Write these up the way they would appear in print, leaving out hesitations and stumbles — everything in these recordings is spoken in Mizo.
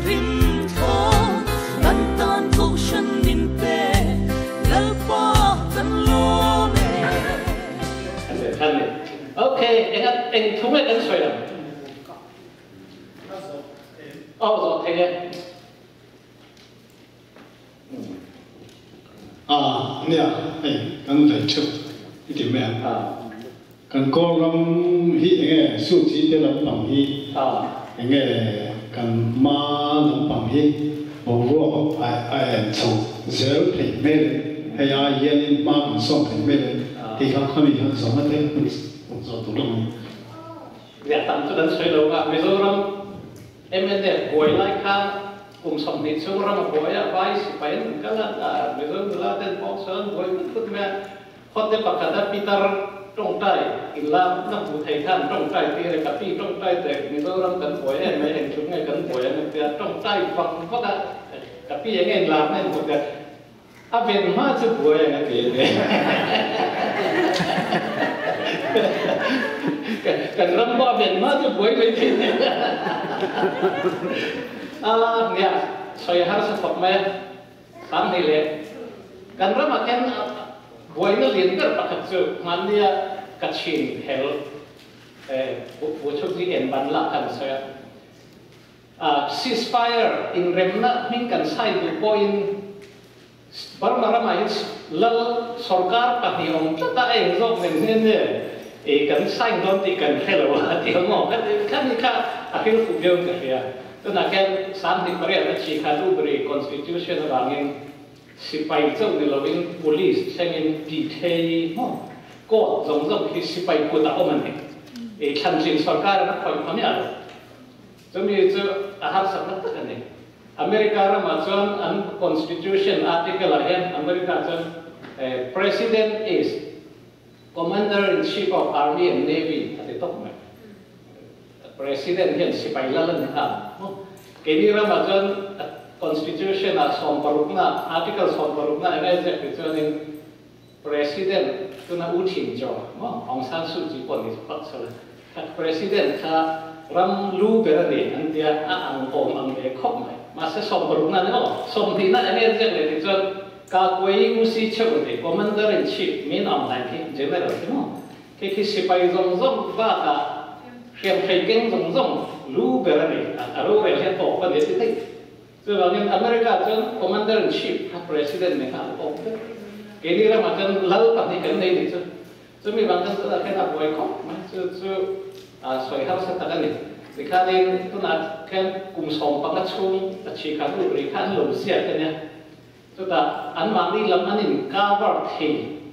rim thlawn kan tan kohhran min pe Lalpa kan lawm e. Ok, eng eng thu nge kan sawi ang? Aw zawh thei e. A, nia, hei kan vei theuh i ti mai ang. Kan Kawlram hi enge Suchi te lampang hi enge kan hma lampang hi boruak a en chho zel thei hmel em, hei ai hianin hma kan sawm thei hmel em tih kha khami khan zawhna te hun zawh tur ang. Nia tam chu kan sawi lo a, Mizoram Mnf buai lai khan kum 20 chhung ram a buai a, vai sipai an rawn kal a, Mizo nula ten pawh chuan an buai phut phut mai a, Khawte pakhata Pitar tawngtai inlam na hmu thei khan tawngtai tir e, ka pi tawngtai teh Mizoram kan buai em mai, eng tluk nge kan buai ang tia tawngtai vak vak a, ka pi eng nge inlam na inhmu tia a ven hma chu buai ang a ti a ni. Kan ram pawh a ven hma chu buai mai thei nen. A nia, sawi a harsa khawp mai a. Sanghnih leh kan ramah khian buaina lian ber pakhat chu hmannia ka chhin hel bu chhuk hi en ban lah khan a sawi a. Ceasefire inremna hming kan sign duh pawhin Burma ramah hian lal sorkar pahnih awm tlat a, a eng zawk nen hian nge kan sign dawn tih kan hre lo a ti ang aw. Khami kha a hrilhfuh viau in ka hria. Tunah khian 28 a chi khan Ubri Constitution avangin sipai chauh ni lovin Police thlengin tithei maw court zawng zawng khi sipai kut a awm a ni. I thlantlin sorkar in a khawih pha miah lo. Chumi chu a harsatna tak a ni. America ramah chuan an Constitution article ah hian America chuan President is Commander in Chief of Army and Navy a ti tawp mai. President hian sipai lal a ni nghal maw? Keini ramah chuan Constitution ah sawmparukna, Article sawmparukna eng ai ziak ti chuanin President tuna U Thin Kyaw maw? Aung San Suu Kyi pawh ni phawt sela kha President kha ram lu ber a ni an tia a ang awm ang ve khawp mai. Mahse sawmparukna a ni maw? Sawmhnihna eng ai ziak leh ti chuan Ka kuai UC cheuh a ni, Commander in Chief Min Aung Hlaing khi General khi maw? Khi khi sipai zawng zawng bakah hriamhrei keng zawng zawng lu ber a ni, a rorel hian awk a ni a ti daih. Chuvangin America chuan Commander in Chief kha President nen kha an awk vek. Keini ramah chuan lal pahnih kan nei nih chu. Chumi vang khan tunah khian a buai khawp mai, chu chu sawi harsa tak a ni. Tikhanin tunah khian kum 15 chhung a chhi khan uk rih kha an lo ziak a nia. Chutah anmahni lam an in cover thei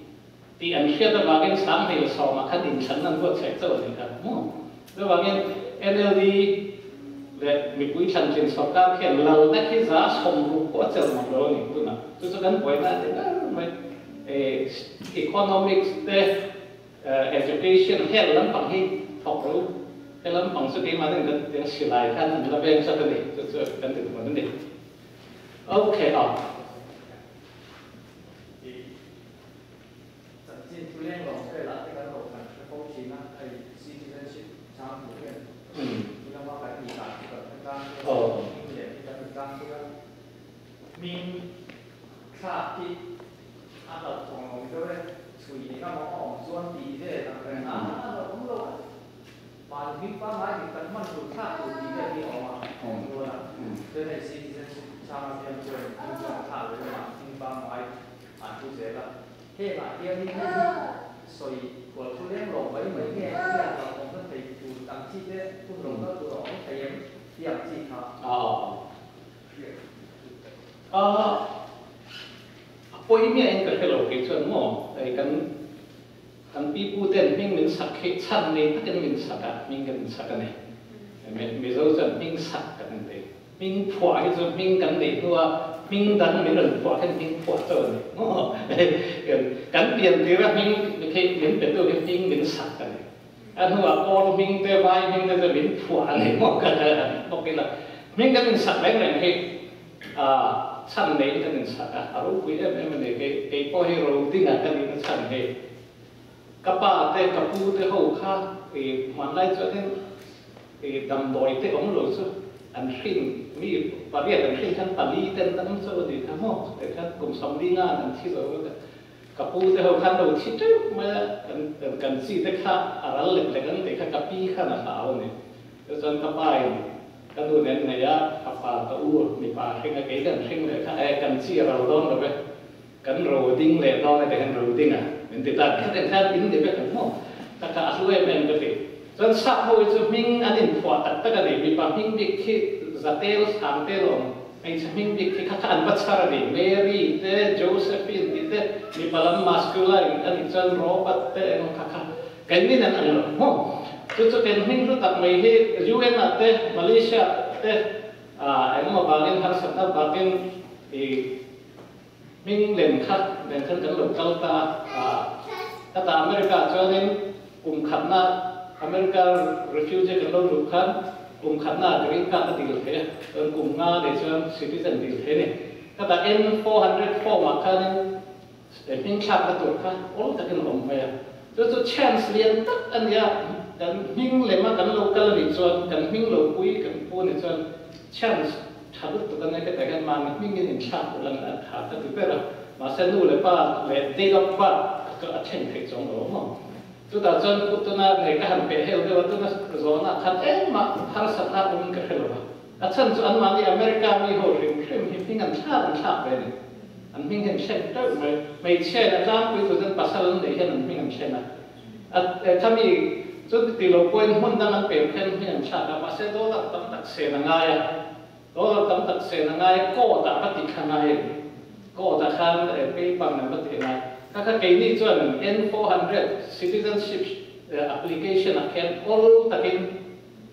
tih an hriat avangin 2010 ah khan inthlanna an buatsaih chauh a ni kha maw? Chuvangin NLD leh mipui thlantlin sorkar khian lalna khi 60% pawh a chelh ngam lo a ni tunah. Chu chu kan buaina a ti ber mai. Economics te, education, health lampang hi thawk ro. He lampang chu keimahni kan tiang silai khan an la veng tlat a ni. Chu chu kan ti duh a ni. Ok a. I chanchin thu leng lo velah te kan lo kan hre fo thin a, hei citizenship chang tur hian i lama kan in tlan chu kan hre tlang thei a, hming leh hi kan in tlang thei a, hming thlak hi a hlauhthawng lo ni deuh e, chhui eng emaw a awm chuan tih vel ang reng a a hlauhawm lo a. Mahni hming pangngai dik tak hman tur thlak tur tih vel hi a awm a, awm rual a. Chuan hei citizenship chhang a siam chuan hming chuan a thlak leh lamah hming pangngai an pu zel a. Hengah hianin hei hi sawi kual thu leng lo mai mai nge hian hlauhawmna thei tur ang chi te hun lo kal tur a awm thei em tih ang chi kha hriat tur ka duh. A pawi miahin ka hre lo kei chuan maw hei kan Kan pipu ten hming min sak hi chhan nei takin min sak a, hming kan insak a ni. Mizo chuan hming sak kan inti. Hming phuah hi chu hming kan neih hnua hming dang min rawn phuah khan hming phuah chauh a ni. Kan pian tira hming khi min petu hi hming min sak a ni. A hnuah Kawl hming te, Vai hming te chu min phuah a ni maw ka bawk ila. Hming kan insak reng reng hi chhan neiin kan insak a, a ropui em em a ni. Kei kei pawh hi ro dingah ka nihna chhan hi ka pa te, ka pu te ho kha i hmanlai chuanin i damdawi te awm lo chu. An hrin mi pariat an hrin khan pali ten dam chaw a nih kha maw? Tikhan kum 50 an thi zo a, ka pu te ho khan lo thi teuh mai a, kan kan chi te kha a ral lek lek ang tih kha ka pi khan a hlau a ni. Chuchuan ka pa in ka nu nen nei a, ka pa ka u mipa hring a, kei kan hring leh kha e kan chi a ral dawn lo ve, kan ro ding leh dawn e ti khan ro ding a min ti ta khat en khan in ni vek ang maw? Ka kha a hlu em em ka ti. Chuan sap ho hi chu hming an inphuah tak tak a ni, mipa hming bik khi zatel sang te lawm Hmeichhe hming bik khi kha kha an va chhar a ni. Mary te, Josephine tih te, mipa lam masculine a nih chuan Robert te eng kha kha keinin an ang lo maw? Chu chu ken hming hlu tak mai hi UN ah te, Malaysia ah te ah engemaw vangin harsatna bakin i hming lem kha nen khan kan lo kal ta a. Khatah America ah chuanin kum khatna America refugee kan lo luh khan kum khatna ah green card a dil thei a, chuan kum nga nei chuan citizen dil thei a ni. Khatah N-400 form ah khanin hming thlakna tur kha awl takin a awm mai a. Chu chu chance lian tak a nia, kan hming lema kan lo kal a nih chuan, kan hming lo pui kan pu a nih chuan chance Tha lutuk a nia ka tah hian mahni hmingin inthlak ulh ang a tha ka ti ber a, mahse nu leh pa leh date of birth ka a thleng theih chuang lo maw. Chutah chuan pu tuna nei ka han peh hel deuh a, tuna zawhna khan engmah harsatna awmin ka hre lo va, a chhan chu anmahni America mi ho hrim hrim hi hming an thlak an thlak ve a ni. An hming hi an thleng teuh mai. Hmeichhia in a tlangpui tur chuan pasal an neih hian an hming an thlen a, a khami chu ti lo pawhin hmun dang an pem khan hming an thlak a, mahse dollar tam tak sen a ngai a. Dollar tam tak sen a ngai a, court ah va ti kha ngai a ni. Court ah khan paper nan va ti ngai. Kha kha keini chuan N-400 citizenship application ah khian awl takin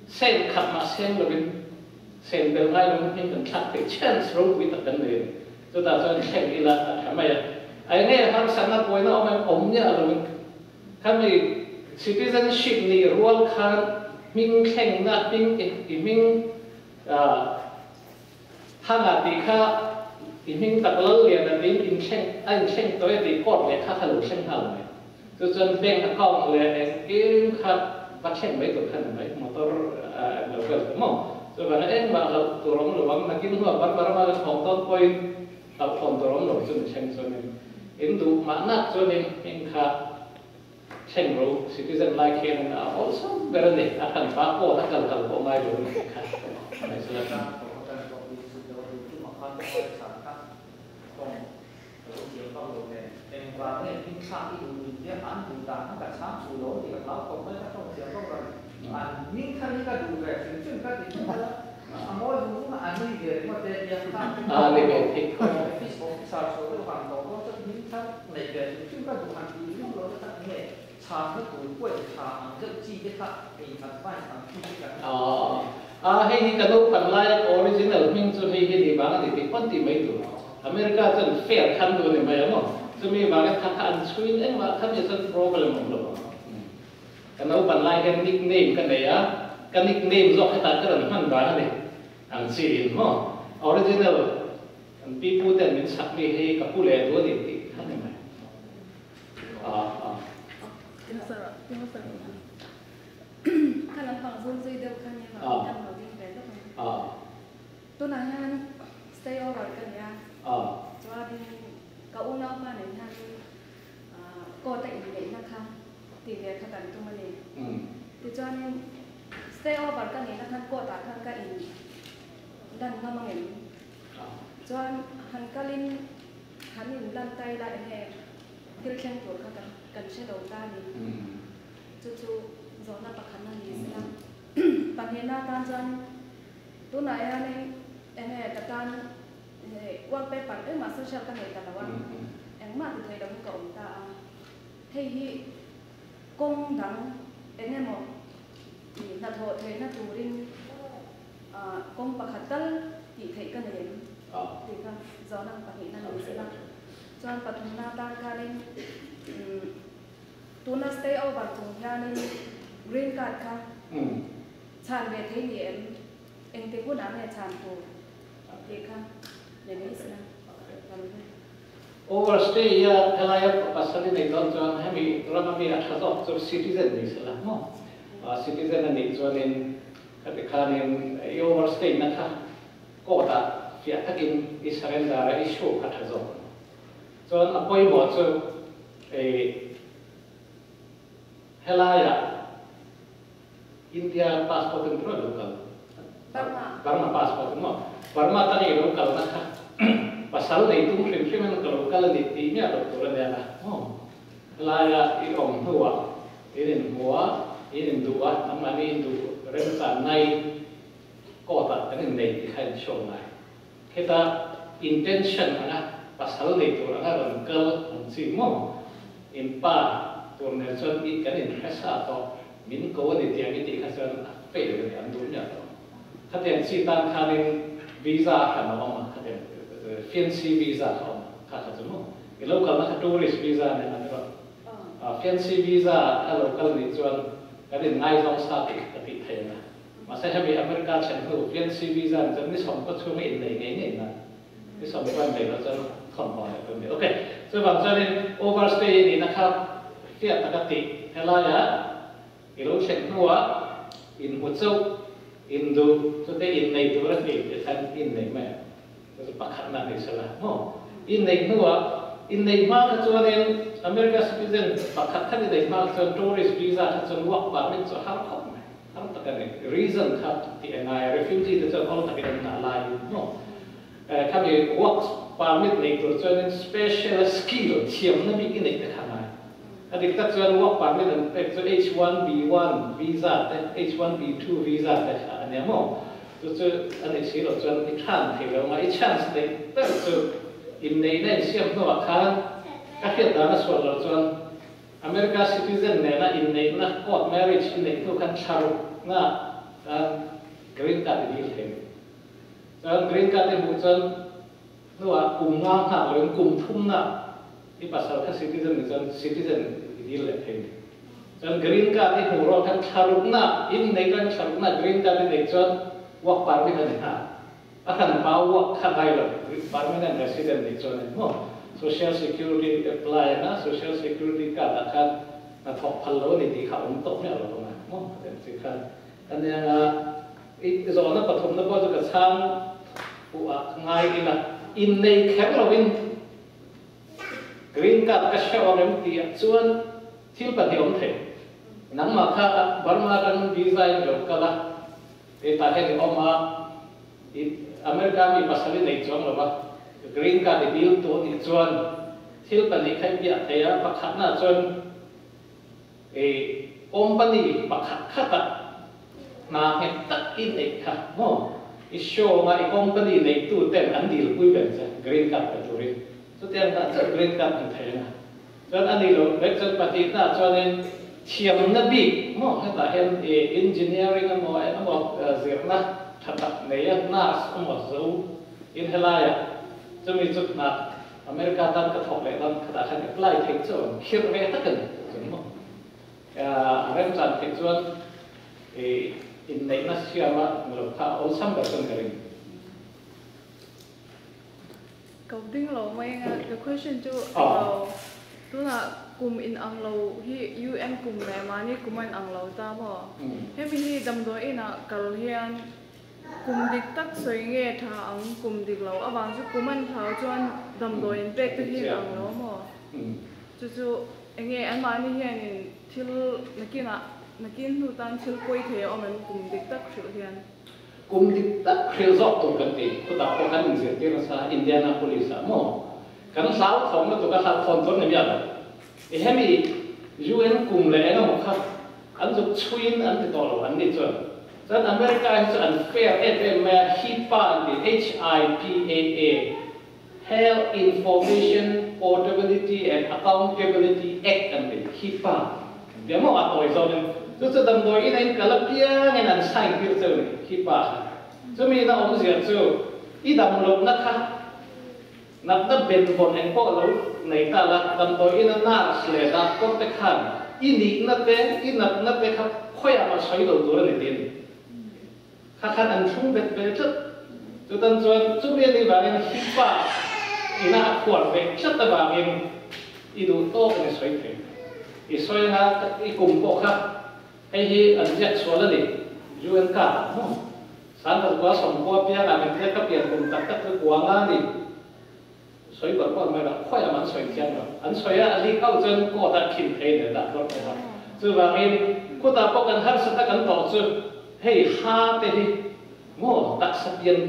sen khat mah seng lovin sen bel ngai lovin hming kan thlak theih chance ropui tak kan nei a ni. Chutah chuan thleng ila a tha mai a. A enge harsatna buaina awm em awm nia lovin khami citizenship nih rual khan hming thlengna hming i hming Thanga tih kha i hming tak lal lian a tiin inthleng a inthleng tawh e tih court leh kha kha lo thleng nghal mai. Chu chuan bank account leh engkim kha va thleng mai tur kha ni mai, motor eng lo vel te maw. Chuvanga engmah hlauh tur awm lo ang, nakin hnuah bar bar a thawk dawn pawhin hlauhthawn tur awm lo chu ni thleng chuanin in duh mahnak chuanin hming kha Thleng ro citizen lai khian in a awlsam ber a ni, a hran pa pawh a kal kal pawh ngai lo a ni tih kha mai chu la tha. A ni ve thei khawp. A hei hi ka naupang laia ka original hming chu hei hi ni vang a ni tih pawn tih mai tur. America chuan fair khan duh a ni mai ang aw. Chumi vangin kha kha an chhuin engmah kha nih chuan problem awm lo ang. Ka naupan lai hian nickname ka nei a, ka nickname zawk hetah ka rawn hman vang a ni ang chi in maw. Original Kan pi pu ten min chak mi hi ka pu leh duh a ni tih kha ni mai. Kha lampang zul zui deuh kha ni vang in kan lo ding ve lawk ang. Tunah hian stay over ka ni a, chuanin ka unaupa nen hian court a inneihna kha tih ve kha kan tum a ni. Tichuanin stay over ka nihna khan court ah khan ka in dan ngam angem? Chuan han kalin han in lan ta ila enge thil thleng tur kha kan hre lo ta a ni. Chu chu zawhna pakhatna ni sela. Pahnihna atan chuan tunah hianin enge ka tan work paper engmah social ka nei ta lo a, engmah ti thei lovin ka awm ta a. Hei hi kawng dang eng emaw hnathawh theihna turin Kawng pakhat tal tih theih ka nei em tih kha zawhna pahnihna ni sela. Chuan pathumna atan khanin tuna stay over chung hianin green card kha chhan ve thei ni em, engtik hunah nge chhan tur tih kha ni mai sela. Overstay hi a helaia pasal i neih dawn chuan hemi rama mi a tha zawk chu citizen ni sela maw? Citizen a nih chuanin. Khati khanin i overstay na kha court ah fiah takin i surrender a i show kha tha zawk. Chuan a pawimawh chu ei helaiah India passport in pawh lo kal. Burma. Burma passport in maw? Burma tang i lo kalna kha pasal nei tum hrim hrim in ka lo kal a ni tih miah loh tur a nia la maw? Helaia i awm hnuah in inhmu a, in induh a, nangmahni induh remchan nai court ah kan innei tih kha in show ngai. Khita intention anga pasal nei tur anga rawn kal ang chi maw? In pa tur nen chuan i kan inhre sa tawh, min ko a ni tiang i tih kha chuan a fail a ni, an duh miah lo. Khatiang chi tan khanin visa a hran a awm a, khatiang fiancee visa kha a awm a, kha kha chu maw? I lo kalna kha tourist visa nen a ni rawh. Fiancee visa a lo kal nih chuan kan inngaizawng sa tih ka tih thei ang a. Mahse hemi America thlen hnu fiancee visa nih chuan ni sawmkaw chhunga innei ngei ngei na ni sawmkaw an nei loh chuan thawnhnaw leh tur a ni. Ok, chuvang chuanin overstay i nihna kha fiah taka tih helaiah i lo thlen hnuah inhmu chauh, induh chute innei tur a ni tih khan innei mai ang. Chu chu pakhatna a ni sela maw? Inneih hnuah, inneih hma kha chuanin America citizen pakhat khat inneih hma kha chuan tourist visa kha chuan work permit chu a har khawp mai. Har tak a ni. Reason kha tih a ngai a, refugee te chuan awl takin an nghah laiin maw? Khami work permit nei tur chuanin special skill, thiamna bik i neih te kha a ngai. A dik tak chuan work permit an pek chu H1B1 visa te, H1B2 visa te kha a nia maw? Chu chu a nih si loh chuan i chhan thei lo anga i chance neih ber chu inneihna insiam hnuah khan ka hriat dan a sual loh chuan America citizen nena inneihna court marriage i neih hnu khan thla rukna khan green card i dil thei. Chuan green card i hmuh chuan hnuah kum nga nghak loin kum thumna i pasal kha citizen nih chuan citizen i dil leh thei. Chuan green card i hmuh rual khan thla rukna inneih reng thla rukna green card i neih chuan work permit a ni nghal. A hran pa work kha ngai lo permanent resident nih chuan eng maw social security apply anga social security card ah khan hnathawk phal lo a ni tih kha a awm tawh miah lo vang a maw a ti khan a nia nga i zawhna pathumna pawh chu ka chhang fuh ah ka ngai ila innei kher lovin Green card ka hreuh ang em tih ah chuan thil pahnih awm thei. Nangmah kha Burma atangin visa in lo kal a, hetah hian i awm a, i America mi pasal i nei chuang lo va, green card i dil tu nih chuan thil pahnih kha i piah thei a, pakhatna ah chuan i company pakhat khatah hna nghet tak i neih kha maw? I show anga i company neitu ten an dil pui ber che green card pe turin. Chutiang dah chiah green card hmu thei anga. Chuan a ni lo vek chuan pahnihna ah chuanin thiamna bik maw hetah hian i engineering emaw eng emaw zirna tha tak nei a nurse emaw zo in helaiah chumi chu hna America tan ka thawk leh dawn khatah khan apply theih chu an khirh ve tak a ni chuan maw a remchan theih chuan i inneihna siama hmu lo kha a awlsam ber chuan ka ring. Ka ding lo mai anga ka question chu alo tunah kum in ang lo hi UN kum leh mahni kum a in ang lo ta maw hemi hi damdawi inah kal hian Kum dik tak sawi nge tha ang kum dik lo avang chu kum an thlau chuan damdawi in pek te hi ang lo maw? Chu chu enge anmahni hianin thil nakinah nakin hnu tan thil pawi thei a awm em kum dik tak hrilh hian? Kum dik tak hrilh zawk tur kan ti khutah pawh kan inzirtir nasa Indianapolis ah maw? Kan hlauthawng lutuk a hlauhthawn tur ni miah lo. I hemi UN kum leh engemaw kha an zuk chhuiin an ti tawh lo an ni chuan. Chuan America hi chu an fair em em mai a, HIPAA an ti, H-I-P-A-A, Health Information Portability and Accountability Act an ti, HIPAA an ti a maw a tawi zawnin. Chu chu damdawi ina in kal apiangin an sign tir cheu ni, HIPAA kha. Chumi ina awmzia chu i dam lohna kha Natna benvawn eng pawh lo nei ta la, damdawi ina nurse leh doctor te khan i nihna te, i natna te kha khawiah mah sawi lo tur a ni tih a ni. Kha khan an thlung bet ve tlat. Chutan chuan chumi a nih vangin HIPAA ina a khuar ve tlat avangin i duh tawk in i sawi thei. I sawi anga i kum pawh kha hei hi an ziak sual a ni. UN card mo san ta kwa som kwa pia na min te ka pian kum tak tak chu kwa nga ni soi bar ko mai ra khoi man soi thiam lo an soi a ali khau chen ko ta khin thei ne da ko ta chu wangin ko ta po kan har sa ta kan to chu hei ha te hi mo tak sa pian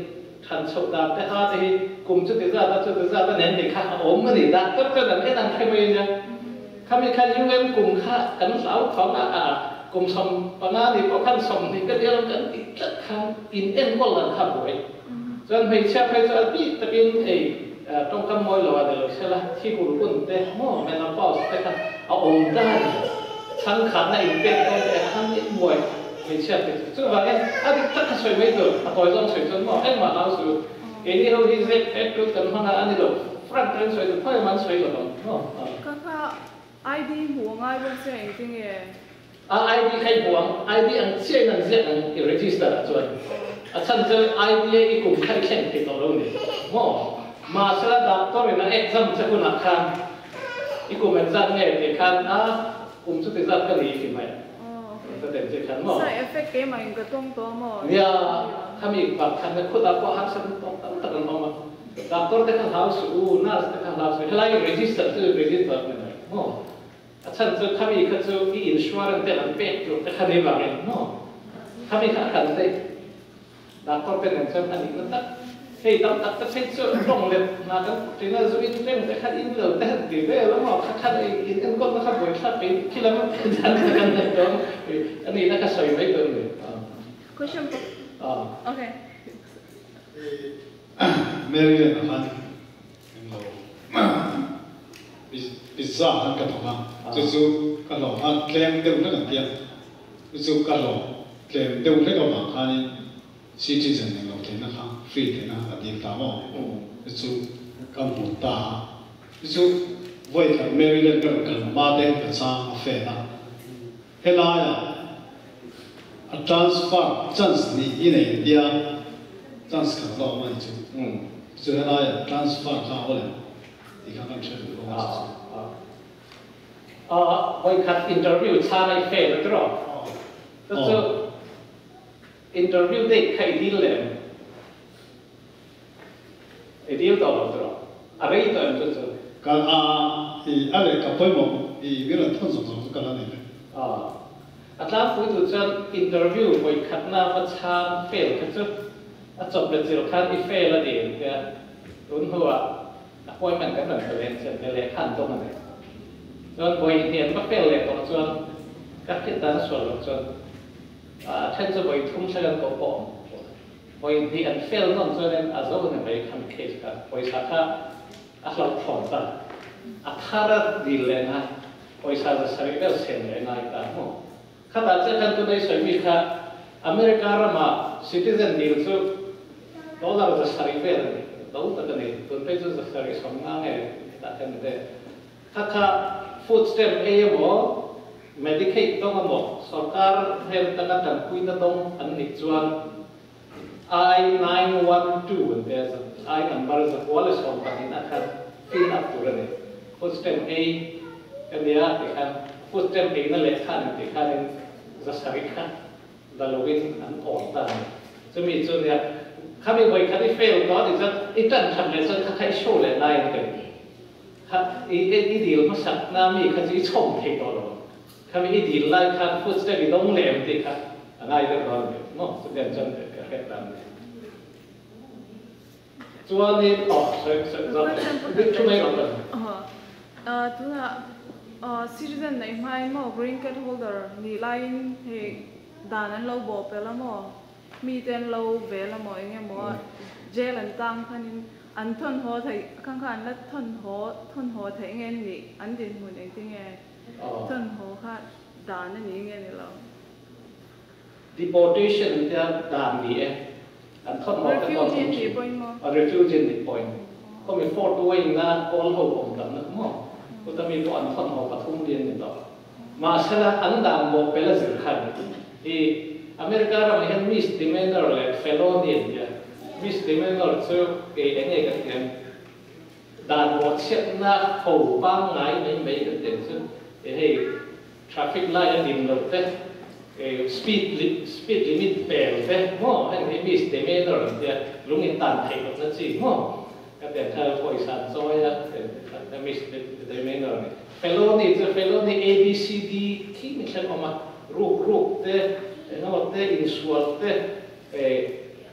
than chho da te ha te hi kum chu te za ta chu te za ta nen te kha om ni da tak chu dan en an thai mai nya kha mi kha UN kum kha kan sau thong a a kum som panga ni po khan som ni ka dia kan ti tlat kha in en ko lan kha boi chuan hei chia phei chu pi takin ei tong kam moi lo de lo sela thi ku kun te mo menopause te kha a om ta chang khat na in pek ko te khan ni boi hei chia te chu wa en a dik tak kha soi mai tu a toi zong soi chon mo en ma lau su e ni ho hi ze pek tu kan hanga ani lo front ren soi tu phai man soi lo no ka kha ID หัวง่ายบ่เสียจริงเอ ID ใครบวง ID อันเชี่ยนั่นเสียอัน register อ่ะจวนอ่ะฉันเจอ ID อีกลุ่มใครแข่งติดต่อเราเนี่ยโม่มาเสร็จดับตัวเนี่ย exam จะคุณอาคารอีกลุ่มเป็นจัดเนี่ยเด็กคันอ่ะกลุ่มสุดที่จัดก็ดีขึ้นไหมจะเต็มที่คันมั้ง ใช่เอฟเฟกต์เกมมันก็ต้องตัวมั้งเนี่ยถ้ามีความคันเนี่ยคุณดับก็หักฉันต้องตั้งกันมาดับตัวเด็กคันเท้าสูงน่าเด็กคันเท้าสูงให้ไล่ register คือ register เนี่ยโม่ฉันจะข้ามีข้าจะอีอินชัวร์แต่ละเป็ดอยู่แต่ข้าในบางเนาะข้ามีข้าขันได้ดักก็เป็นอย่างเช่นอันนี้นั่นตักเฮ้ยตักตักตักเช่นตรงเลยนะก็ถึงนั้นจะอินเต็มแต่ข้าอินเราแต่ดีเลยแล้วมั้งข้าข้าอินเอ็นก็นะข้าบ่อยข้าไปที่ละมันจันกันเนี่ยตรงอันนี้นะข้าใส่ไม่เกินเลย question โอเคเมรีเลยนะครับเราพิซซ่ากันกับเราจะจูกันหลอกอันเคลมเดี๋ยวนั่นกันเดียวจะจูกันหลอกเคลมเดี๋ยวนั่นก็บางครั้งซิติเซนเนี่ยเราเทนะครับฟรีเทนะอดีตตามอ่ะจะจูกันหมดตาจะจูไว้กับเมรีเลนกันกันมาเดนกันซาเฟนะเฮลายอ่ะ transfer chance นี่อีเนี่ยเดียว chance กันเราไม่จูจูเฮลาย transfer ข้าวเลยอีกครั้งกันเชื่อดูว่าไว้คัด interview ชาในเฟซแล้วก็ก็ interview ได้ใครดีเลยไอ้ดีลต่อตัวอะไรตัวนี้ตัวการอาอะไรกับพ่อมอีวิรัตท่านสองสองกันแล้วนี่อัตราผู้ถูกจน interview ไว้คัดหน้าว่าชาเฟซก็จะจบเลยจิรคัดอีเฟซละเดียวเนี่ยตุนหัว appointment กันหนึ่งเป็นเสร็จในเลขั้นตรงนั้นจนบอยเห็นว่าเป็นเลยตรงจนก็คิดตามส่วนจนเช่นจะบอยทุ่มเชิญตัวปอมบอยที่อันเฟลนั่นจนนั้นอาจจะเป็นไปคำเคสกันบอยสาขาอัลลอฮ์ฟอนตาอัคาระดีเลยนะบอยสาจะสริเวลเซนเลยนะอีกตามข้าแต่เจ้ากันตัวในสมัยค่ะอเมริการมาซิติเซนดีลซุดอลลาร์จะสริเวลเราตัดนี่ตัวเป็นจะสริสมงานเนี่ยตัดกันเด้ข้าข้า food stamp เอโม Medicaid ต้องหมดสการเฮลตั้งแต่คุยนั่นต้องอันนี้จวน I912 เดี๋ยว I number จะควอลิสองตัดนี่นะครับ fill up ตัวนี้ food stamp A กันเดียเดี๋ยว food stamp A นั่นแหละขั้นเดี๋ยวขั้นจะสริขั้นดาลวินอันอ่อนตั้งจะมีจุดเนี่ยข้ามีไว้ข้าที่ fail ตอนนี้จะอีตันทำเลยจะข้าใครโชว์เลยนายกันข้าอีอีดีลมาสักน้ามีข้าจะชมเทตลอดข้ามีอีดีลไล่ข้าพูดจะมีต้องเหลี่ยมตีข้าอะไรเรื่องนี้เนาะสุดยอดจนเกิดเหตุการณ์ตัวนี้อ๋อใช่ใช่ใช่ช่วยไม่กันอ๋อตัวอ๋อ citizen ในไม่มั้ง green card holder นี่ไลน์เฮดานั้นเราบอกไปแล้วมั้งมีเต็นเราเวลามั้งเงี้ยมั้งเจลันตั้งคันอันทนหัวไทยข้างๆแล้วทนหัวไทยเงี้ยนี่อันเด่นหุ่นเองที่เงี้ยทนหัวค่ะด่านนั่นนี่เงี้ยนี่เรา deportation เนี่ยด่านนี้อันทนหัวกันก่อน refugee point มั้ง refugee point ก็มี Fort Wayne นะกอลหัวผมกันนะมั้งก็จะมีพวกอันทนหัวปทุมเรียนนี่ต่อมาเสร็จอันด่านบอกไปแล้วสิคันที่อเมริกาเราเห็น misdemeanor และ felony เนี่ย misdemeanor คือเองเองกันเนี่ยด่านบอกเช็ดหน้าหูบ้างไงไม่ไม่กันเต็มซึ่งเฮ้ traffic light อันดิ่งเราเต้ Speed speed limit pel te mo heng hi misdemeanor an tia lung in tan theih loh na chi mo ka tiang kha pawisa an chawi a misdemeanor a ni. Felony chu felony A B C D khi mi thleng awm a ruk ruk te engemaw te insual te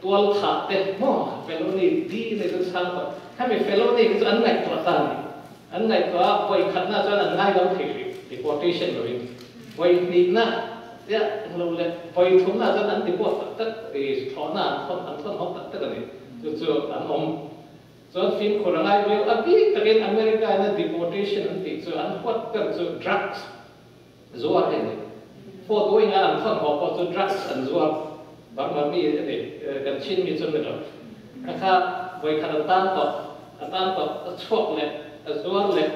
tual thah te maw felony D nei chu chhang tawh khami felony khi chu an ngaihtuah ta a ni. An ngaihtuah a, vawi khatna chuan an ngai lo thei hrih, deportation lovin. Vawi hnihna chiah eng lo le, vawi thumna chuan an deport tak tak, i thlawhna an thawn an thawn hawk tak tak a ni. Chu chu an awm. Chuan fimkhur a ngai viau, a bik takin America ina deportation an tih chu an huat ber chu drugs zuar hi a ni. Fort Wayne a an thawn hawk pawh chu drugs an zuar, Burma mi a ni, kan Chin mi chu a ni lo. Kha kha vawi khat an tan tawh, a tan tawh, a chhuak leh, a zuar leh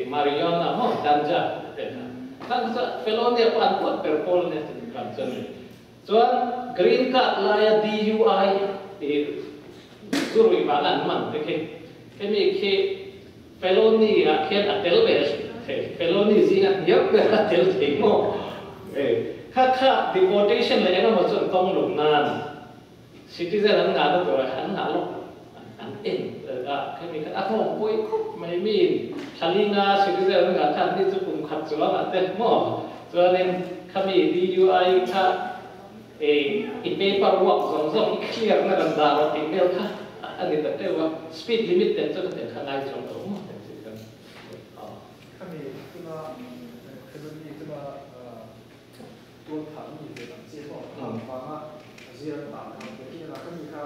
marijuana maw, ganja a te kha. Khang kha chu felony ah pawh an huat ber pawl a nia chu kan chu a ni. Chuan green card laia DUI tih zu ruih vanga an man te khi, hemi khi felony ah khian a tel ve thei, felony zinga hniam ber a tel thei maw? Kha kha deportation leh engemaw chu an tawng luk nan citizen an ngahna turah an ngah lawk an en a, hemi kha a hlawm pawi khawp mai miin thlalinga citizen an ngah khan ni chu kum khat chuangah te maw? Chuanin khami DUI kha i paper work zawng zawng i clear na kan dah rawh tih vel kha a ni ta teuh a, speed limit ten chu ka ten kha ngai chuang lo maw ten chi kan aw. Khami tuna felony tuna tual thah mi ve ang chi maw vanga zir an tan kha te khi na khami kha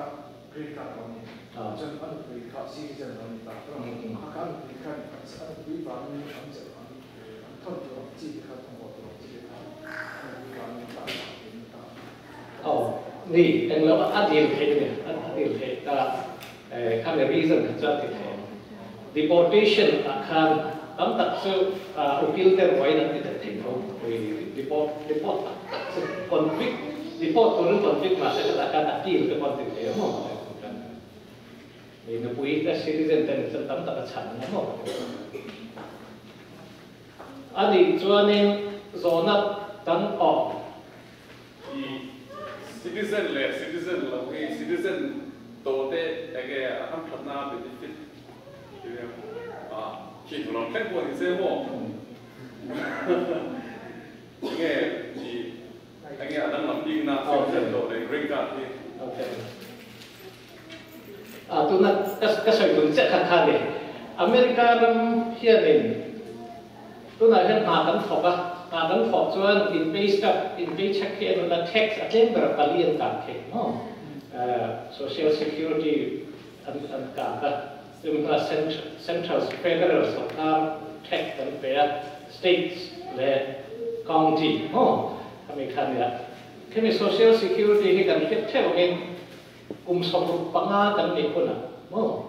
green card lo ni chuan a nupui kha citizen lo ni ta a kha a nupui khan a nupui vangin an chelh ang An thawn tur ang chi te kha thawmhnaw tur ang chi te kha a nupui vangin an tah phah thei ni ta. Aw, ni, englo a dil theih a ni, a dil theih ta, khami reason kha chu a ti thei ang. Deportation ah khan tam tak chu ukil te ruaiin an ti that thei tho, deport deport tak tak chu convict deport turin convict mahse khatah khan appeal te pawh an ti thei a maw. Mi nupui te citizen te nih chuan tam tak a chhan ang maw? A nih chuanin zawhna dang awm. I citizen leh citizen lo hi citizen tawh te enge a hamthatna benefit khi thu lam thleng pawh ni se maw? Enge i enge a danglam bikna citizen tawh leh green card hi? A tuna ka sawi tum chiah kha kha ni. America ram hianin tunah hian hna kan thawk a, hna kan thawk chuan in pay stub, in pay check hi a nuna tax a tlem ber a pali an kah thei maw? Social security an an kak a, chumi hnuah central federal sawrkar tax an pe a, states leh county maw? Khami kha nia. Khami social security hi kan hriat theuh angin Kum 65 kan nih hunah maw?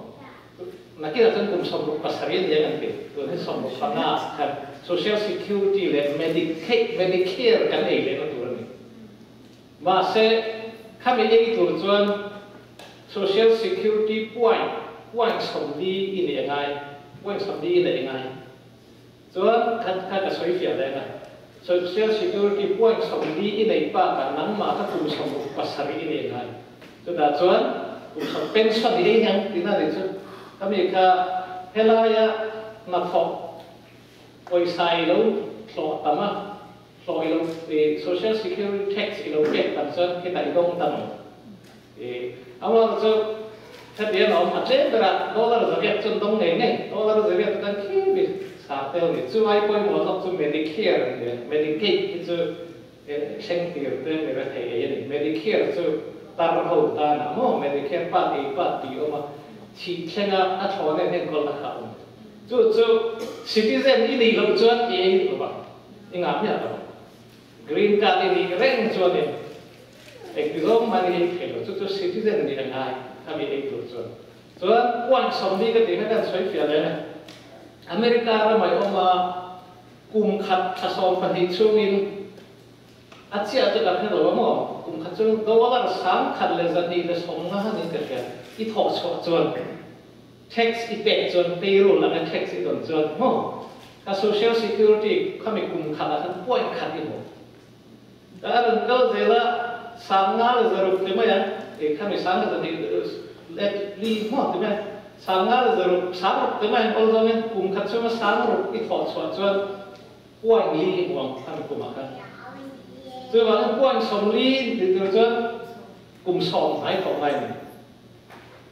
Nakinah chuan kum 67 a nia kan ti. Tun hi 65 ah khan Social Security leh Medicaid, Medicare kan ei lehna tur a ni. Mahse, khami ei tur chuan Social Security point, point 40 i nih a ngai, point 40 i neih a ngai. Chuan kha kha ka sawi fiah leh a, Social Security point 40 i neih bakah nangmah kha kum 67 i nei ngai. Chutah chuan kum sawm pension i ei ang tihna nih chu. Khami kha helaia hnathawk pawisa i lo hlawh tam a, hlawh i lo Social Security tax i lo pek tam chuan khitah i dawng tam ang. I amah chu heti an awm a tlem berah dollar zaviat chu an dawng ngei ngei. Dollar zaviat chu kan khi bik sar tel ni. Chu ai pawimawh zawk chu Medicare an ni a, Medicaid hi chu thleng tir te mi rethei ei a ni. Medicare chu tar ho tanah maw Medicare part A part B awm a, thih thlenga a thlawn en enkawlna kha a awm. Chu chu citizen i nih loh chuan i ei duh lo vang, i ngah miah lo vang. Green card i nih reng chuanin engti zawng hman i ei thei lo, chu chu citizen nih a ngai khami ei tur chuan. Chuan point 40 ka tih kha kan sawi fiah leh a, America ramah i awm a, kum khat thla 12 chhungin a chiah chu kan hre lo a maw, kum khat chung dollar 1250 niin ka hria, i thawh chhuah chuan tax i pek chuan payroll anga tax i dawn chuan maw ka social security khami kum khatah khan point khat i hmu. Aran kal zela sanga le zaruk te mai a e khami sanga zani let li mo te mai sanga le zaruk sang te mai ol zong kum khat chuma sang ruk i tho chwa chuan point li wang khami kuma kha chu wa point som li ti tu chuan kum som hai tho mai ni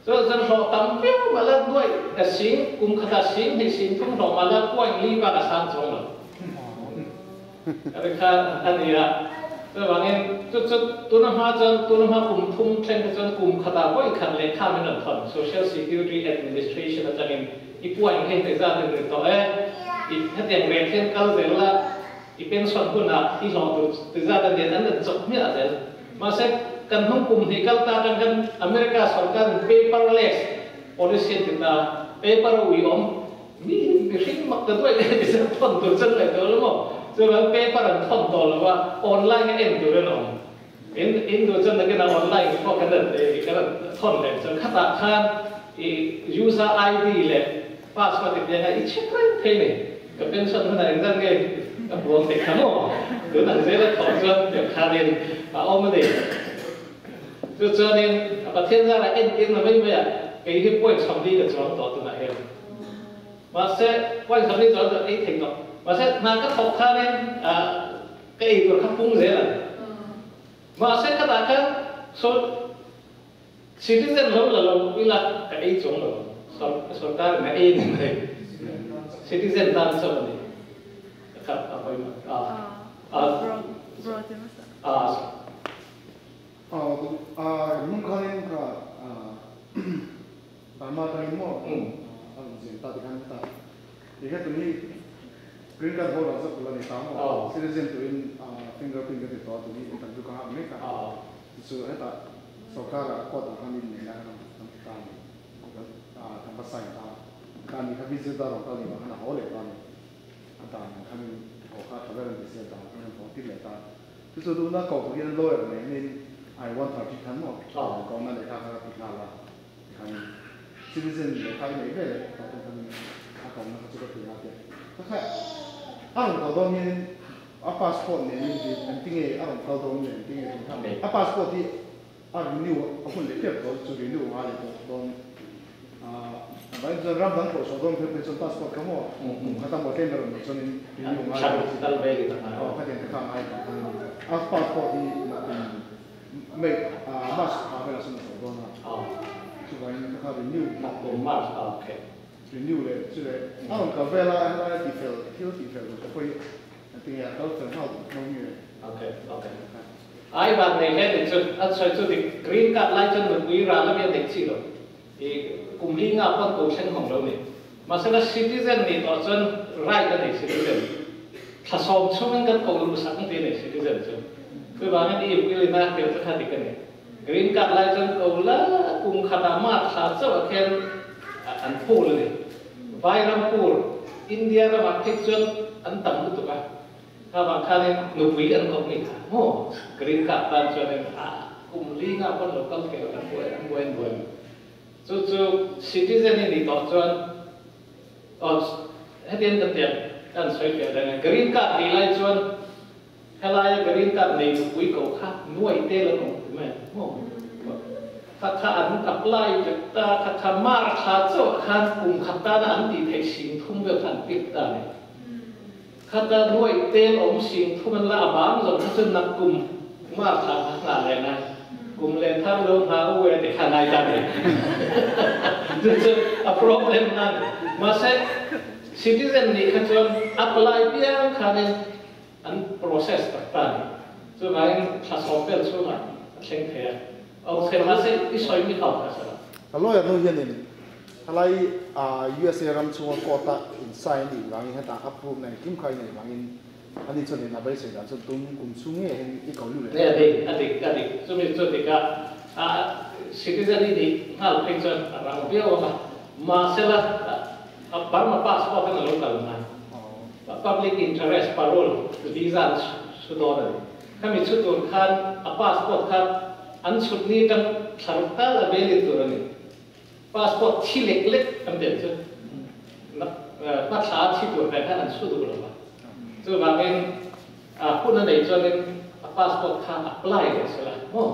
cho dân họ tắm phiêu mà là đuôi là xính cùng khát xính thì xính thung họ mà là quanh ly ba cả sang trong rồi cái khá anh gì à tôi bảo nên cho cho tôi nói hoa cho tôi nói hoa cùng thung trên cái chân cùng khát quay khát lệ khá mình làm thuận Social Security Administration là cho nên ít quanh hiện thời gian thì người tỏi ít hết tiền về thiên cao rồi là ít pension cũng là ít họ từ từ ra tiền ăn được chậm như là thế mà sẽ kan hung kum hi kal ta kan kan America sarkar paperless policy ti ta paper wi om mi mi hring mak ta doi le se thon tu chen le to lo mo chu ba paper an thon to lo wa online en tu le no in in tu chen na online ko kan de kan thon le chen khata khan i user ID le password ti na i check rai the ne ka pension na exam ge ka buang te khamo tu nang ze la thon chuan de kha den a om de cho nên bà thiên gia là en tiếng là mấy mấy à cái cái point 上啲嘅转到都系嘅，mà sẽ point 上啲转到ấy thành đó mà sẽ mà cái học kha nên à cái của khắc phung dễ là mà sẽ các bạn khác số citizen lâu là lâu vì là cái ấy giống rồi सरकार में ấy này citizen tan sao này ครับเอาไปอ่าอ่าอ่า nung khanin ka Burma tangin mo ang zin ta ti kan ta ika tuni green card holder za kula ni ta mo citizen to in fingerprint ka ti to tuni interview ka me ka chu eta sarkar a ko ta khanin ne na kan ta ni ta ba sai ta ka ni ka visit da ro ka ni ma na ho le ta ni ta ni khanin ho kha ta ba ni se ta kan ho ti le ta chu chu du na ko ko yin lawyer ne ni I-130 kan mo ko na le kha kha pi kha la kan citizen le kha nei ve le ta kan a ko na chu ko pi na te ta kha a ron ko don ni a passport ne ni an ting e a ron ko don ne ting e kha a passport ti a renew a hun le pep ko chu renew a le don a ba zon ram dang ko so don pe pe chon passport ka mo kha ta mo te mer ron chon renew a le tal ve li ta o kha den kha ai a passport ti na mấy March à vậy là xong rồi đó na. Chú phải cái renew. March ok. Renew เลยchúเลยอ่ะก็เวลาเวลาที่เฟลที่ที่เฟลก็ไปตีอ่ะเขาเฟลเขาน้องอยู่ ok ok. Ai bạn này hết thì chú anh xoay chú thì green card lại chân được quý ra là biết được chi rồi. Thì cùng đi ngã con cầu sinh hồng đâu này. Mà sẽ là citizen thì ở chân right cái này citizen. Thà xong chung cái cầu lũ sẵn thế này citizen chứ. คือว่างั้นอีกวิลน่าเกี่ยวกับขัดกันเนี่ย green card ไล่จนเอาละกุมขัดมาขาดเจ้าแค่อันพูดเลยไวรัมพูดอินเดียระบาดพิษจนอันต่ำตุกะถ้าบางครั้งเนี่ยหนุ่มวิอันก็มีค่ะโอ้ green card ตามจนเนี่ยกุมลีงาคนเราก็เกี่ยวกันป่วยป่วยป่วยจู่ๆ citizen นี่ต่อจนอ๋อให้เรียนกันเตียงกันสวยเปลี่ยนเลย green card นี่ไล่จน helai green card nei pui ko kha nuai te la no me mo kha kha an apply vek ta kha kha mar kha cho khan kum kha ta na an ti thei sing thum ve khan pik ta ne kha ta nuai te om sing thum an la bang zong kha chun nak kum mar kha kha na le na kum le thar lo ha u e te kha nai ta ne chu a problem nan ma se citizen ni kha chon apply piang kha neอัน process ต่างๆซึ่งหมายถ้าสอบเป็นช่วงอ่ะเข่งเทียเอาเข่งมาเสียที่ซอยมีเขาค่ะสิฮัลโหลอย่างนู้นยันนี่อะไรอ่า USA รำชัวกอตาอินไซน์นี่วางอินตาอัพรูปในกิมใครในวางอินอันนี้ส่วนนี้นับไปเสียแล้วส่วนตุ้มกลุ่มสูงเนี่ยเห็นอีกเกาหลีเลยเนี่ยดีอดีอดีซึ่งมีส่วนที่ก็อ่า citizen นี่ถ้าเราเป็นส่วนเราเบี้ยวมามาเสียละบาร์มาพาสปอร์ตเป็นโลกาลนะ public interest parole visa สุดโต่งเลยถ้ามีชุดตัวคันพาสปอร์ตคันอันชุดนี้ตั้งสามตาละเบลิตัวนี้พาสปอร์ตที่เล็กๆอันเดียวชุดนักษาที่ตัวแต่ถ้าอันชุดตัวละตัวบางเองพูดนั่นเองจน Passport kha apply le sela mo.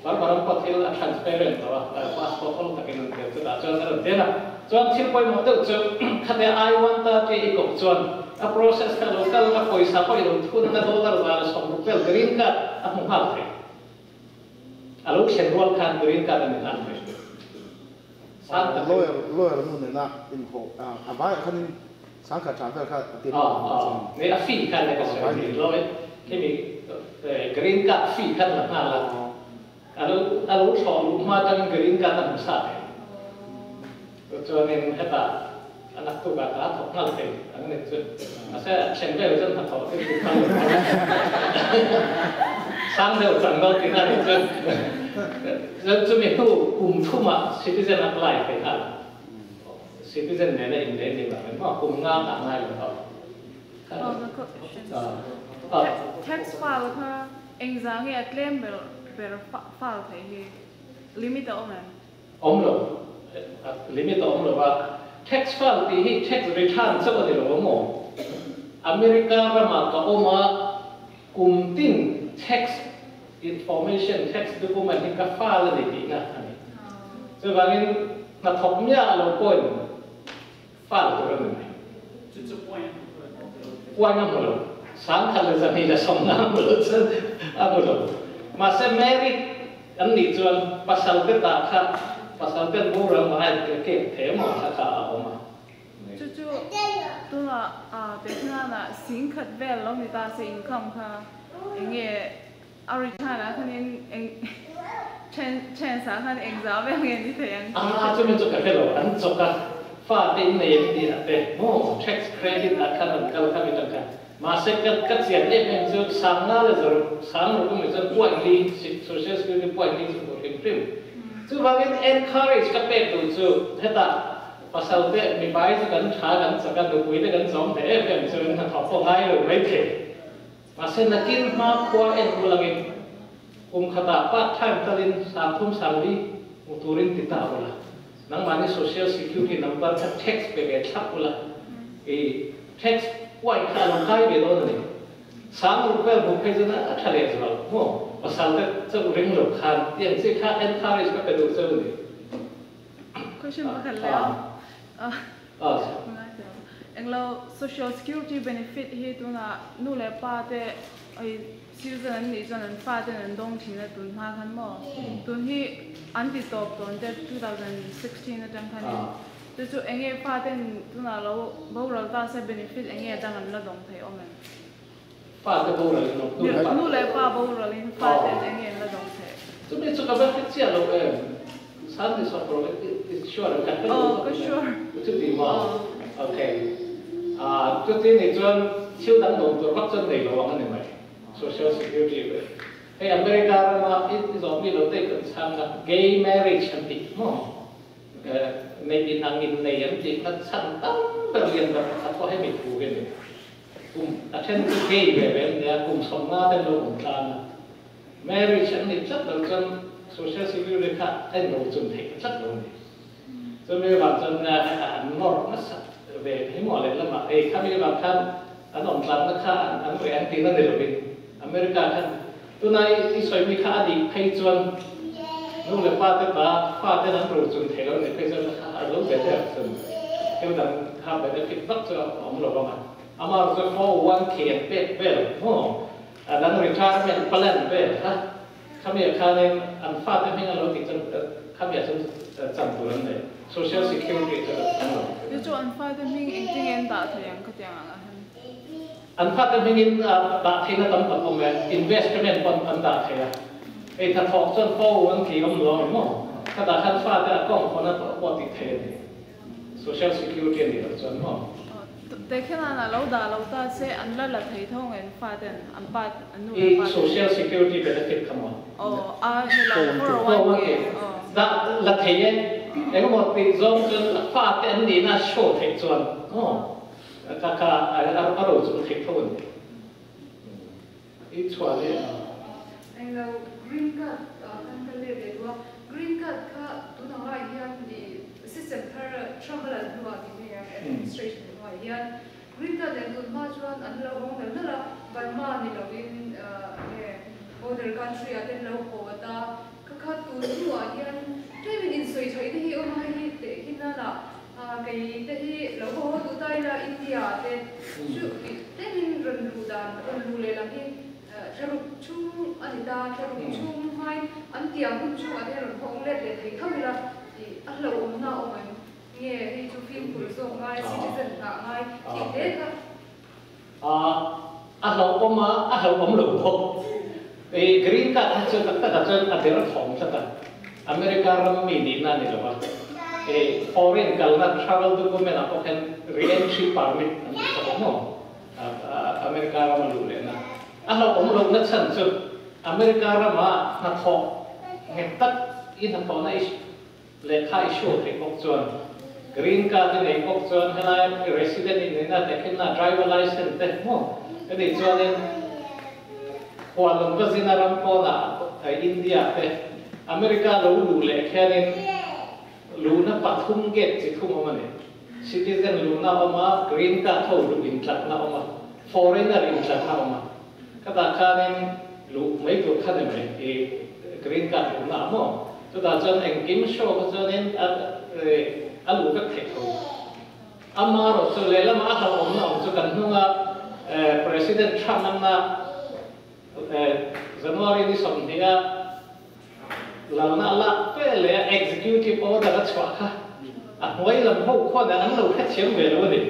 Bar baram pa thil a transparent to a passport ol takin an tel chu da chuan a dena chuan thil poi mo deuh chu khate I-130 i kop chuan a process kha local a poisa poi lo thun na dollar za la som rupel green card a hmu hal thei a lo thlen rual khan green card an an thei san ta lawyer lawyer nu ne na in ho a vai khanin sang kha tha vel kha ti a ne a fee khan ne ka soi ni loi khi mi green card fee khan la nga la alo alo thọ lu ma tang green card an sa thei cho nên heta anak tu ka ta thok ngal thei ang ne chu a se chen vel chen tha thok ti khan sang deuh chang do ti na ni chu chu mi tu kum thuma citizen apply thei kha citizen ne na in le ni ba ma kum nga ta ngai lo Oh, the question. Tax file kha engzang e claim ber ber file thei hi limit a om em? Om lo limit om lo ba tax file ti hi tax return chu ani lo mo America rama ka oma kum tin tax information tax document hi ka file ani ti na ani chu wangin na thok mya lo point file tu ran ni chu chu point point am lo sang khat le zani la som na am lo chu am lo ma se merit an ni chuan pasal te ta kha pasal te mu ra ma ai ke ke the mo kha kha a oma chu chu tu na a te na na sing khat vel lo ni ta se income kha enge a return a khanin eng chen chen sa khan eng za vel nge ni the ang a chu mi chu ka lo an choka fa te nei em ti te mo tax credit a khan an kal kha mi tang kha ma se ka ka chian em em chu sang na le zor sang ru mi chu point li social security point li chu ko prim prim chu wangin encourage ka pe tu chu heta pasal te mi bai chu kan tha kan chaka nu pui te kan chom the em em chu na thok ko ngai lo mai the ma se na kin ma khwa en ulangin um khata part time talin sang thum sang li muturin ti ta ula nang mani social security number kha tax pe ve thak ula e tax point kha lo kai ve do ni sang ru pel bu phe jana a thale zwal mo pasal te chu ring lo khan tiang chi kha encourage ka pe du chu ni question pakhat leo a englo social security benefit hi tuna nu le pa te ai citizen an ni chuan an fa ten an dong thin a tun hma khan mo tun hi an ti top ton te 2016 atang khan chu chu enge fa ten tuna lo bo ral ta se benefit enge dang an la dong thei om em fa te bo ral no nu le pa bo ral in fa ten enge la dong thei chu mi chu ka ba ti chia lo em san ni so pro is sure ka oh ka sure chu ti ma okay a chu ti ni chuan thil dang dong tur vak chuan nei lo ang ani mai social security ve hey America rama is on mi lo te kan chang na gay marriage an ti mo nei in ang in nei an ti na chan tam ber lian ber khat ko he mi thu ge ni a then chu gay ve ve ne kum som na ten lo um tlan na marriage an ni chat lo chuan social security kha en lo chun thei chat lo ni chu mi wa chuan na an nor na sa ve hi mo le lama ei kha mi wa khan an om tlan na kha an re an ti na ni lo bin America khan tunai i soi mi kha adi phei chuan nu le pa te pa fa te nan ru chun thei lo ni phei chuan kha a lo be te chun thil dang kha benefit vak chu om lo ba ma amar chu 401k pe vel mo adan retirement plan vel ha khami kha ne an fa te hing lo ti chun khami chun chan tu ran ne social security chu an lo chu chu an fa te hing eng ting en da thayang ka tiang anga an fa te hing in da thei na tam tak om investment pon an da thei a ei tha thok chon 401k om lo mo kha da khan fa te akong khona po ti thei ni social security ni lo chon mo te khena na lo da lo ta se an la la thei thong en fa ten an pa an nu e social security benefit come on oh a he lo 401k da la thei en eng mo ti zong chon fa te an ni na show thei chon oh ka ka a ro chu thei thon i chua le eng lo green card kan ka le le wa green card kha tu na ra hian ni system thar Trump la nuwa ti me administration nuwa hian green card le tu ma chuan an lo hong na la ban ma ni lo in e Border country ah ten lo haw ta kha kha tun hnuah hian tlemin insawi thaih te hi awm a hei hi tehkhin nana kei te hi lo haw haw duh ta ila India ah te chu tlemin rawn luh dan rawn luh leh lam hi thlaruk chhung a ni ta thlaruk chhung hmain an tiang hun chhungah te hian rawn hawng let leh thei tho ila tih a hlauhawmna a awm em nge hei chu fimkhur zawk ngai citizen nghah ngai tih te kha. A hlauhawm a, a hlauhawm lo bawk. I green card hi chu tak takah chuan a der thawm tlat a, America ram mi nihna a ni lo va. I foreign kalna travel document ah pawh khian re-entry permit an ti chawk maw? America rama luh lehna. A hlauhawm lohna chhan chu America rama hnathawh nghet tak i hnathawhna i Lehkha i hriat theih bawk chuan green card i neih bawk chuan helai i resident i nihna te khin na driver licence te maw ka tih chuanin Kuala Lumpur zina ram pawnah India te America lo luh leh khianin luhna pathum gate chi thum awm a ni. Citizen luhna awm a, green card ho luh intlatna awm a, foreigner intlatna awm a. Khatah khanin luh mai tur kha ni mai i green card luhna ah maw? Chutah chuan engkim show kha chuanin a a luh vek theih tho. Amaherawh chu lehlamah a hlauhawmna awm chu kan hnunga President Trump anna January ni 20 a lalna a lak ve leh a executive order a chhuah kha a hnuai lam ho khuan an lo hrethiam ve lo a ni.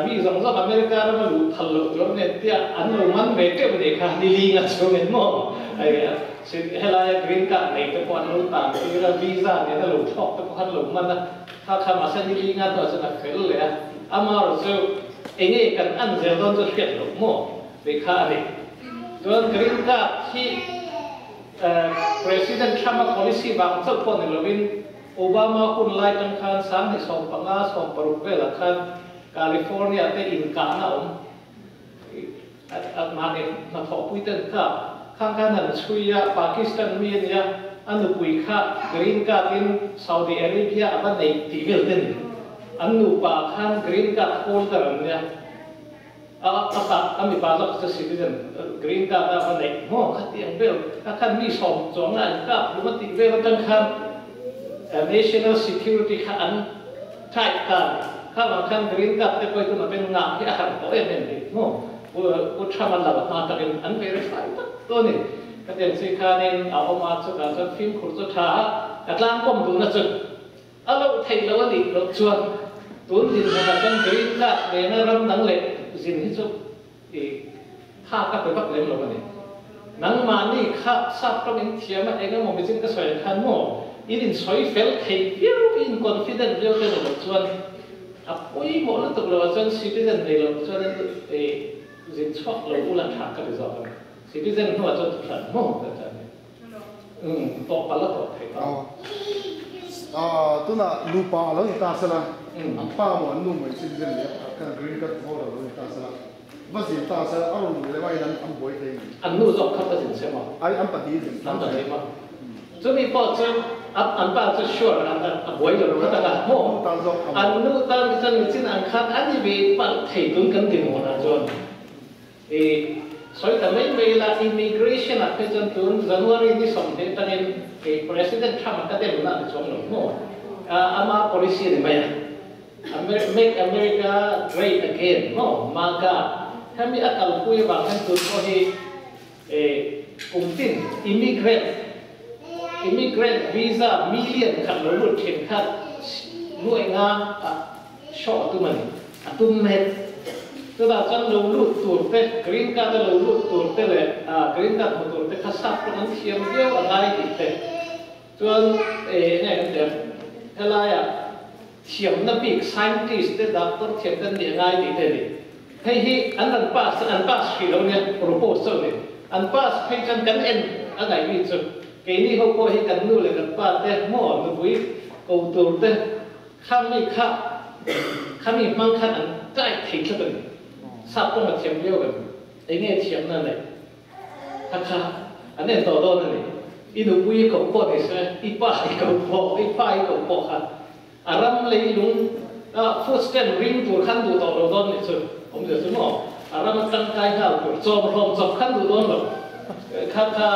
Mi zawng zawng America rama luh phal loh tur nen tia an lo man ve teuh nih kha ni linga chungin maw helaia green card nei te pawh an lo tan tir a, visa nen a lo thlawk te pawh kha an lo man a, kha kha mahse ni linga hnuah chuan a fel leh a, amaherawh chu enge kan an zel dawn chu hriat loh maw tih kha a ni. Chuan green card hi President Trump-a policy vang chauh pawh ni lovin Obama hun lai tang khan 2015, 16 velah khan California te inkahna awm mahni hnathawhpui ten kha khang khan an chhui a, Pakistan mi a nia, a nupui kha green card in Saudi Arabia a va neih tih vel te ni. An nupa khan green card holder an nia. A a pa a mipa zawk chu citizen green card a va neih maw kha tih ang vel kha khan mi sawm chuang a an kap hlum a tih vel atang khan national security kha an tight ta a ni. Kha vang khan green card te pawh hi tunah pawhin ngah hi a harh tawh em em bik maw Pu Pu Trump a lal hma takin an verify tak tawh a ni. Khatiang chi khanin a awm a chutah chuan fimkhur chu tha a ka tlangkawm duhna chu A loh theih loh a nih loh chuan tun dinhmunah chuan green card nena ram dang leh zin hi chu i tha ka pe vak lem lo a ni. Nangmahni kha sap tawng in thiam a eng emaw michin ka sawi ang khan maw in insawi fel thei viau, i in confident viau te ni loh chuan a pawimawh lutuk loh ah chuan citizen nei loh chuan i zin chhuak lo ula tha ka ti zawk a ni. Citizen hnuah chuan thuhran maw ka ti a ni. Umm tawh palh a tawh theih ta. Aw tunah nupa a lo ni ta sela, an pa maw an nu maw in citizen leh a kan green card holder a lo ni ta sela, va zin ta sela a rawn luh leh aiin an buai thei mai. An nu zawk kha va zin se maw? Ai an pahnih zin An pahnih maw? Chumi pawh chu an pa chu sure an a buai lo kha tak a maw? An nu tan hi chuan michin ang khan an i ve palh thei tun kan dinhmunah chuan. I sawi ta mai mai ila, immigration ah phei chuan tun January ni 20 atangin i President Trump a ka dem na a ni chuang lo maw? Ama policy a ni mai a, Make America Great Again maw? MAGA, hemi a kalpui avang hian tun pawh hi kum tin immigrant, immigrant visa million khat lo lut thin kha nuaih nga ah Show a tum a ni. A tum mek. Chutah chuan lo lut tur te, green card a lo lut tur te leh green card hmu tur te kha sap pawh an thiam viau a ngai tih te. Chuan eng nge kan ti ang, helaiah thiamna bik scientist te, doctor thiam te an nih a ngai tih te a ni. Hei hi an rawn pass an pass hrih lo nia, propose chauh a ni. An pass phei chuan kan en a ngaih mi chu keini ho pawh hi kan nu leh kan pa te maw nupui ko tur te, Khami kha khami hmang khan an type thei tlat a ni. Sap pawng a thiam viau em? Eng nge thiamna neih? Kha kha an en tawh dawn a ni. I nupui i koh pawh ni se, i pa i koh pawh, i pa i koh pawh kha a ram leilung a footstep ring tur khan duh tawh lo dawn nih chu. Awmzia chu maw? A ram a tangkai nghal tur chawm hlawm chawp khan duh dawn lo. Kha kha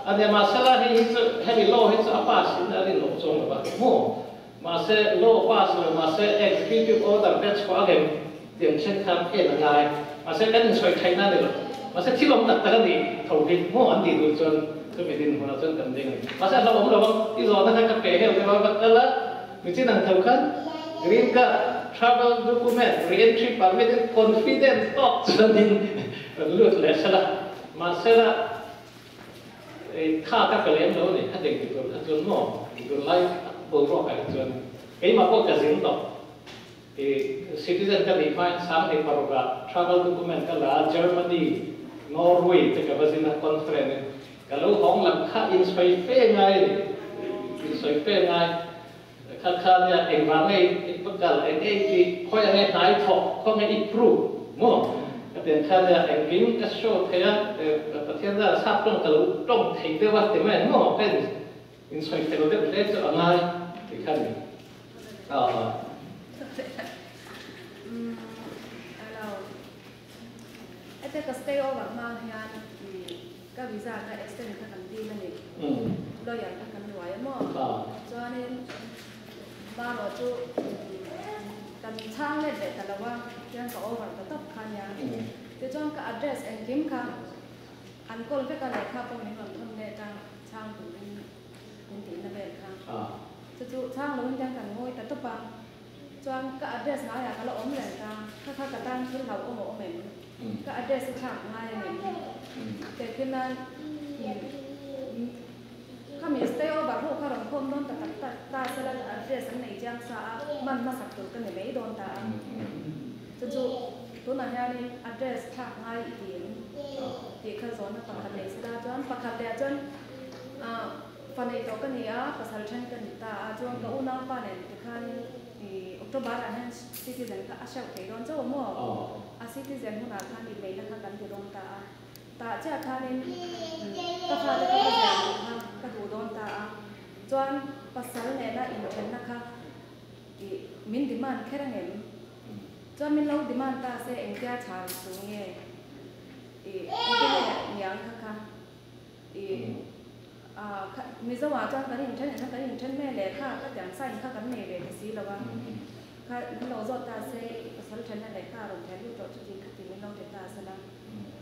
ania mahsela hei hi chu hemi law hi chu a pass in a rinawm chuang lo va maw? Mahse law pass lo mahse executive order te chhuah a rem tiang then khan en a ngai. Mahse kan insawi thaihna a ni lo. Mahse thil awm tak tak a nih tho hi maw an tih duh chuan chumi dinhmunah chuan kan ding a ni. Mahse a hlauhawm lo ang i zawhna kha ka peh heuh deuh a va kal a. Mi chin ang tho khan green card, travel document, re-entry permit in confident tawk chuanin rawn lut leh sela. Mahsela kha ka pe lem lo a ni, kha deng ti tur kha chuan maw tunlai boruakah hi chuan keimah pawh ka zin tawh. I citizen ka nih hmain 2006 ah travel document ka la a, Germany, Norway te ka va zin a conference in ka lo hawng lam kha insawi fe ngai a ni, insawi fe ngai. Kha kha nia engvang nge i va kal, eng nge i tih, khawi ang nge hnai thawk, khaw nge i prove maw? Ka ti ang kha nia engkim ka show thei a, Pathian zara sap tawng ka lo tawng thei deuh a ti mai ang maw? Ka insawi fel deuh hle chu a ngai tih kha a ni. Hello. Heta ka stay over hma hian ka visa ka extend kha kan dil a ni. Lawyer kha kan ruai a maw? Chuanin marawh chu kan chhang let leh ta lo a, tichuan ka over ta tawp kha nia. Tichuan ka address engkim kha an call vek a, lehkha pawh min rawn thawn let a, chhang turin min tihna vel kha. Chu chu chhang loin tiang kan ngawi ta tawp a. Chuan ka address ngaiah ka la awm reng ta, kha kha ka tan thil hauh awm a awm em? Ka address hi thlak ngai a ni. Tehkhin nan khami stay over ho kha rawn khawm dawn ta tak tak ta sela address an nei chiang sa a, man hmasak tur ka ni mai dawn ta a. Chu chu tunah hianin address thlak ngai i ti em tih kha zawhna pakhat nei sela chuan pakhat leh ah chuan Fa neih tawh ka ni a, pasal then ka ni ta a, chuan ka unaupa nen tikhanin i October ah hian citizen kha a hreuh thei dawn chauh a maw? A citizen hunah khan inneihna kha kan ti dawn ta a, tah chiah khanin ka fate kha ka ziah duh kha ka duh dawn ta a, chuan pasal nena inthenna kha i min demand kher angem? Chuan min lo demand ta se engtia chhan tur nge i engtin nge niang kha kha? I kha Mizo ah chuan kan inthen in kan inthen mai leh kha ka tiang sign kha kan nei ve ta si lo a, kha min lo zawt ta se i pasal thenna leh kha a rawn then lut tawh chuti kha ti min lo ti ta se la,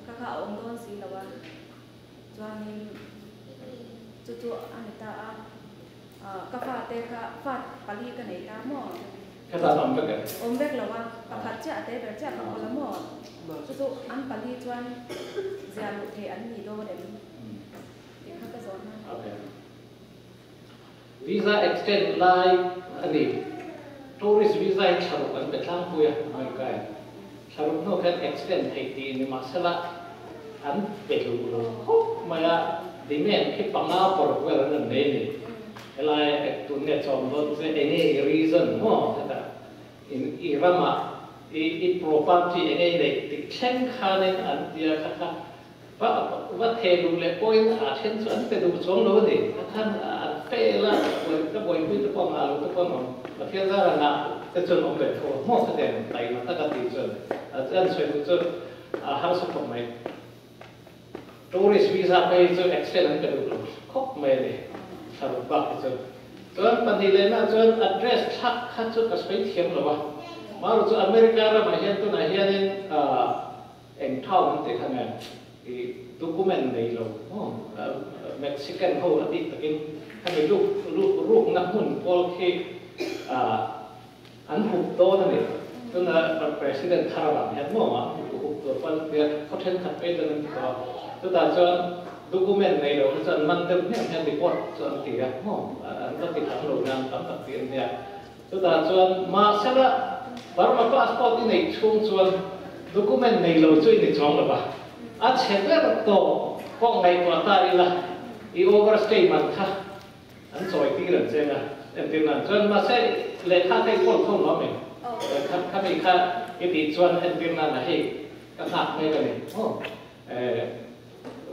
kha kha a awm dawn si lo a, chuanin chu chu a ni ta a, ka fate kha fa pali ka nei ta maw? Ka tan awm vek e. Awm vek lo a, pakhat chiah a te ber chiah ka kawl a maw? Chu chu an pali chuan zia luh theih an ni dawn em tih kha ka zawhna. Okay. Visa extend lai a ni. Tourist visa hi thla ruk an pe tlangpui a America in. Thla ruk hnu khan extend theih tih ni mahsela an pe duh lo khawp mai a, demand khi panga paruk vel an rawn nei a ni. Helai tun nge chawm dawn che enge i reason maw hetah in i ramah i i property enge i neih tih thleng khanin an tia kha kha va va theh duh leh pawhin a then chu an pe duh chuang lo a ni. Kha khan an fail a, ka buaipui te pawh ngah lo te pawh an awm. Pathian zara ngah te chuan awm ve tho a maw khatiang taima taka tih chuan an sawi duh chu a harsa khawp mai. Tourist visa phei hi chu extend an pe duh lo khawp mai a ni, thla ruk bak hi chu. Chuan pahnih lehna chuan address thlak kha chu ka sawi thiam lo a, maru chu America ramah hian tunah hianin eng town an tih kha nge i document nei lo maw Mexican ho a bik takin khami luk rukna hmun pawl khi An hup dawn a ni. Tuna President thar avang hian maw an hup hup tur pawn tia khaw thenkhat phei chuan an ti tawh a. Chutah chuan document nei lo hi chuan man deuh hmiah hian report chu an ti a maw an va ti tham lo nan tam tak tih an nia. Chutah chuan mahsela Burma passport i neih chhung chuan document nei lo chu i ni chuang lo va. A chhe ber tawh pawh ngaihtuah ta ila i overstay man kha An chawi tir an cheng a, entir nan chuan mahse lehkha te i kawl tho lo mai. Kha khami kha i tih chuan entir nan a hei ka nghak mek a ni maw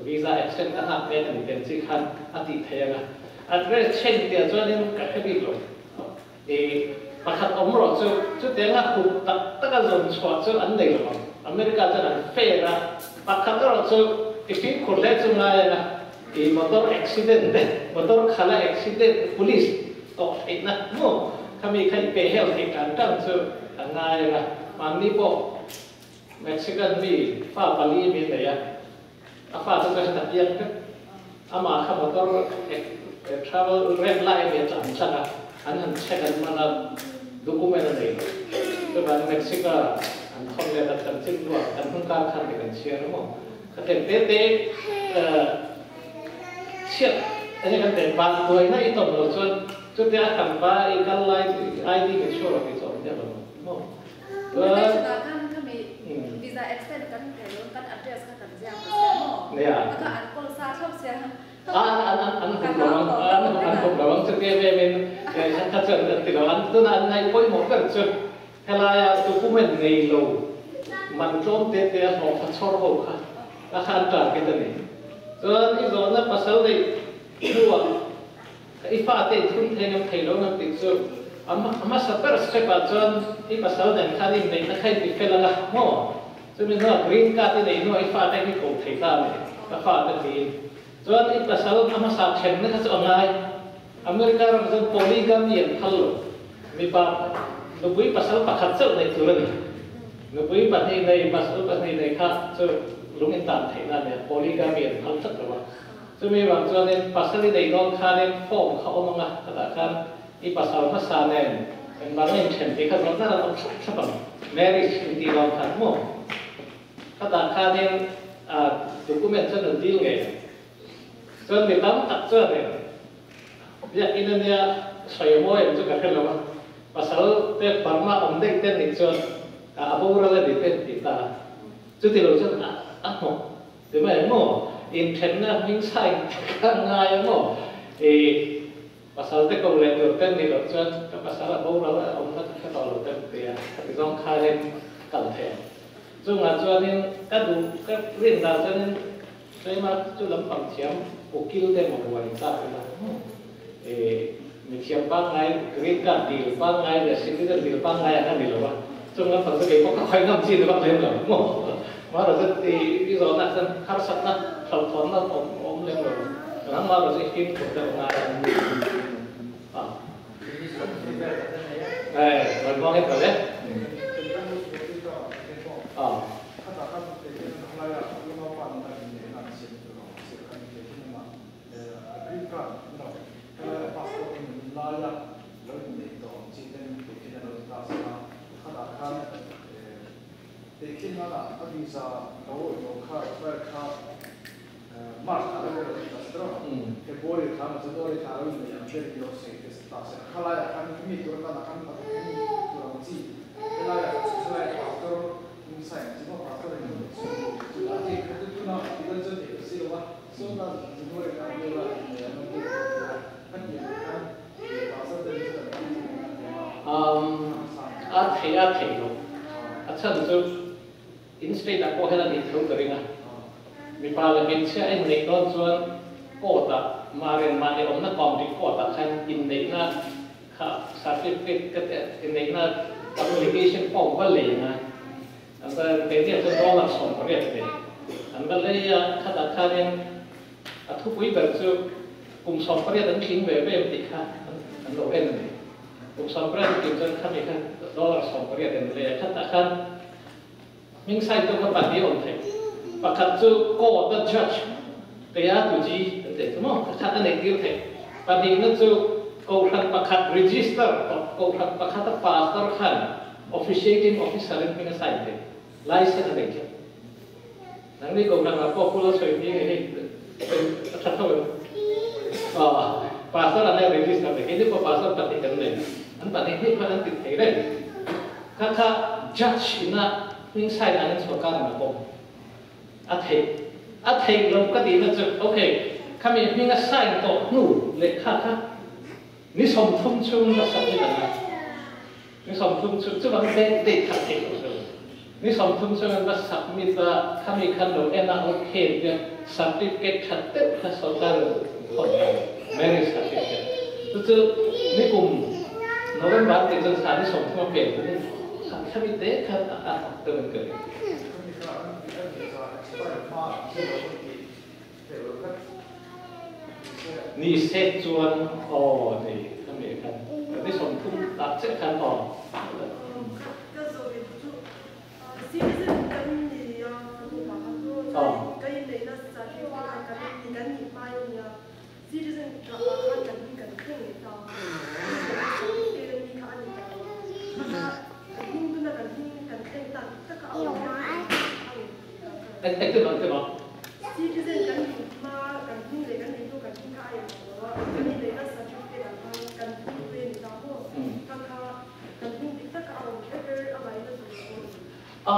visa extend ka nghak mek a ni tih ang chi khan a tih theih ang a. Address change tih ah chuanin ka hre bik lo. I pakhat awm rawh chu chutianga hup tak taka zawn chhuah chu an nei lo ang. America chuan an fair a, pakhat erawh chu. I fimkhur hle chu ngai a, i motor accident te, motor khala accident, police tawh theihna maw khami kha i peh hel theih tan tan chu a ngai a, mahni pawh Mexican mi fa pali mi a nei a, a fa te chu heta piang vek, amah kha motor travel red lai a mi a tlan tlang a, an han check an man a, document a nei lo, chuvang Mexica an thawn let a, chanchin luah kan hun kar khan te kan chhiar a maw. Ka tel te te chhiat enge kan tel ban buaina i tawm lo chuan chutia a kan va i kal lai ID min show lo tih chu awm miah lo maw. Immigration ah khan khami visa extend kan thei lo kan address kha kan ziak ta sia maw a kha an call sa thlap sia an an hup lo ang an hup lo ang chutia em em in kha chuan an ti lo ang tuna an ngaih pawimawh ber chu Helaia document nei lo man tlawm te te a hlawhfa chhawr ho kha a kha an target a ni. Chuan i zawhna pasal neih hnuah i fate i thun thei ngam thei lo ngam tih chu a hmasa ber step ah chuan i pasal nen khan inneihna kha i ti fel ang a maw? Chumi hnuah green card i neih hnuah i fate hi ko thei ta a ni, ka fate tiin. Chuan i pasal a hmasa thenna kha chu a ngai. America ram chuan polygamy an phal lo. Mipa nupui pasal pakhat chauh neih tur a ni. Nupui pahnih nei, pasal pahnih nei kha chu lung in tan theihna a nia, polygamy an phal tlat lo a. Chumi vang chuanin pasal i neih dawn khanin form kha awm ang a, khatah khan i pasal hmasa nen engvanga inthen tih kha zawh zar an awm thlap thlap ang, marriage intih dawn khan maw? Khatah khanin document chuan an dil ngei ang. Chuan mi tam tak chuanin Biakinn a nia sawi mawi ang chu ka hre lo a, pasal te Burma awm daih te nih chuan a boral a ni te an ti ta a, chuti lo chuan a a hnawk ti mai ang maw, inthenna hming sign te kha ngai ang maw, i pasal te ko leh tur te nih loh chuan ka pasal a boral a awmna ka hre tawh lo te an ti a, khati zawng khanin a kal thei ang. Chungah chuanin ka duh ka rin dan chuanin Tlema chu lampang thiam ukil te maw ruai tak ila e mithiam pangngai green card dil pangngai leh citizen dil pangngai ang a ni lo a, chung lampang chu keipawh ka khawi ngam chi ni vak lem lo maw marawh chu i i zawhna chuan harsatna hlauhthawnna awm awm lem lo nangmah erawh chu i fimkhur deuh ngai a ni a. E rawn hmang hek lo e. A. A theih a theih lo. A chhan chu in state ah pawh hian a nih tho ka ring a. Mipa leh hmeichhia a inneih dawn chuan court ah Marian mahni awmna county court ah khan inneihna kha certificate ka te inneihna application form va lei ngai. An va keini ah chuan dollar 80 ve an va lei a, khatah khanin a thupui ber chu kum 18 an tling ve ve em tih kha an lo en a ni. Kum 18 an tling chuan khami kha dollar 80 an lei a, khatah khan hming sign tu kha pahnih a awm thei. Pakhat chu court a judge keia tu ji an tih chu maw kha a neih tir thei. Pahnihna chu kohhran pakhat register kohhran pakhata pastor khan officiating officer in hming a sign thei. License a nei tlat. Nangni kohhran ah pawh pula sawi hming hi a tha tho em? Aw pastor an nei register nei keini pawh pastor pahnih kan nei. An pahnih hnih khan an ti thei reng. Kha kha judge ina hming sign angin sorkar in a pawm. A theih a theih lo ka tihna chu ok khami hming a sign tawh hnu lehkha kha ni 30 chhung a submit ang a, ni 30 chhung chuvang date date kha a theih loh chu ni 30 chhung an va submit a khami khan lo en a ok tia certificate tha deuh kha sorkar in thawn a marriage certificate chu chu ni kum November tih chuan thla ni 30 a pen hun. Khami te khan a te kan ka ni se chuan o ni khami khan ni som thum tak che khan o citizen kan ni ya kan pa khan chu ka in nei na certificate kan ni kan ni ma yo nia citizen ka khan kan ni kan theng ta certificate ni kha ani ta kha kan hing tu na kan hing kan thleng ta ta ka au ek ek te bang te ba citizen kan ni ma kan hing le kan ni tu kan hing ka ai kan ni nei na certificate khan kan hing tu ni ta ho ka kha kan hing dik ta ka au kher a bai na chu a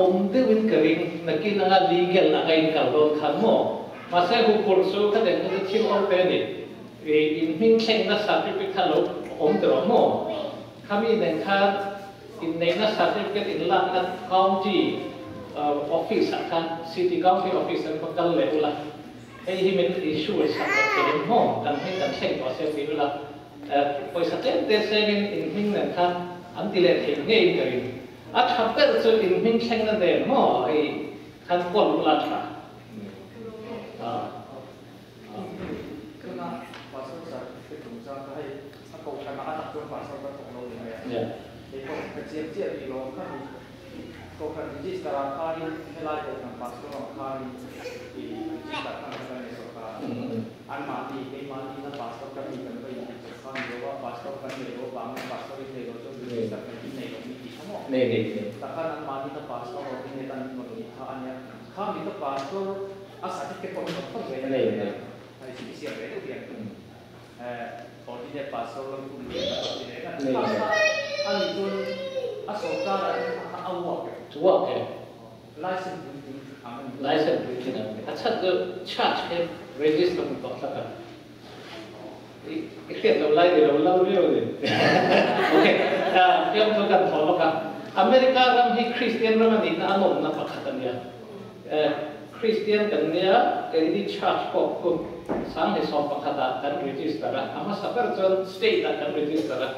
om deuhin ka ring nakin anga legal anga in kal don khan mo ma se hu pur chu ka den ka thil ol te ni in hming thleng na certificate kha lo om te ro mo khami den kha in nei na certificate in lak na county office khan city county office an pakal le ula hei hi min issue sak te mo kan hming kan thleng to se ti ula poisa te te sengin in hming nen khan an ti le thei ngei ka ring a tha ber chu in hming thleng na den mo ei khan kol ula tha a tuna pastor certificate chung chang ka hei a ko khan a tak chuan pastor ka thawk lo ni mai a hei pawh ka chiang chiah bik lo kha ni ko khan register ah khanin helai ko khan pastor ang khanin i register khan kan nei sarkar an mahni keimahni na pastor kan ni kan va in tih chawp kha ni lo a pastor kan nei lo vangin pastor in nei lo chuan register kan in nei lo mi tih kha maw nei nei nei takhan an mahni na pastor ordinate an rawn ni kha ania kha mi ka pastor a certificate pawh hi rawn thawn ve nei nei hei siam ve deuh hian ordinate pastor lam kum ve na rawn ti ve kha nei nei ani chuan a sarkar ah hian kha a work e work e license puitling ang ani license puitling ang ani a chhan chu church hi register hmu tawh tlat a i hriat lo lai ni lo lo viau ni okay fiam chu kan thaw lawk a America ram hi Christian ram a nihna a nawmna pakhat a nia Christian kan nia keini church pawh khu sanghnih sawm pakhat ah kan register a a hmasa ber chuan state ah kan register a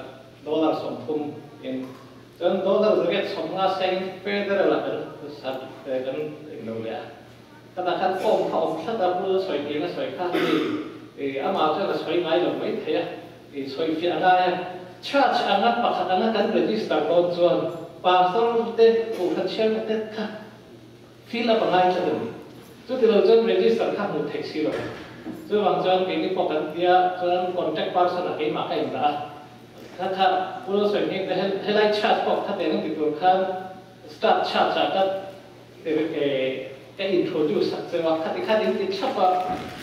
dollar 30 in chuan dollar zariat 50 seng federal ah kan kan englo leh a Ka khan form kha awm thlat a bul sawi tih na sawi kha ni amah chuan a sawi ngai lo mai thei a i sawi fiah a ngai a church anga pakhat anga kan register dawn chuan pastor te kohhran chairman te kha fill up a ngai tlat a ni chuti lo chuan register kha hmuh theih si lo chuvang chuan keini pawh kan tia chuan contact person ah keimah ka indah a kha kha bul sawi hming te helai church pawh kha teng ti tur khan start church ah ka ka introduce sak cheu a khati khan in ti thlap a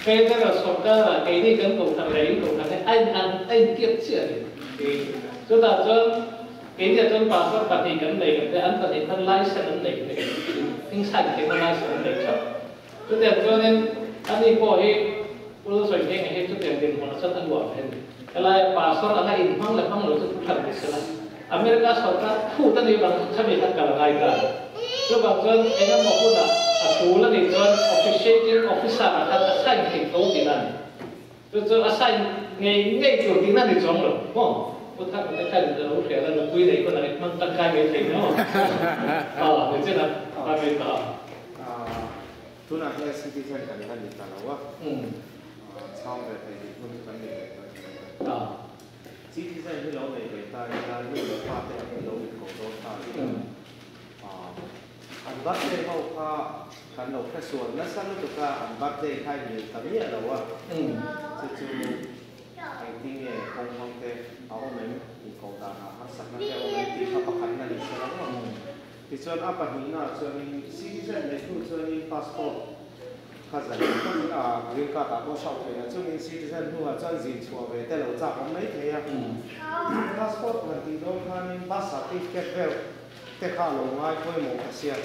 federal sarkar ah keini kan kohhran leh in kohhran hi a in an a in tiat chiah a ni chutah chuan keini ah chuan pastor pahnih kan nei kan tia an pahnih khan license an nei nei in sign theihna license an nei thlap chutiang chuanin ani pawh hi Pu Sawi Hming hi chutiang dinhmun ah chuan a luah ve a ni helai ah pastor anga inhmang leh hmang lo chu thu hran ni sela America sarkar phut a nih vang chu khami khan kal a ngai ta. Chuvang chuan eng emaw hunah a tul a nih chuan officiating officer ah khan a sign thei tho tihna a ni. Chu chu a sign ngei ngei tur tihna a ni chuang lo maw? Pu Thakute khan a lo hriat a, nupui nei hunah i hmang tangkai mai thei maw? Aw, ni chin a, a mi ta. Tunah hian citizen kan la ni ta lo a, chhang ve thei tih hun kan nei ve ta lo a. Citizen hi lo nei ve ta ila nu leh pa te ang hi lo in ko dawn ta ila an birthday ho kha kan lo hre sual nasa lutuk a an birthday kha in mil ta miah lo a chu chu engtin nge kawng hmang te a awm em in ko dan ah harsatna te a awm em tih kha pakhatna ni se lo ang tichuan a pahnihna ah chuanin citizen nei hnu chuanin passport Kha zan ang takin a green card ah pawh hrauh theih a, chungin citizen hnuah chuan zin chhuah ve te lo chak awm mai thei a. Passport han tih dawn khanin birth certificate vel te kha a lo ngai pawimawh ka sia.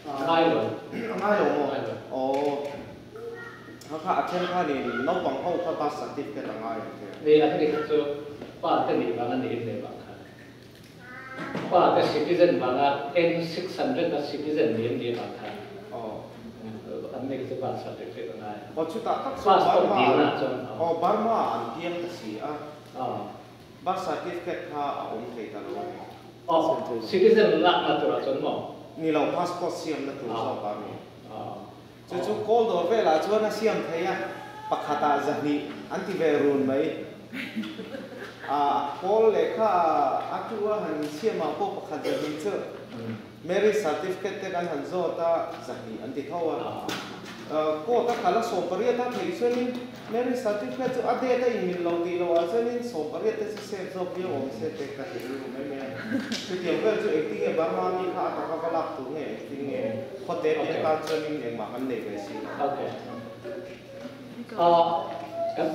A ngai lo. A ngai lo maw? Aw. Kha kha a then khanin naupang ho kha birth certificate a ngai ang che. Ni a heti kha chu pa te nih vang a ni in leh vang khan. Pa te citizen vanga N600 a citizen ni an nih vang khan an nei chu birth certificate a ngai a. Aw chutah tak chuan Passport Burma dilna ah chuan aw Burma ah an piang ta si a, birth certificate kha a awm thei ta lo a ni. Oh, citizen lak na tur ah chuan maw? Ni lo, passport siam na tur zawk ah mi. Chu chu kawl dawr velah chuan a siam thei a, pakhatah 200 an ti ve run mai. A kawl lehkha a tu a han insiamah pawh pakhat 200 chu marriage certificate te kan han zawt a, 200 an ti tho a. Court a kal a 18 a theih chuanin marriage certificate chu a date a inmil lo tih loh ah chuanin 18 te chu save zawk viau awm se te ka ti rilru mai mai a. Chutiang vel chu engtin nge Burma mi kha a taka va lak tur nge engtin nge khawte te atan chuanin engmah kan nei ve si lo. Okay.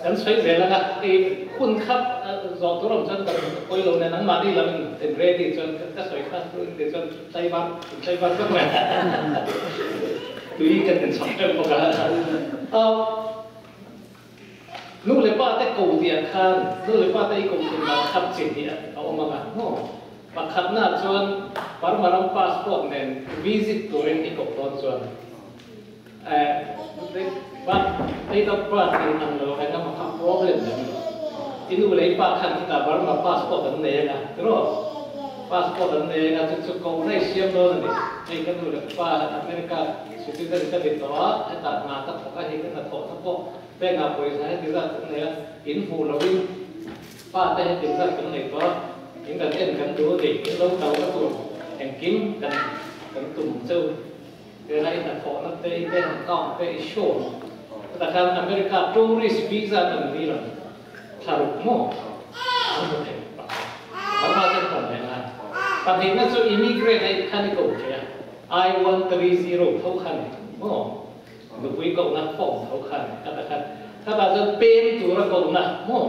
Kan sawi zel anga i hun kha zawh tur awm chuan ka pawi lo nen nangmahni lam in ready chuan ka sawi kha chu in tih chuan tlaivar tlaivar vek mai tui kan inchhak teuh bawk a. Nu leh pa te ko tih ah khan nu leh pa te i ko thin dan khat chi hnih a awm anga maw? Pakhatna chuan Burma ram passport nen visit turin i koh dawn chuan Date of birth in ang lo eng emaw kha problem lem lo. I nu leh i pa khan khitah Burma passport an nei anga tiraw? Passport an nei anga chu chu kohna i siam dawn a ni. Hei ka nu leh ka pa America citizen ka ni tawh a, hetah hna ka thawk a, hei ka hnathawhna pawh bank ah pawisa heti zat kan nei a, in hmuh loin pa te heti zat kan nei tawh a, in kan en kan duh a ni, in lo kal ka tur engkim kan kan tum cheu. Tuna i hnathawhna te, i bank account te i show chutah khan America tourist visa an dil ang thla ruk maw an hmu thei pakhat Burma chuan hawn leh ngai pahnihna chu immigrant a khan i ko thei a I-130 tho khan maw nupui kohna form tho khan khatah khan khatah chuan pem tura kohna maw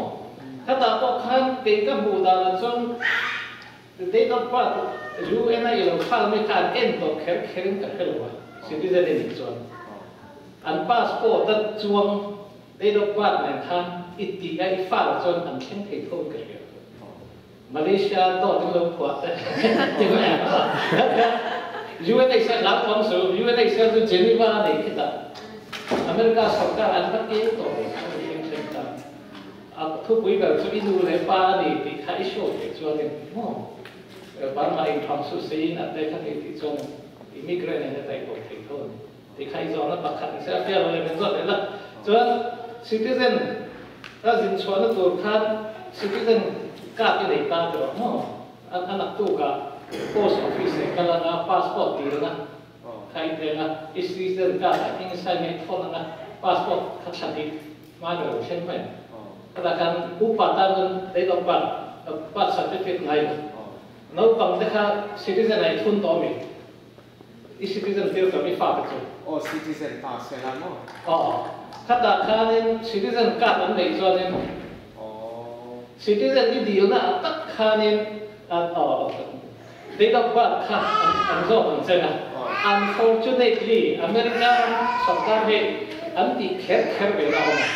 khatah pawh khan kei ka hmuh danah chuan Date of birth UN a i lo file mai kha an en tawh kher kher in ka hre lo a, citizen i nih chuan an passport a chuang date of birth nen khan i tih a i file chuan an thleng thei tho in ka hria. Malaysia dawt in lo phuah te ti mai ang a. UNHCR lau thawng su, UNHCR chu Geneva a nei khitah America sorkar an va keu tawh lo kha ni thleng thleng ta. A thupui ber chu i nu leh pa a ni tih kha i show theih chuanin maw Burma in thawng suh se in a te kha ni tih chuan immigrant in heta i ko thei tho a ni tih kha i zawhna pakhat ni se a fiah lo leh min zawt leh la. Chuan citizen a zin chhuahna tur khan citizen card i nei ta tih rawh maw a naktukah post office ah i kal anga passport dilna kha i peng a, i citizen card ah inside nge i thawn anga passport kha thla hnih Hma ka lo thleng mai. Chutah khan upa tan chuan date of birth, birth certificate ngai lo. Naupang te kha citizen ah i thun tawh ami? I citizen tir tawh mi fa te chu? Aw citizen ta se la maw? Aw. Khatah khanin citizen card an neih chuanin citizen i dilna ah tak khanin aw date of birth kha an zawk ang chen a. Unfortunately, America ram sorkar hi an tih kher kher ve na awm a.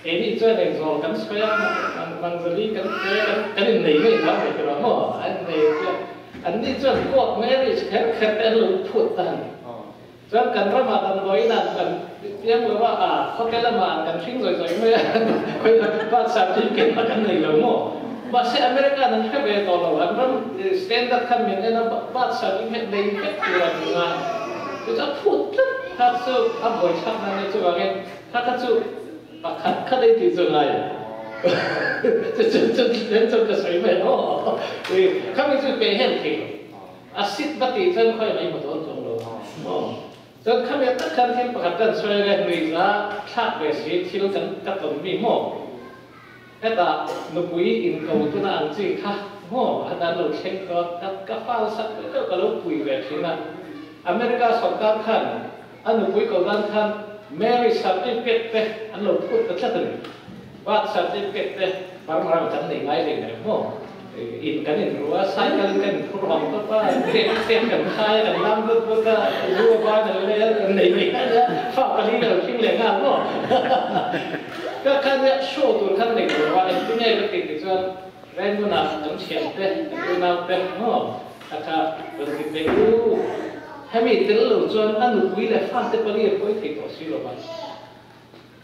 Keini chuan engzawl kan sawi a, Mangzali kan pe a, kan innei ngei na mai tur ang maw? An innei chiah. Anni chuan court marriage kher kher te an lo phut ta a ni. Chuan kan ramah damdawiin ah kan piang lo a, a hotel lamah an kan hring zawih zawih mai a, khawi birth certificate kha kan nei lo maw? Mahse America an hre ve tawh lo, an ram standard khan min en a, birth certificate nei vek tur an ngai. Chu chu a phut tlat kha chu a buaithlak na nia, chuvangin kha kha chu pakhat khat ei tih chu ngai chu chu chu nen chuan ka sawi mai aw, khami chu peh hen thei lo. A sit va tih chuan khawi mai hmu dawn chuang lo maw? Chuan khami tak khan thil pakhat kan sawi ange, nuihza thlak ve si thil kan ka tawn mi maw? Hetah nupui inko tuna ang chi kha maw hetah an lo thleng tawh a, ka fal sak ve deuh ka lo pui ve thin a. America sorkar khan a nupui ko dan khan marriage certificate te an lo phut ta tlat a ni. Birth certificate te Burma kan nei ngai hlei hlei maw? In kan inru a, cycle in kan inphur hawng tawp a, tet tet kan khai a, kan lam vut vut a, zu a ban an lei a, an nei mai a nia, fa pali ka lo hring leh nghal maw? Ka kha nia show tur khan nei tur a, engtin nge ka tih ti chuan Rangoon-ah kan thiante, kan unau te maw? Ka kha rawn ti teh u, hemi tel lo chuan a nupui leh fate pali a pawi thei tawh si lo va.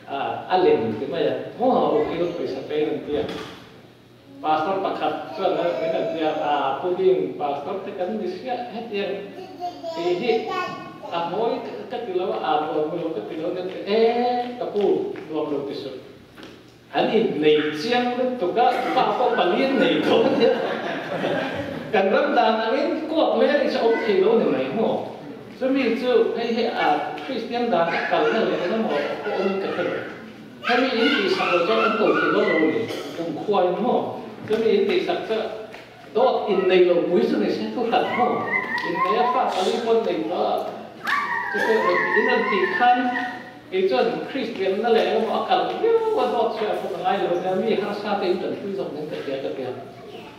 A lem ti mai a, maw ukil pawisa pe an ti a. Pastor pakhat chuan min an tia a puding pastor te kan ni sia hetiang ti hi a mawi ka ti lo a nuam lo ka ti lo kan ti e ka pu nuam lo ti su an in nei chiang lutuk a pa pawh pali an nei tawh ania kan ram dan angin court marriage a awm thei lo ni mai maw chumi chu hei hi a Christian dan a kalna leh engemaw pawh awmin ka hre lo hemi in tihsak lo chuan an ko thei dawn lo a ni kum khuain maw chumi in tihsak chu dawt in nei lo pui chu ni se thu hran maw in nei a fa pali pawn nei tawh a chu chu in rawn tih khan Kei chuan Kristian na leh emaw a kal viau a dawt chhiah pawh ka ngai lo nia, mi harsa te in tanpui zawk nen ka hria ka ti a.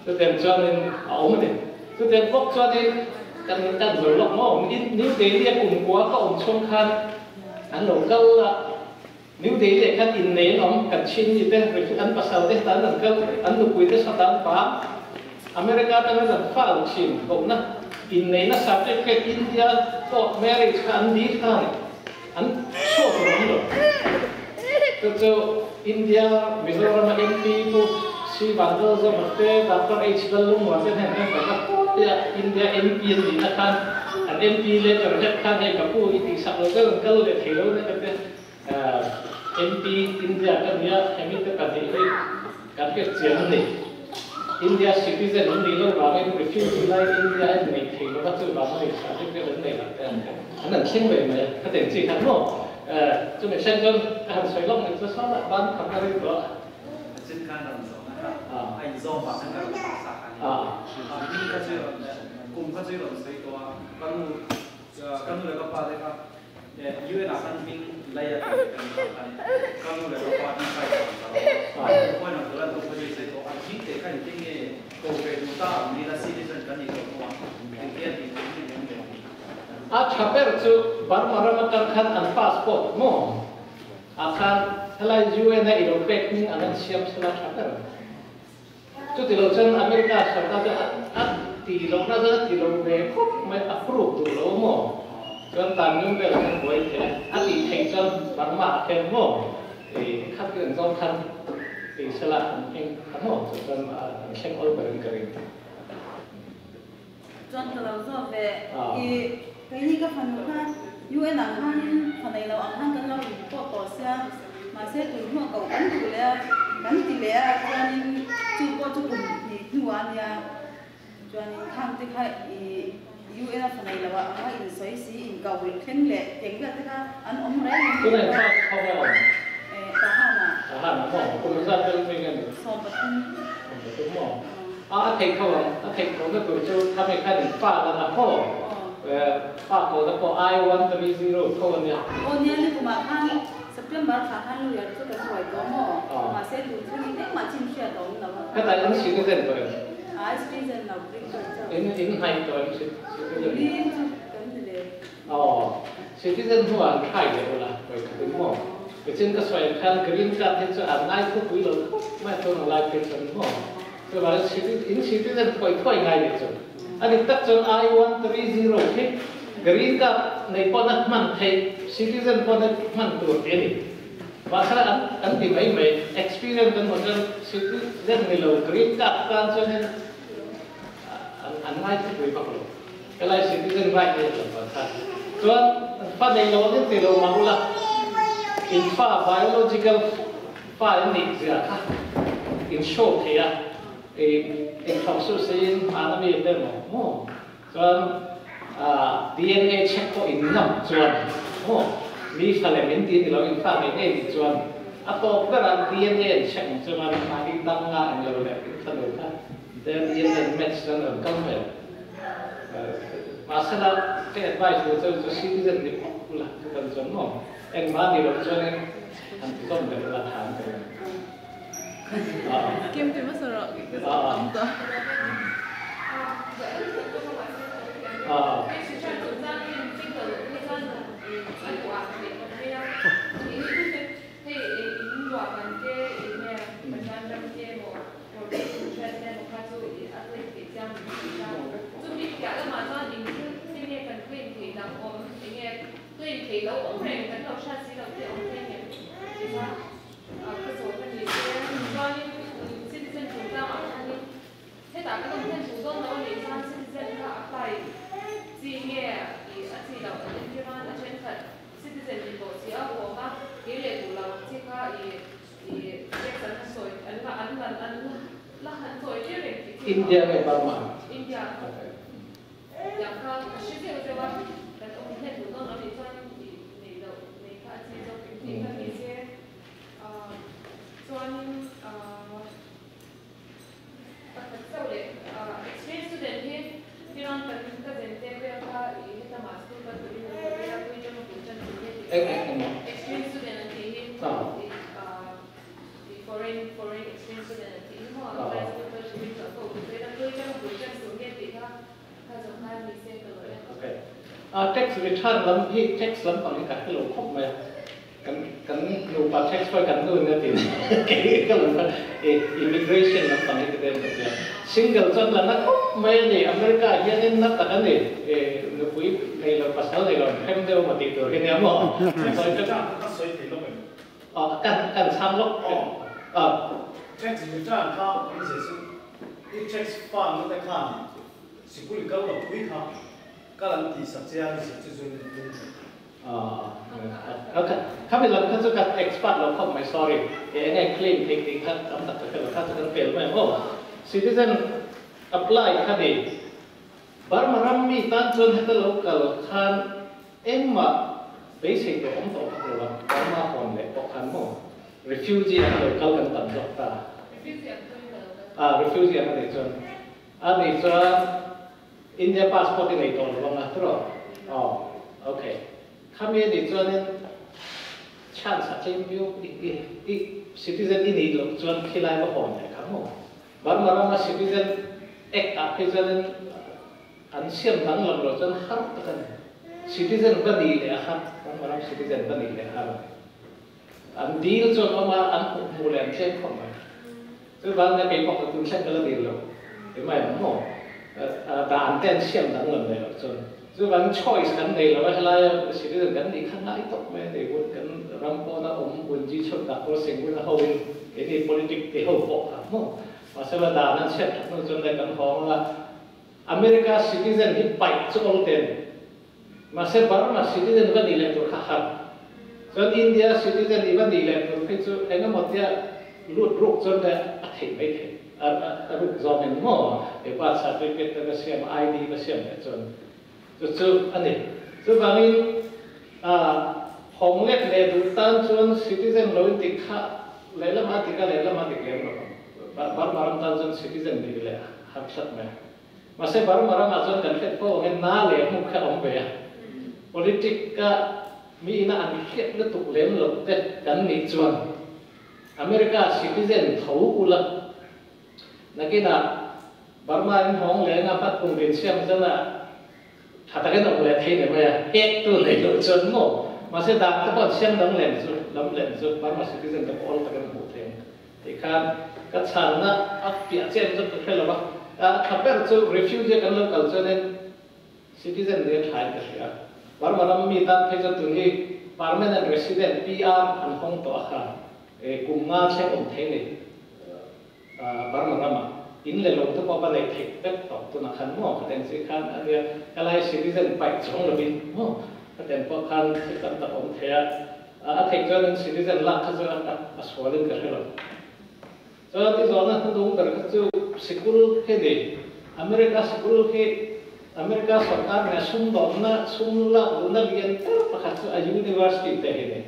Chutiang chuanin a awm a ni. Chutiang bawk chuanin kan kan zo lawk maw? New Delhi a kum kua ka awm chhung khan an lo kal a, New Delhi ah khan innei an awm, kan chin mi te an pasal te tan an kal, an nupui te satan pa America atangin an file thin kohna inneihna certificate India court marriage kha an dil kha a ni. An chhuak tur awm lo. Chu chu India Mizoram a MP pu Sri Vanlalzawma te, Doctor H Lallungmuan te hnen khan ka puia India MP an nihna khan an MP letter het khan hei ka pu i tihsak lo deuh an kal leh thei lo nia ka ti. MP India ka nia hemi te pahnih hi kan hriat chian a ni. India citizen an nih loh vangin refugee lai India a innei thei lova chuvang a ni certificate an nei loh te an an an thleng ve mai a ka ten chi khan maw chumi thleng chuan ka han sawi lawk nih chu sawn ah ban khat a ri tawh a. A chin khan rawn zawh na kha a inzawm vang khan ka rawn chhak sak a ni. Ni kha chu i rawn kum kha chu i rawn sawi tawh a ka nu ka nu leh ka pa te kha UN ah khan hming lai a tih kan ni khan ka nu leh ka pa hi kai chuan ka lo a point ang tura tu pawh sai tawh an hming te kha engtin nge ko ve duh ta ang ni la citizen kan nih tawh hnuah engtia tih tur ni lem lem ni. A tha ber chu Burma ram atang khan an passport maw ah khan helai UN a ilo pek hming ang an siam sela tha ber. Chuti lo chuan America sarkar chu a ti lohna chuan a ti lo ve khawp mai, a prove duh lo maw? Chuan tan nung vel khan buai thei a, a tih theih chuan Burma ah khian maw i khat an zawng khan ti sela an hming kha maw chu chuan an thleng awl berin ka ring. Chuan ka lo zawk ve i keini ka fanu kha UN ah khan fa nei lo ang khan kan lo in pawh tawh sia mahse tun hnuah koh kan duh leh a kan ti leh a chuanin chu pawh chu kum hnih hnuah a nia chuanin khang te kha i UN a fa nei lo ah anga in sawi si in koh thleng leh teng vel te kha an awm reng in Tunah in fa kho nge awm? Tahan ah. Tahan ah maw? Kum zat vel mi nge ni? 13. 13 maw? A a theih tho ang, a theih tho na tur chu khami khan in fa lan a haw, fa ko na pawh I 130 tho a nia. Aw nia ni kumah khan September thla khan lawyer chu kan ruai tawh maw? Mahse tun thlengin engmah chin hriat a awm lo a. Khatah in citizen tawh em? Ai citizen lo green card chauh. In in hnaih tawh em citizen? Li chu kan ni le. Aw citizen hnuah an try leh ula vawikhat in maw? Tichin ka sawi ang khan green card hi chu an ngai thupui lo khawp mai a tun ang lai phei chuan maw? Chuvangin in citizen thawi thawi ngai leh chu a dik tak chuan I 130 khi green card nei pawn a hman theih citizen pawn a hman tur tih a ni. Mahse an kan ti mai mai experience kan hmuh chuan citizen ni lo green card tan chuanin an ngai thupui vak lo. Helai citizen right hi a tam vang kha. Chuan fa nei lo angin ti lo mah ula in fa biological fa in nih zia kha in show thei a, eng thawk suh se in hman a mi te maw maw chuan DNA check pawh in ngam chuan maw mi fa lem in ti ni lo in fa ngei ngei nih chuan a tawp ber a DNA an check ang chuan mahni dang nga eng lo leh in fanu kha DNA match chuan rawn kal mai ang. Mahsela ka advice ve chu chu citizen ni phawt ula chu kan chuan maw engmah ni loh chuanin han ti zawm leh ula tha an ti reng. Kim ti hmasa rawh ka zawh tam tawh. India nge Burma? India. Okay. Yang kha ka hre zeuh zeuh a, kan awm hlen duh dawn lo nih chuan i nei loh nei kha a chi zawk em tih kha ni se. Chuanin pakhat chauh leh exchange student hi Tiran kan ka zen te vel kha i hetama school kal turin an lo vel a, pui tanga bul tan tur hi a tih chuan exchange student an tih hi i foreign foreign exchange student an tih hi maw helai school kal turin ka ko duh vel a, pui tanga bul tan tur hi a tih kha kha zawng khan ni se ka lo en. Okay. Tax return lam hi tax lampang hi ka hre lo khawp mai a. Kan kan nupa tax pawh kan nu in a ti kei ka lo kha i immigration lampang hi ka den ka tia single chuan la na khawp mai a ni America ah hianin na tak a ni i nupui nei lo pasal nei lo an hrem deuh emaw tih tur hi nia maw Tax return kha ka sawi thei lawk em? Aw kan kan chhang lawk aw tax return kha awmzia chu i tax fund na te khan sikul i kal lo pui kha kal an tih sak che a ni sak che chuan in tum thei. Khami lam kha chu ka expert lo khawp mai, sorry. Eng nge claim theih tih kha tam tak ka hre lo, kha chu kan pel mai ang aw. Citizen apply kha ni Burma ram mi tan chuan heta lo kal khan engmah beisei tawh awm tawh vak lo a, Burma hawn leh pawh khan maw refugee ang lo kal kan tam zawk ta. Refugee ang chuan ka lo kal. Ah, refugee ang a nih chuan a nih chuan India passport i nei tawh lo anga tiraw? Aw ok. Khami a nih chuanin chance a tlem viau i i i citizen i nih loh chuan khilai va hawn leh kha maw? Burma rama citizen act ah phei chuanin an siam danglam loh chuan har tak a ni. Citizen va nih leh a har, Burma ram citizen va nih leh a har a ni. An dil chuan awm a, an hmuh hmuh leh an tlem khawp mai. Chuvangin kei pawh ka tun thleng ka la dil lo ti mai ang maw? Dan te an siam danglam leh loh chuan. Chuvangin choice kan nei lo a, helaia citizen kan nih kha ngai tawp mai a ni. Hun kan ram pawna awm Bunji chhun Doctor Singh-una hoin keini politic ti ho pawh kha maw? Mahsela dan an chhiat that hnu chuan le kan hawng a, America citizen hi paih chu awl ten. Mahse Burma citizen va nih leh tur kha har. Chuan India citizen i va nih leh tur phei chu eng emaw tia lut ruk chuan le a theih mai thei. A ruk zawng in maw he birth certificate te va siam a, ID va siam leh chuan chu chu a ni. Chuvangin hawng lek leh duh tan chuan citizen lo in tih kha lehlam a dik a lehlam a dik lem lo ang. Burma ram tan chuan citizen nih leh har hlat mai a. Mahse Burma ramah chuan kan hriat fo angin na leh hmu kha a awm ve a. Politic a mi ina an hriat lutuk lem loh te kan nih chuan America citizen tho ula nakinah Burma in hawng leng a hmat kum rin siam zana tha takin awm leh thei ni mai a, hek tu nei loh chuan maw. Mahse dan te pawh an siam dang lem chu lam lem chu Burma citizen te pawh awl takin hmuh thei ang. Tikhan ka chhanna a piah chiah chu ka hre lo va, a tha ber chu refugee kan lo kal chuanin citizen nia thain ka hria. Burma ram mi tan phei chuan tun hi permanent resident, PR, an hawng tawh a kha kum nga thleng awm thei ni Burma ramah in leh lo te pawh va neih theih vek tawh tunah khan maw ka ten chi khan a nia helai citizen paih chuang lovin maw ka ten pawh khan thil tam tak awm thei a. A theih chuan in citizen lak kha chu a sual in ka hre lo. Chuan i zawhna hnudung ber kha chu sikul khi ni. America sikul khi America sorkar nen sumdawnna sum lak duhna lian ber pakhat chu a university te hi ni.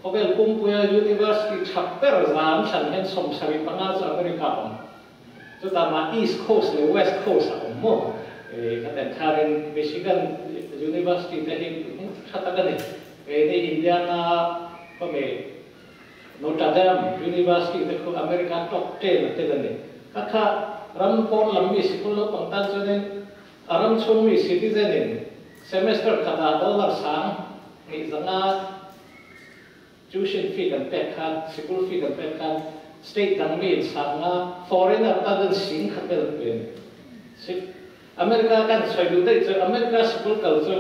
Khawvel pumpuia university tha ber zan thlan hian 75 chu America a awm. Chutah mah East Coast leh West Coast a awm maw? Ka ten kharin Michigan University te hi tha tak a ni. Keini Indiana khawmi Notre Dame University te khu America top 10 a tel a ni. Kha kha ram pawn lam mi sikul naupang tan chuanin a ram chhung mi citizen in semester khatah dollar 2500 tuition fee kan pek khan, sikul fee kan pek khan state dang mi in 5000, foreigner tan chuan 10,000 vel an pe a ni. America kan sawi duh daih chu America sikul kal chu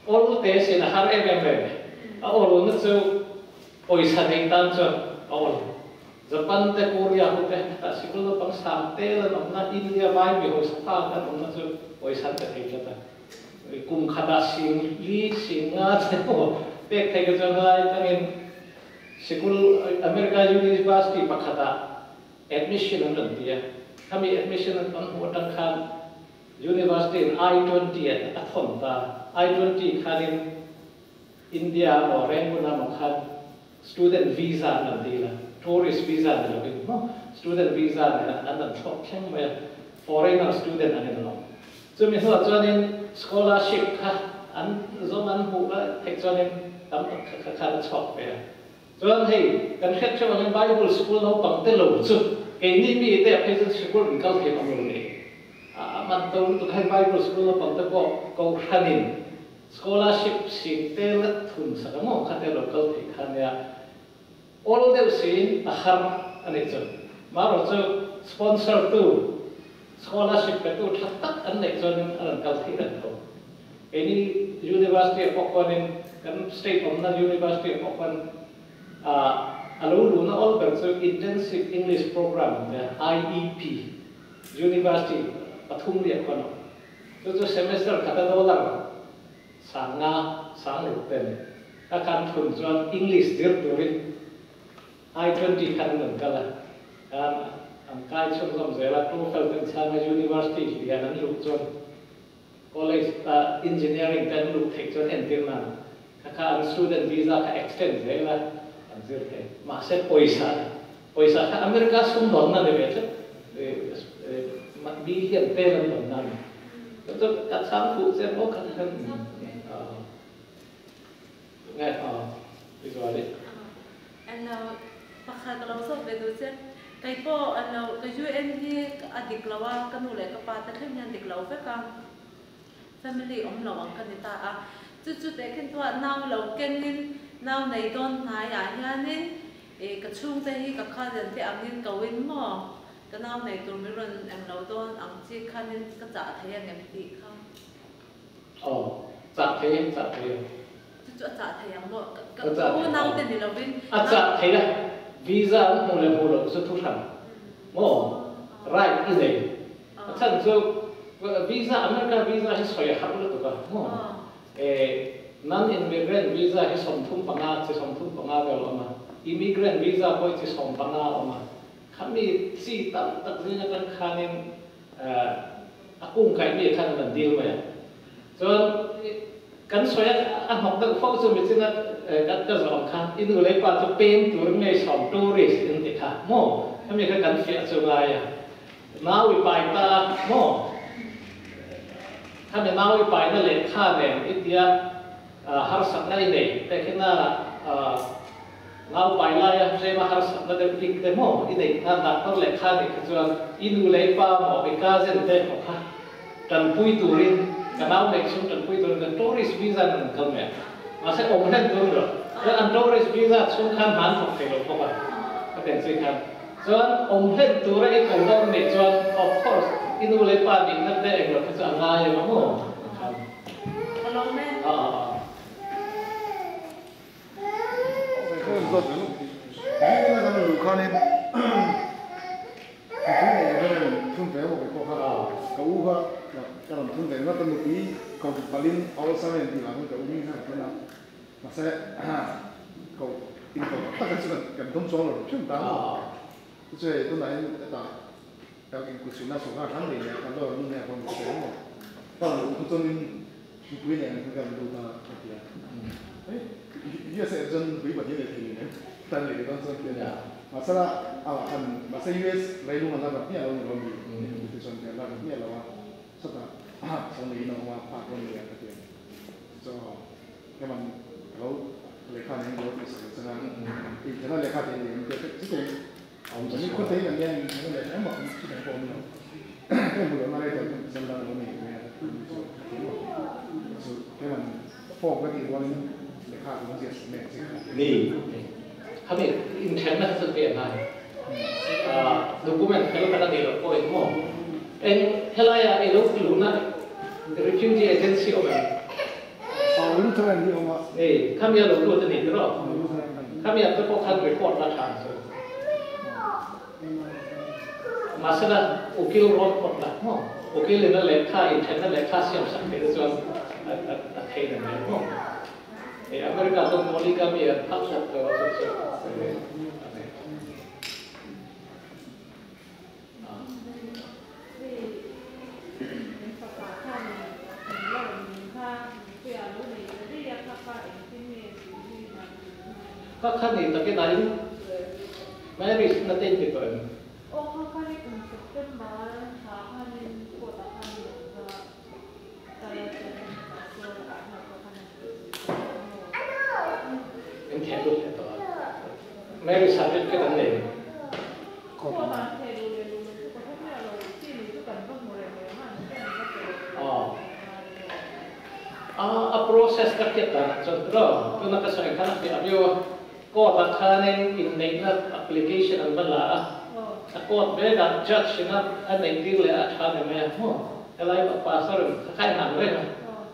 Awl te sin a har em em em. A awlna chu pawisa nei tan chuan a awl. Japan te Korea ho te hetah sikul naupang sang tel an awmna, India vai mi hausa fa an awmna chu pawisa an pe thei tlat a. Kum khatah 4000, 50,000 te pawh pek thei ka chuan helai atangin sikul America University pakhatah admission an rawn ti a. Kami admission an hu atang khan university in I-20 a thon ta. I-20 khanin India mo Rangoon mo khan student visa an dila, tourist visa ni lo mo, student visa ni an an thok thleng mai, foreigner student an lo. Chu mi hnuah chuanin scholarship kha an zong an hu a thei chuanin tam tak kha kha a chhuak ve a. Chuan hei kan hriat theuh angin Bible school naupang te lo chu keini mi te ah phei chuan sikul in kal thei awm lo ni. A man to lutuk a hei Bible school naupang te pawh kohhranin scholarship sing te la thun sak ang aw kha te lo kal thei kha nia. Awl deuh siin a har a nih chu. Marawh chu sponsor tu scholarship pe tu tha tak an neih chuanin a rawn kal theih reng tho. Keini university ah pawh khuanin kan state awmna university ah pawh khuan a lo luhna awl ber chu Intensive English Program tia IEP university pathum riah khuan a awm. Chu chu semester khata dollar 500 5,600 te a ni. A kan thun chuan English zir turin I-20 khan an rawn kal a, khan an kai chhunzawm zel a, TOEFL ten chhanga university lian an luh chuan college engineering te an luh theih chuan entir nan kha kha an student visa kha extend zel a, an zir thei. Mahse pawisa a ni. Pawisa kha America sumdawnna ni ve tlat, billion tel an dawnna a ni. Chu chu ka chhang fuh che maw kha khan. Nge aw i zual i. An lo pakhat ka lo zawt ve duh che. Kei pawh an lo ka UN hi a dik lo a, ka nu leh ka pa te thleng hian dik lo vek a, family awm lo ang ka ni ta a. Chu chu teh khin chuan nau lo kengin nau nei dawn hnaiah hianin ih ka chhungte hi ka cousin te angin ko in maw ka nau nei tur min rawn eng lo dawn ang chi khanin ka chah thei angem tih kha. Aw, chah thei, chah thei a. Chu chu a chah thei ang maw? Ka unau te ni lovin. A chah thei a, visa an hmuh leh hmuh loh chu thu hran maw? Right i nei. A chhan chu visa, America visa hi sawi a har lutuk a maw? Non-immigrant visa hi 35, chi 35 vel a awm a, immigrant visa pawh hi chi 15 a awm a. Khami chi tam tak zing atang khanin a kung kaih mi khan an dil mai a. Chuan kan sawi a a hnawk deuh fo chu michina kan ka zawh ang khan i nu leh pa chu peng tur ngei sawm tourist in ti kha maw hemi kha kan fiah chu ngai a. Nau i pai ta a maw khami nau i pai na lehkha nen i tia harsatna i nei te khi na Nau pai laia tlema harsatna deuh dik te maw i neih kha doctor lehkha nih kha chuan i nu leh i pa maw i cousin te maw kha tanpui turin ka nau neih chhung tanpui turin kan tourist visa in an kal mai a mahse awm hlen tur ni lo chuan an tourist visa chhung khan hna an thawk thei lo bawk a ka ten chi khan chuan awm hlen tura i ko dawn nih chuan of course i nu leh pa nihna te englo kha chu a ngai emaw maw khan. Ka lawm e. Ni, khami inthenna kha chu ve ngai. Document fel tak a nih loh pawhin maw? Eng helaiah i lo luhna refugee agency awm em? Ni, khami a lo lut a ni tiraw? Khami ah te pawh khan report la tha ang chu. Mahsela ukil rawn phawt la maw? Ukil in a lehkha inthenna lehkha siam sak theih te chuan a thei na mai maw? Hei America chuan polygamy an phal tlat lo a chu chu a ni. Ka kha ni takin a in marriage na te in ti tawh em? Aw kha kha ni kum September thla khanin court ah khan in awm kha kal a chuan mahse ah hna pawh khan an ti tawh maw? In theh lut leh tawh a, marriage certificate an nei em? Court ah an theh luh leh luh loh chu ka hre miah lo, chi ni chu kan va hmu reng reng a, an chuan an va pe leh tawh a A a process ka hriat danah chuan tiraw tuna ka sawi khan a fiah viau a, court ah khanin inneihna application an va la a, a court vekah judge ina a neih tir leh a tha ni mai a maw, helai pastor in kha kha inang reng a,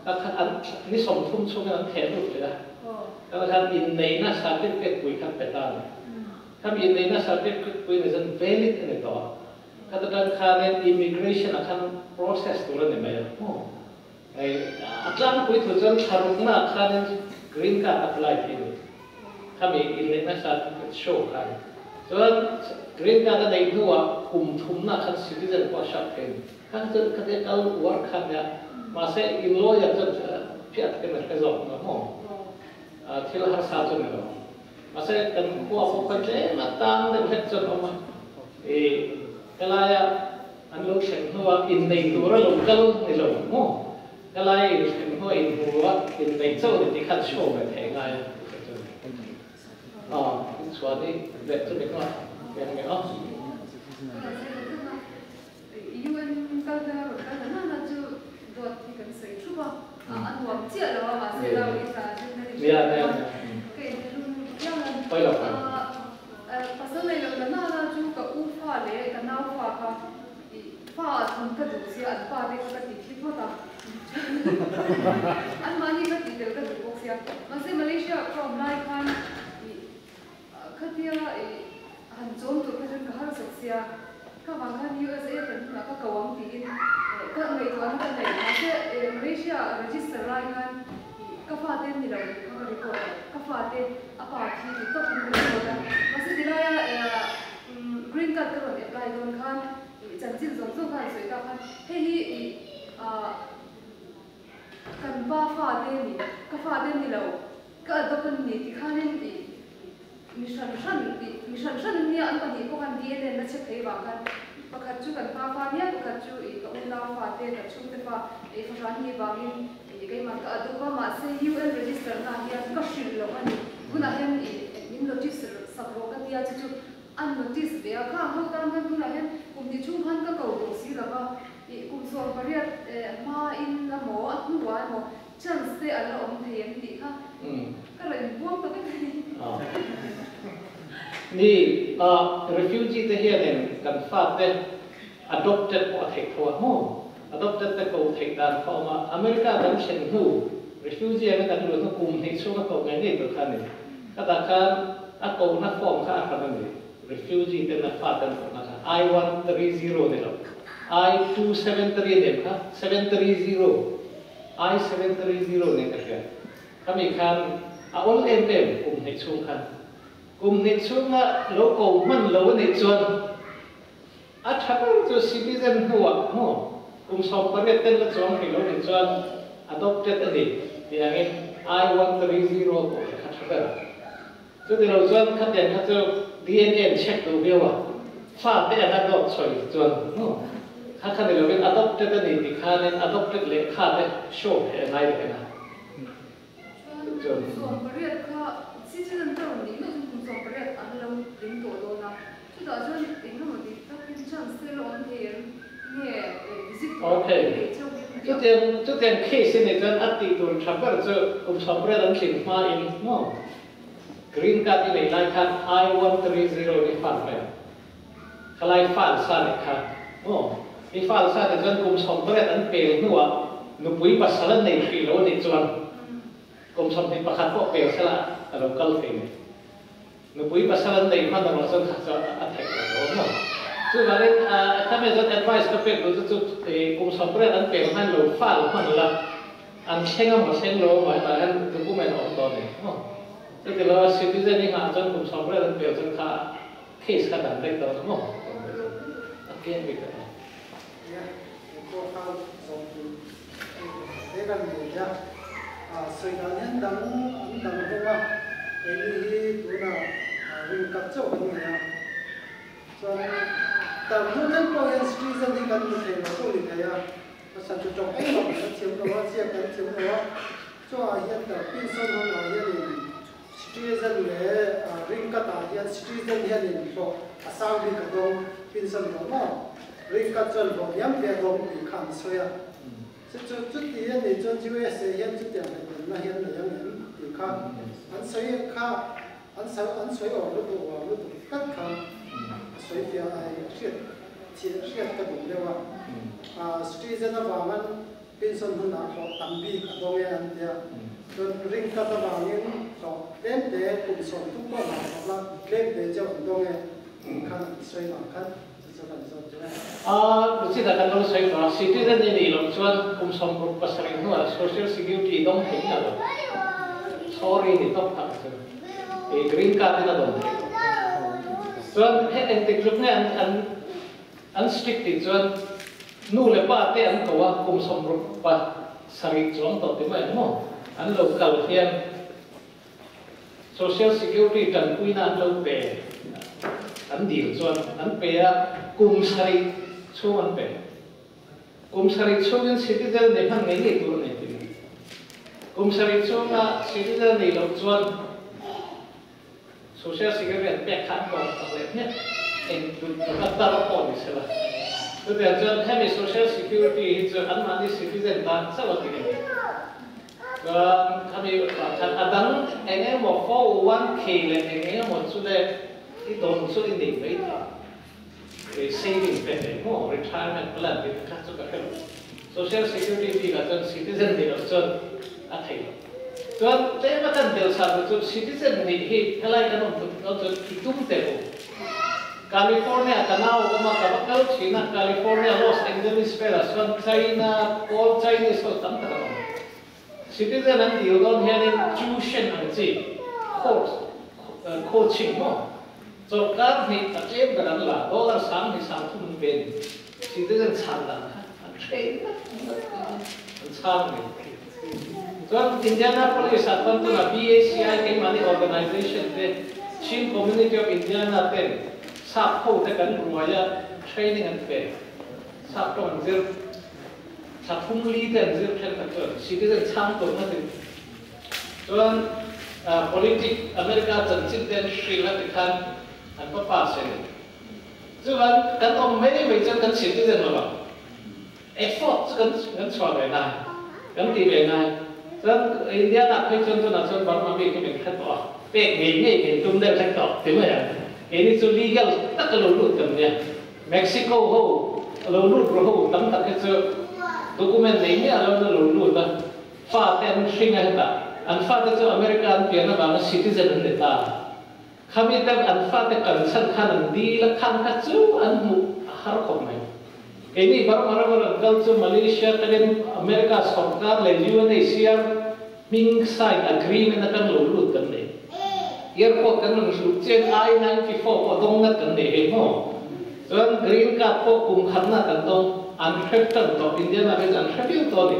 kha kha an ni 30 chhungin an theh lut leh a, kha khan inneihna certificate pui khan pe ta a ni. Khami inneihna certificate pui ni chuan valid a ni tawh a, khata tang khanin immigration ah khan process tur a ni mai a maw. Hei a tlangpui thu chuan thla rukna ah khanin green card apply thei a ni. Khami inneihna certificate show khan. Chuan green card a neih hnuah kum thumna ah khan citizen pawh a hrap thei a ni. Kha chu khatia kal uar khan nia. Mahse in lawyer chuan phiah takin a hre zawk na maw. Thil harsa chu ni lo. Mahse kan khua pawh kha tlem a tang deuh hlek chuan a awm a. I helaia an lo thlen hnua innei tur a lo kal ni lo maw? Helai inthleng hnua inhmu a innei chauh ni tih khan show ve thei ngai a tih kha chu a ni. Aw, inchhuah ni leh chu ni hnuah eng nge aw? UN kal na rawn kal na nana chu dawt hi kan sawi thup a, a nuam chiah lo a mahse lo i tla chu kan inhre lo a, ka inhre viau a. Pasal nei lo na nana chu ka u fa leh ka nau fa kha i fa ah thun ka duh sia an pa te kha ka ti thi phawt a, anmahni kha tih tel ka duh bawk sia. Mahse Malaysia ka awm lai khan i Khatia i han chawm tur kha chuan ka harsat sia, ka vang khan USA kan hunah ka ko ang tiin ka ngaihtuahna ka nei. Mahse Malaysia register lai khan i ka fate an ni lo tih kha ka report a, ka fate a pa thi ti tawpin ka report a. Mahse tilaia green card ka rawn apply dawn khan i chanchin zawng zawng kha an sawi ta khan hei hi i kan pa fate a ni, ka fate an ni lo. Ka adopt an ni ti khanin i mi hran hran i mi hran hran an nia an pahnih pawh khan DNA na check thei vang khan pakhat chu kan pa fa nia pakhat chu i ka unau fa te ka chhungte fa i fahran ni vangin i keimah ka adopt a mahse UN register na hian ka hrilh loh a ni tunah hian i min notice sak rawh ka tia chu chu an notice ve a kha ho tan khan tunah hian kum hnih chhung khan ka ko tawh si lova i kum 18 hma in emaw a hnuah emaw Chance te a la awm thei em tih kha ka rawn inbuang ta vek a ni. Ni, refugee te hianin kan fate adopted pawh a theih tho a maw? Adopted te ko theih dan kha a awm a, America kan thlen hnu refugee anga kan luh hnu kum hnih chhunga koh ngei ngei tur kha a ni. Khatah khan a kohna form kha a hran a ni, refugee ten a fate an kohna kha I-130 ni lo, I-273 a ni em kha? 730. I 730 nen ka hria. Khami khan a awl em em kum hnih chhung khan. Kum hnih chhunga lo ko hman lo a nih chuan a tha ber chu citizen hnuah maw kum 18 ten la chuang thei lo nih chuan adopted a ni tih angin I 130 pawh kha tha ber. Chuti lo chuan khatiang kha chu DNA an check duh viau a, fa te an adopt chhawi chuan maw kha kha ni lovin adopted a ni tih khanin adopted lehkha te show theih a ngai leh eng a. Chuan 18 kha citizen te rawn nih meuh chuan kum 18 an lo tling tawh dawn a, chutah chuan engemaw dik takin chance te la awm thei em nge visit tur Okay. thei chauhin a ti. Chutiang chutiang case i nih chuan a tih tur tha ber chu kum 18 an tling hmain maw Green card i neih lai khan I-130 i file mai ang. Khalai file sa nih kha maw? I file sa nih chuan kum 18 an pel hnuah nupui pasal an nei hrih lo a nih chuan kum 21 pawh pel sela a lo kal thei ni. Nupui pasal an neih hman erawh chuan kha chu a theih lo lo maw? Chuvangin khami chuan advice ka pek duh chu chu kum 18 an pel hman lo file hman la An thleng a maw thleng lo a maw hetah hian document a awm tawh a ni maw? Chuti lo a citizen i nghah chuan kum 18 an pel chuan kha case kha dan daih dawn a maw? A kiang bik a ni. Nia, he pawh kha zawm tur hei pakhat te kan nei a, sawi dan hian dang an dang hlawm a. Keini hi tunah ring kat chauh kan nei a, chuan tar hnu thleng pawh hian citizen hi kan hmu thei lo pawh ni thei a, a chhan chu tawng engmah kan thiam lo a, ziak kan thiam lo a, chungah hian tar pinsawn hunah hianin citizen leh ring katah hian citizen hianin hlawh a sang bik a dawng pinsawn lo maw? Ring kat chuan hlawh hniam hle a dawng tih kha an sawi a. Chu chu chuti a nih chuan USA hian chutiang hlawhtlinna hian nei ang em tih kha an sawi kha an sawi an sawi awm lutuk uar lutuk tlat kha a sawi fiah a hei a hriat thih hriat ka duh deuh a. Citizen avangan pension hunah hlawh tam bik a dawng e an tia chuan ring cut avangin hlawh tlem te kum 30 pawh hlawh hlawh la tlem te chauh an dawng e tih khan an sawi vang khan. A Luchita kan lo sawi tawh a, citizen i nih loh chuan kum 67 hnuah social security dawng thei miah lo. Sorry ni tawp tak chu. I green card in a dawn thei lo. Chuan he engtik tluk nge an an an strict tih chuan nu leh pa te an ko a, kum 67 chuang tawh ti mai ang maw? An lo kal hian Social Security tanpuina an lo pe, an dil chuan an pe a, kum sarih chhung an pe. Kum sarih chhungin citizen nei hman ngei ngei tur a nei tih mai. Kum sarih chhunga citizen nei loh chuan Social Security an pek kha an kawm tak leh hmiah, eng tut tut a tar pawh ni sela. Chutiang chuan hemi Social Security hi chu anmahni citizen tan chauh a ti a ni. Chuan khami ah khan a dang eng emaw 401k leh eng eng emaw chu le i dawn chu i nei mai thei. I saving te nei maw retirement plan tih te kha chu ka hre lo. Social security bik ah chuan citizen nih loh chuan a thei lo. Chuan tlem a kan tel chhan chu citizen nih hi helai kan awm tum dawn chuan i tum teh u. California ka nau awm a ka va kal thin a, California Los Angeles velah chuan China All Chinese ho tam tak an awm. Citizen an dil dawn hianin tuition ang chi course coaching maw chawlhkar hnih a tlem ber an la dollar 2000 30 an pe a ni. Citizen chhan dan kha an train ngat ngat an chhang mai. Chuan Indianapolis ah chuan tunah BACI keimahni organization te Chin Community of Indiana ten sap ho te kan ruai a training an pe sap tawng an zir thla thum li te an zir thenkhat chuan citizen chhang tur na tin chuan politic America chanchin te an hrilh a tikhan an va pass e chuan kan awm mai mai chuan kan citizen lo vang. Effort chu kan kan chhuah ve ngai, kan tih ve ngai. Chuan Indiana phei chuan tunah chuan Burma mi khi min hre tawh a, pek ngei ngei min tum deuh hlek tawh ti mai ang. Keini chu legal taka lo lut kan nia. Mexico ho lo lut ru ho tam tak hi chu document nei miah lo na lo lut a, fa te an hring a hetah. An fate chu America an pian avanga citizen an ni ta. Khami ten an fate kan chhan khan an dil a khan kha chu an hmuh a har khawp mai. Keini Burma ram a rawn kal chu Malaysia tangin America sawrkar leh UNHCR hming sign agreement a kan lo lut kan nei. Airport kan rawn hluh chian I-94 pawh dawng ngat kan nei hei maw? Chuan green card pawh kum khatna kan dawng an hre tan tawh Indiana phei chu an hre viau tawh a ni.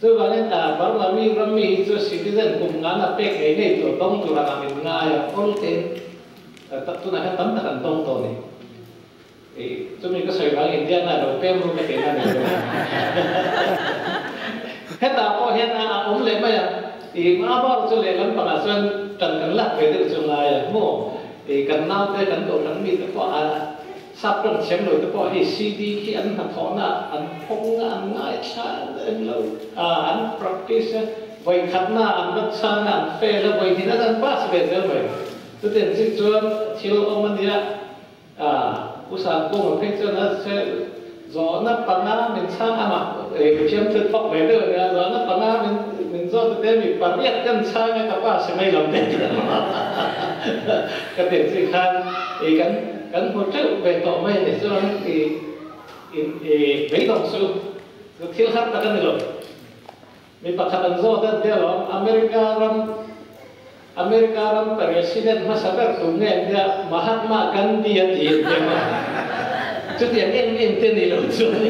Chuvangin Burma mi ram mi hi chu citizen kum ngan a pek ngei ngei tur dawng tur anga min ngai a, awl tein tunah hian tam tak an dawng tawh a ni. Chumi ka sawi vang Indiana lo pem ru ka tihna ni lo. Hetah pawh hian a awm leh mai a, a bar chu lehlam pangah chuan tan kan lak ve deuh chu ngai a, maw kan naute kan kohhran mite pawh a Sap tawng thiam lo te pawh hei CD khi an hnathawhna an phawng a, an ngaithla em lo a, an practice a, vawikhatna an va chhang a, an fail a, vawihnihna an pass ve zel mai. Chutiang chiah chuan thil awm a nia, Pu Sangkunga phei chuan a se zawhna panga min chhang a mah thiam thil thawk ve deuh a nia, zawhna panga min min zawt te mi pariat kan chhang a ka pass mai lo te ka ti ang chi khan kan Kan hmu teuh ve tawh mai a ni chuan i in i beidawng chu chu thil har tak a ni lo. Mi pakhat an zawt a nia lawm, America ram America ram president hmasa ber tu nge an nia Mahatma Gandhi a ti an nia maw? Chutiang em em te ni lo chuan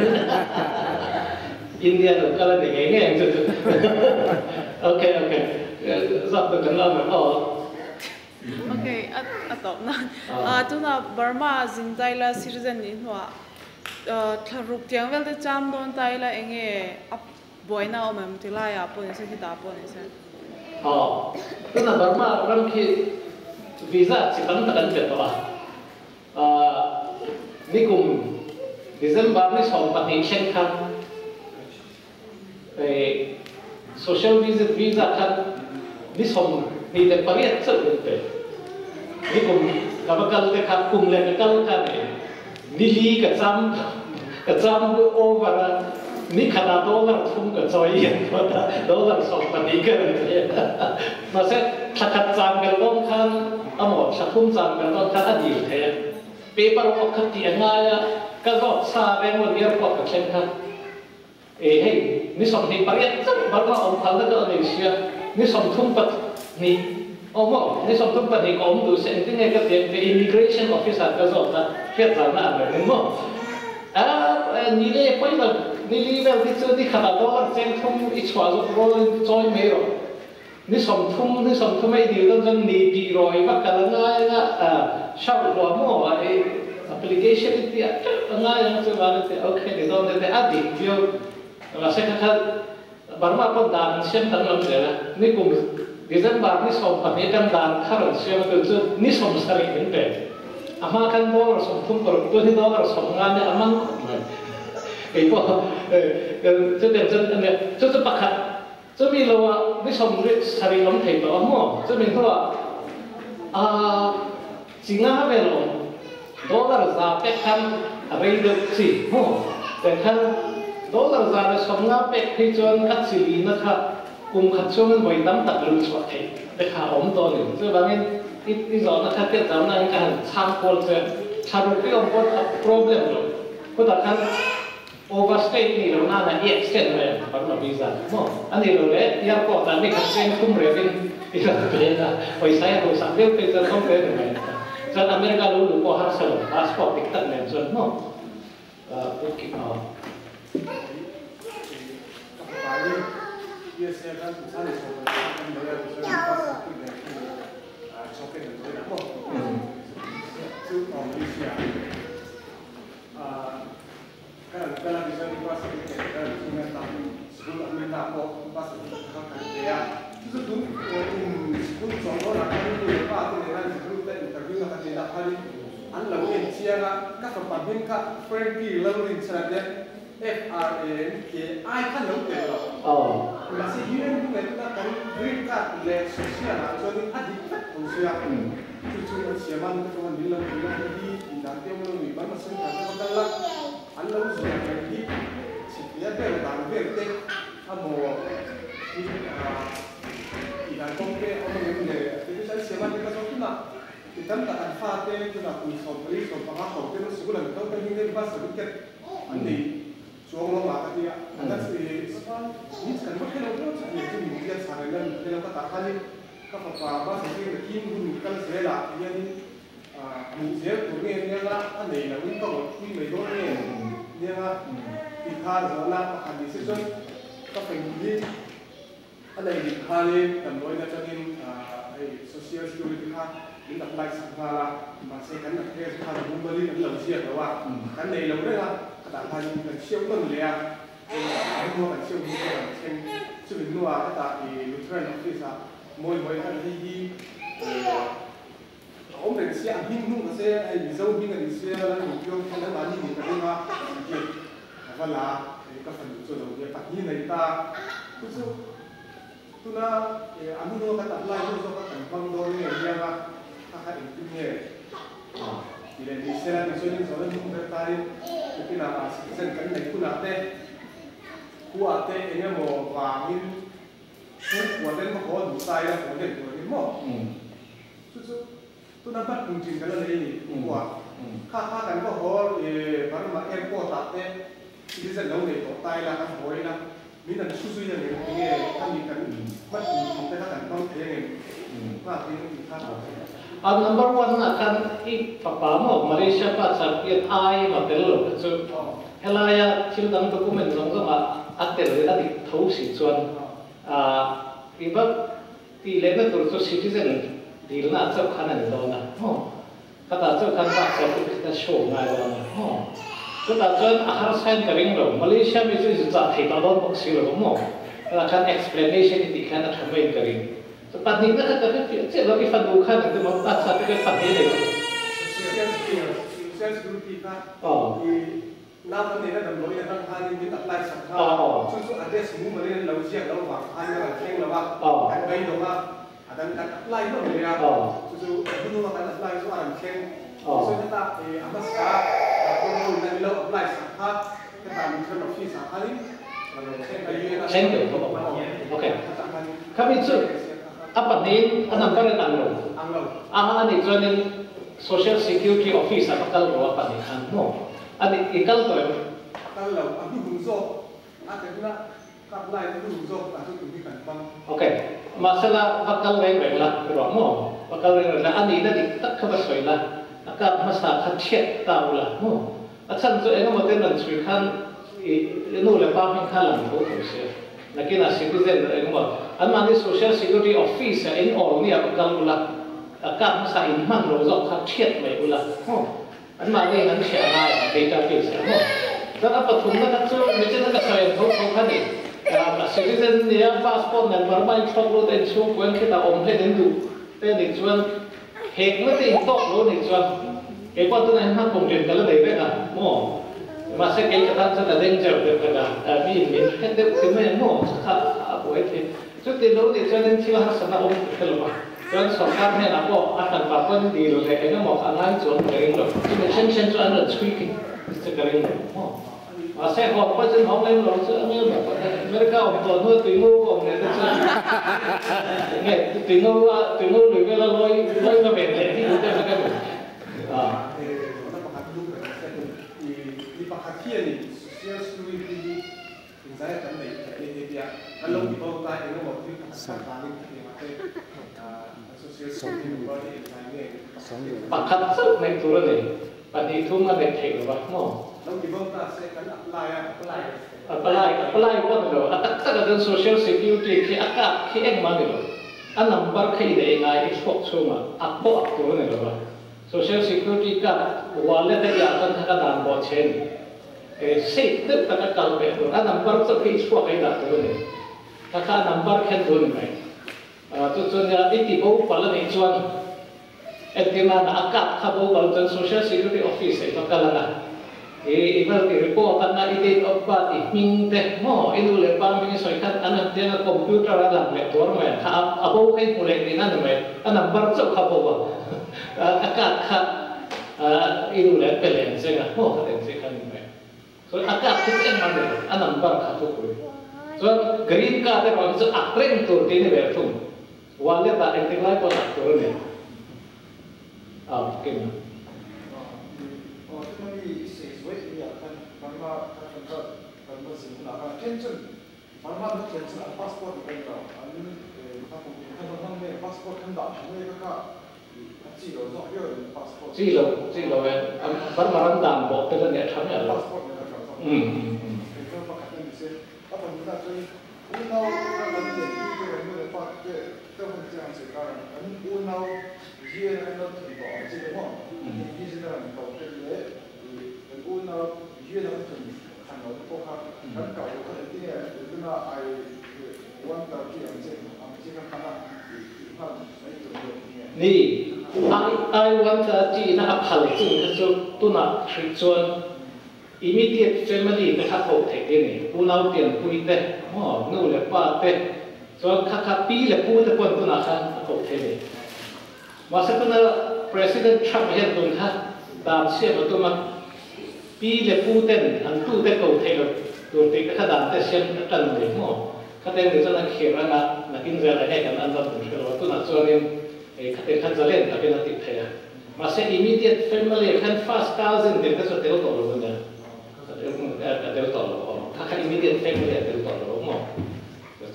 India lo kal a ni ngei ngei ang chu chu. Okay okay zat tu kan la awm em aw. Okay, a tawp nan. Tuna Burma zin taila citizen nih hnuah thlaruk tiang vel te cham dawn taila enge a buaina awm em ti laiah pawh ni se khitah pawh ni se. Aw, tuna Burma ram khi visa chi tam tak an pe tawh a. Nikum December ni 12 thleng khan Social visit visa khan ni 28 chauh min pe. Nikum ka va kal te kha kum leh ka kal kha ni ni li ka cham ka cham over a ni khatah dollar thum ka chawi hian phawt a dollar 12 ka rawn pe a. Mahse thla khat cham bel dawn khan amaw thla thum cham bel dawn khan a dil thei a. Paper work kha tih a ngai a ka zawt sa reng airport ka thleng kha. E hei ni 28 chauh Burma awm phalna ka nei sia ni 32 awm aw ni 32 ka awm duh se engtin nge ka ti ang che immigration officer ka zawt a hriat zalna ang reng maw a ni le pawi lo ni li vel hi chu ni khatah dollar cheng thum i chhuah zawk rualin chawi mai rawh ni 30 ni 30 a i dil dawn chuan ni tih rawi vak ka la ngai anga shout hluah maw i application i tih teuh a ngai ang chu van ti okay ni dawn te a dik viau mahse kha kha Burma pawh dan an siam dang lam zel a ni kum December ni 12 atang dan thar an siam a tu chu ni 70 min pe a hma khan dollar 36 tu hi dollar 50 ni a mang khawp mai kei pawh chu tiang chuan ania chu chu pakhat chumi lo a ni 70 awm thei tawh a maw chumi hnuah a chinga vel awm dollar za pek khan a rei deuh chi maw tiang khan dollar za le 50 pek phei chuan a chili na kha kum khat chungin vawi tam tak lu chhuah thei te kha awm tawh ni chuvangin i zawhna kha tiat zau na in ka han chhang kual che thlaruk i awm pawh a problem lo khutah khan overstay ni lo na na i extend mai ang Burma visa maw ani lo le airport ah ni khat cheng thum revin i ran pe na pawisa i ho sak deuh phei chuan awm ve ni mai chuan America lo lu pawh harsa lo passport dik tak nen chuan maw okay ka fapa hi USA khan chhan i sawm kan nei a tichuan birth certificate nen chawkin an join a maw chu Malaysia kan an kal a tichuan birth certificate kan an thing a tam school an ta pawh birth certificate kha kan pe a chu chu tun kum school chawng dawnah khan nu leh pa te nen an zirlût te interview na kan nei lah khanin an lo en chiang a ka fapa hming kha Frankie Lalrinchhan te F R A N K I khan lo tel lo mahse UN hming leh tuna kan green card leh social ah chuanin a dik vek tho sia chu chu an siam a nu te chuan min lo pui a hei hi tih dan te awm lo ni Burma center te va kal la an lo ziah reng hi chheklia vel dan vel te a maw hi tih dan kawng te awm ang em le te chu an siam a ni ka zawt tunah ti tam tak an fa te tunah kum 14 15 ko te sikul an kal te hming te birth certificate an nei chuang lo nga ka tia an la ni kan va thei lo viau chu ani chu min tia chhan reng a min thei lo ka tah khanin ka fapa birth certificate kim hun kal zelah hianin hmuh zel tur nge nia la a nei lo in ka ngawt pui mai dawn nge nia nga ti kha zawhna pakhat ni se chuan ka feng hi a nei dik khanin damdawiin atangin hei social security kha min apply sak nghal a mahse kan la thei khan mumalin an lo ziak lo a kan nei lo reng a ka tah khanin kan chhiau nawn leh a an hnuah kan chhiau hnu kan thleng chumi hnuah ka tah i Lutheran office ah mawi mawi khan hei hi awm reng sia a hming hnung ka se hei Mizo hming ani sia lan hmu piang khan an mahni ni ka ring a ticket a va la hei ka fanu chu lo nia pahnih nei ta chu chu tuna an hnuah kan apply ho zawk a kan hmang dawn nge niang a kha kha engtin nge ti leh ni sela tichuanin zawhna hnung ber tanin nakinah citizen kan nei hunah te khuah te engemaw vangin chu khuah ten va haw duh ta ila haw den tur ani maw chu chu tuna hmat kum chin kan la nei ni khuah kha kha kan va haw Burma airport ah te citizen lo nei tawh ta ila kan haw ila min an thu zui ang em enge ani kan hmat kum chin te kha kan hmang thei ang em nga tin ti kha a number 1 na khan i papa maw Malaysia pa certificate ai ma tel lo kha chu helai a thil dang document zawng zawng a a tel a dik tho si chuan i va ti leh na tur chu citizen dil na chau khan ani do na mo kata chau khan ba certificate na show ngai do na mo chu ta chuan a har sign ka ring lo Malaysia mi chu chu cha thei ta don bok si lo mo ta khan explanation ti khan a thamai ka ring so pat ni na ka ka fi che lo ki fan du khan te mo ta sa te ka fan ni le Social Security ค่ะน้ำมันเนี่ยนะดำรงเนี่ยตั้งค่านี่มีตัดไล่สักค่าชุดชุดอันเดสมูมาเรียนเราเสียเราหวังอันเราแข่งเราว่าอันไปตรงว่าอันนั้นการไล่ก็เลยอ่ะชุดชุดคุณดูว่าการไล่ชุดอันแข่งชุดที่ตาเออมัสกาคนดูนั่นเราไล่สักค่าแต่ตามมีคนที่สักค่านี่แข่งเดี๋ยวเขาบอกโอเคครับพี่ชุดอัปปนี้อันนั้นก็เรียนอังโลอันนี้ส่วนนี้ Social Security Office อะก็รู้ว่าปฏิคันโมอันนี้อีกตัวกันเราอันนี้หุ่นโซ่อาจจะนะกับไล่หุ่นโซ่อาจจะถึงที่กันบ้างโอเคมาเสละวักกันแรงแรงละรอโมวักกันแรงแรงละอันนี้นั่นอีกตักเข้ามาสวยละอากาศมาสาขัดเช็ดตาวละโมอาจารย์ตัวเองก็มาเต้นหนังสือขั้นอีนู่นเลยป้าเป็นขั้นหลังโถเสียนักกีฬาซิติเซนเองว่าอันมาที่ Social Security Office เอ็นออลเนี่ยวักกันละอากาศมาสาอินมันโรจขัดเช็ดไม่อุละอันมาเนี่ยนั้นเสียง่าย database แล้วก็ปฐุมนะครับซึ่งไม่ใช่นักแสดงทุกคนนี่ซิติเซนเนี่ยพาสปอร์ตเนี่ยมันไม่ชอบรู้แต่ช่วงเว้นแค่แต่อมให้เดินดูแต่ในส่วนเหตุไม่ติดตกรู้ในส่วนเกี่ยวกับตัวนั้นถ้าคงเรียนกันแล้วได้ไหมนะมั่วมาเสียเกี่ยวกับท่านจะเด้งเจ็บเด็กกันมีมีแค่เด็กที่ไม่มั่วสักขาป่วยที่จุดที่รู้ในส่วนนั้นที่ว่าสนาอมเท่าไหร่จนสองการเนี่ยนะก็อาจารย์ปากก็ดีเลยไอ้ก็บอกอะไรจนเองหรอกที่เป็นเช่นเช่นจนอันช่วยกันจะกระดิ่งอ๋ออาเซ่หอกก็จะห้องเล่นหรอกจะไม่แบบอเมริกาออกตัวนู่นตีงูออกเนี่ยจะเนี่ยตีงูว่าตีงูหรือเวลาลอยลอยมาเป็นเลยที่ดูได้ไม่กันอ่าแล้วประคับลูกแบบมีประคับเที่ยนี่เชี่ยวช่วยดีถึงใจกันในเอเดียแล้วลงที่บอกตายเองก็บอกที่สาขานี่ที่มาเต้ปักขัดสุดในตัวเลยปฏิทุ่มอะไรเทวะโม่apply apply ก็เนาะอัตตักกัน social security ที่อากาศที่เองมาเนี่ยอันนั้นบาร์ขี้ได้ไงอีกพวกชั่วมาอักโปอักตัวเนี่ยหรอ social security ก็ wallet ได้ยากันทั้งการบอเชนเอสิตึกตะกันไปตัวอันนั้นบาร์จะขี้ชั่วไอ้ละตัวเนี่ยถ้าข้านับเบอร์แค่ตัวนึงไหมตัวส่วนเนี่ยอีที่บอกว่าในส่วนเอ็ดที่นั่นอากาศขับบอกจน social security office ไอ้ฟังกันละอีเวลที่ report กันนะอี date of birth อีมิงเตโม่อีดูเลยป้ามิงสวยกันอันนั้นเดี๋ยวคอมพิวเตอร์อะไรเนี่ยตัวไหมถ้าอาบอกให้ผู้เล่นนี่นั่นไหมอันนั้นบาร์จะขับบอกว่าอากาศขับอีดูเลยเป็นเลนส์นะโม่เลนส์กันไหมส่วนอากาศที่เอ็นมันเลยอันนั้นบาร์ขับทุกคนส่วน green card เนี่ยมันจะอักเร่งตัวที่นี่แบบทุ่งวันเล็บอะเอ็นติไลน์ก็อักตัวเนี่ยอ่าเก่งอ๋อที่มันมีเสียสวยเนี่ยกันมันมากันก็กันมาสิ่งนั้นกันเช่นเช่นมันมาเช่นเช่นพาสปอร์ตเป็นเราอันนี้ถ้าผมถ้าผมทำเนี่ยพาสปอร์ตขั้นต่ำเนี่ยก็จีโร่สองเยอะพาสปอร์ตจีโร่จีโร่เนี่ยมันมารันดันบอกเป็นเนี่ยทำเนี่ยพาสปอร์ตเนี่ยครับเป็นเรื่องปกติเสียถ้าผมถ้าช่วยอุณเอาเราเด็กที่เป็นเมื่อปากเจ้าคนจ้างเสียการอันอุณเอาเยี่ยนเราถึงบอกจีโร่ที่จะนั่นเขาเป็นเลยอุณเอาเยี่ยนเราถึงขันเราพวกเขาขันเก่าเขาที่เนี่ยอุณเอาไอวันตาที่อันเจนอันเจนขันละนี่ไอวันตาที่น่าอภัยจริงคือตัวน่ะคือส่วน immediate family แต่ข้าโผล่เทคนี่กูเราเปลี่ยนคุยเต้อ๋อนู่นเลยป้าเต้ส่วนข้าข้าปีเลยพูดแต่คนตัวน่ะข้าโผล่เทคนี่มาสักตัวน่ะ President Trump เห็นตัวข้าตามเสียมาตัวมาปีเลยพูดเต้นอันตู้เต้โผล่เทคตัวตีข้าดามเต้เสียกันเลยอ๋อข้าเต้นเดี๋ยวจะนั่งเขียนนะนักอินเดียอะไรให้กันอันดับหนึ่งคือตัวน่ะส่วนนี้ข้าเต้นข้าจะเล่นแต่เป็นติดเทียมาเสีย immediate family ขั้น first cousin เดี๋ยวก็จะเตลต่อเลยเนี่ยเดี๋ยวต่อถ้าใคร immediate family เดี๋ยวต่อเลยมั้ง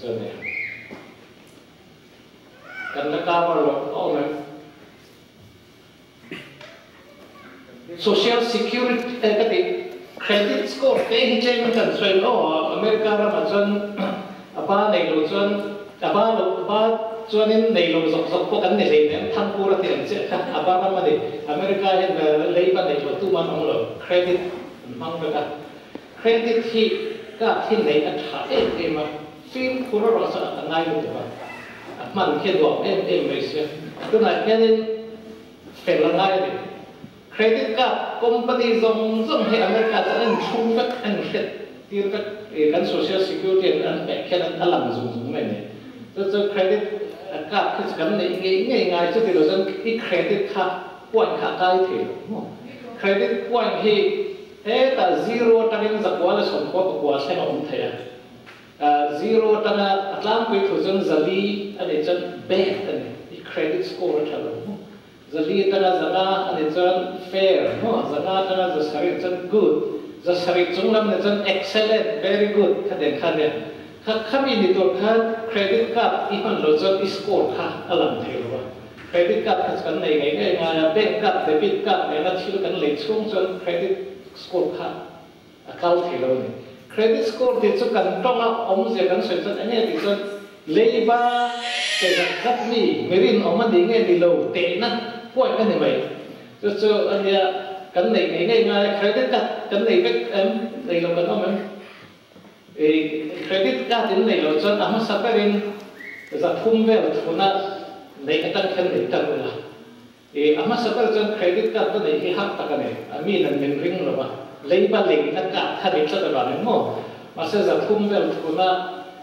จะเนี่ยกันละกาว่าเราเอาไหม social security เอ่อก็ติ credit score เต้ที่เจมันกันส่วนอ๋ออเมริการะมันจนอาบ้านในโลจน A ba lo ba chuanin nei lo zawk zawk pawh kan ni hlei nen Thangpur a tih ang chiah kha a ba ram a ni. America hian leiba nei lo tum an awm lo, credit an hmang vek a. Credit hi card hi nei a tha em em a, fimkhur erawh chuan a ngai lutuk a, a hman khi a nuam em em mai sia. Tunah hianin fel a ngai a ni. Credit card company zawng zawng hi America chuan an inchhung vek, an inhriat tir vek. Kan social security an an hmeh khian a lang zung zung mai a ni. Chu chu credit card khi chu kan neih ngei ngei ngai chu ti lo chuan i credit kha point kha a kai thei lo maw. Credit point hi hetah zero atangin zakua leh sawmkua pakua thleng a awm thei a. Zero atanga a tlangpui thu chuan zali a nih chuan bad a ni, i credit score a tha lo maw. Zali atanga zanga a nih chuan fair maw, zanga atanga zasarih chuan good, zasarih chung lam nih chuan excellent, very good kha den kha nia. Kha khami ni tur khan credit card i hman loh chuan i score kha a lang thei lo a. Credit card kha chu kan nei ngei ngei ngai a, bank card, debit card nena thil kan lei chhung chuan credit score kha a kal thei lo a ni. Credit score tih chu kan tawnga awmzia kan sawi chuan enge tih chuan leiba pe zat zat mi mi rinawm a nih nge ni lo tehna point a ni mai. Chu chu a nia kan neih ngei ngei ngai a, credit card kan nei vek em? Nei lo kan awm em? Credit card in nei lo chuan a hmasa berin zathum vel thuna neih atang khan nei tan ula. I a hmasa ber chuan credit card ka neih hi hak tak a ni. A mi nan min ring lo a, leiba leina card kha ni tlat avangin maw. Mahse zathum vel thuna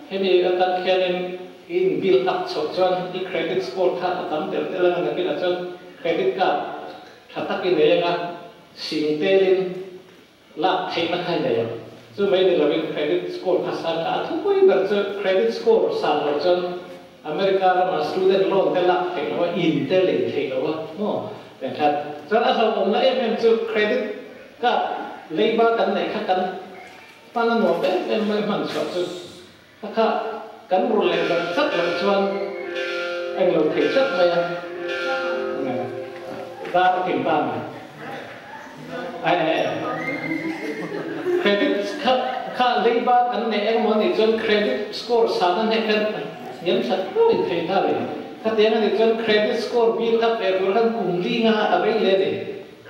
hemi atan khianin i in build up chhoh chuan i credit score kha a tam tel tel anga nakinah chuan credit card tha tak i nei anga sing telin lak theihna kha i nei ang. Chu mai ni lovin credit score kha san kha a thupui ber chu credit score san loh chuan America ramah student loan te lak theih loh a, in te lei theih loh a maw? Engkhat chuan a hlauhawmna em em chu credit card leiba kan neih kha kan hman a nuam em em mai hman chhuah chu kha kha kan rul leh zat zat loh chuan englo thei tlat mai a, dar kim ta mai. Ai ai ai. Credit kha kha leiba kan neih engmaw anih chuan credit score san a hnek khan hniam that pawh in thei ta le. Khatiang anih chuan credit score build up leh tur khan kum li nga a rei le a ni.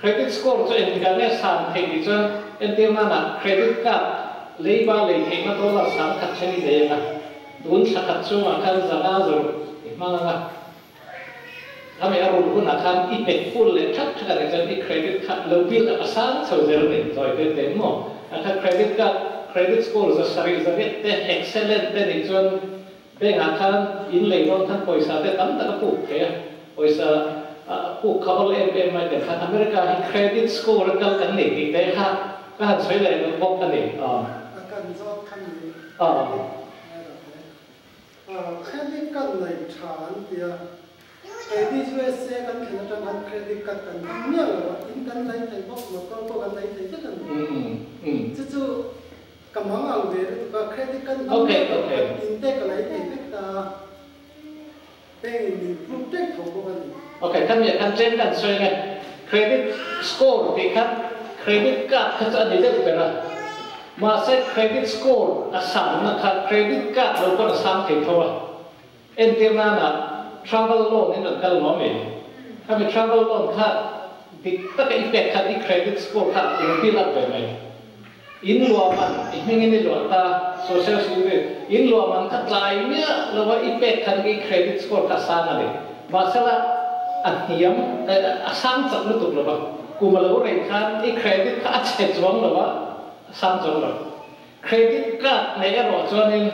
Credit score chu engtikah nge san theih tih chuan entir nana credit card leiba lei theihna dollar sangkhat then i nei anga tun thla khat chungah khan zanga zawrh i hmang anga. Khami a rulh hunah khan i pet full leh thak thak a nih chuan i credit kha lo bill a sang chho zel a ni chawi te te maw? A kha credit card credit score za sarih za riat te excellent te nih chuan bank ah khan in lei dawn khan pawisa te tam tak a puk thei a, pawisa a puk kha awl em em mai te khan America hi credit score a kal kan nei tih te kha ka han sawi leh duh bawk a ni. A kan zawt kha ni credit Credit card nei tha an ti a, keini USA kan thlen atang khan credit card kan hmang miah lo a, in kan lei thei bawk, motor pawh kan lei thei vek a ni. Chu chu ka mang ang ve lutuk a, credit card hmang miah lo khan in te ka lei thei vek ta a, bank in min prove tek tho bawk a ni. Ok, kha mi ah khan tlem kan sawi ang e, credit score tih khan credit card kha chu a ni deuh ber a. Mahse credit score a sangna kha credit card lo pawn a sang thei tho a. Entir nana travel loan in rawn kal nuam e. Khami travel loan kha dik taka i pek khan i credit score kha i rawn build up ve mai. In luah man i hmingin i luah ta, social security, in luah man kha tlai miah lova i pek khan i credit score kha a sang a ni. Mahsela a hniam, a sang chak lutuk lova kum a lo rei khan i credit kha a chhe chuang lova, Sang chuang lo. Credit card nei erawh chuanin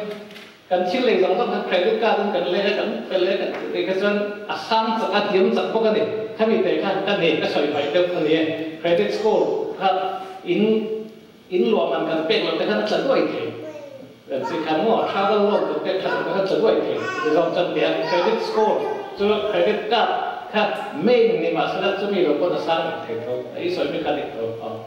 kan thil lei zawng zawng kha credit card in kan lei a, kan fel e kan tih kha chuan a sang chak a, hniam chak bawk a ni. Khami te khan ka nei ka sawi hmaih deuh a ni e. Credit score kha in in luah man kan pek loh te khan a tla duai thei. Kan si khan maw travel loan kan pek that loh te khan a tla duai thei. Ti zawng chuan tia credit score chu credit card kha main ni mahsela chumi lo pawn a sang reng thei tho. A i sawi mi kha dik tho. Aw.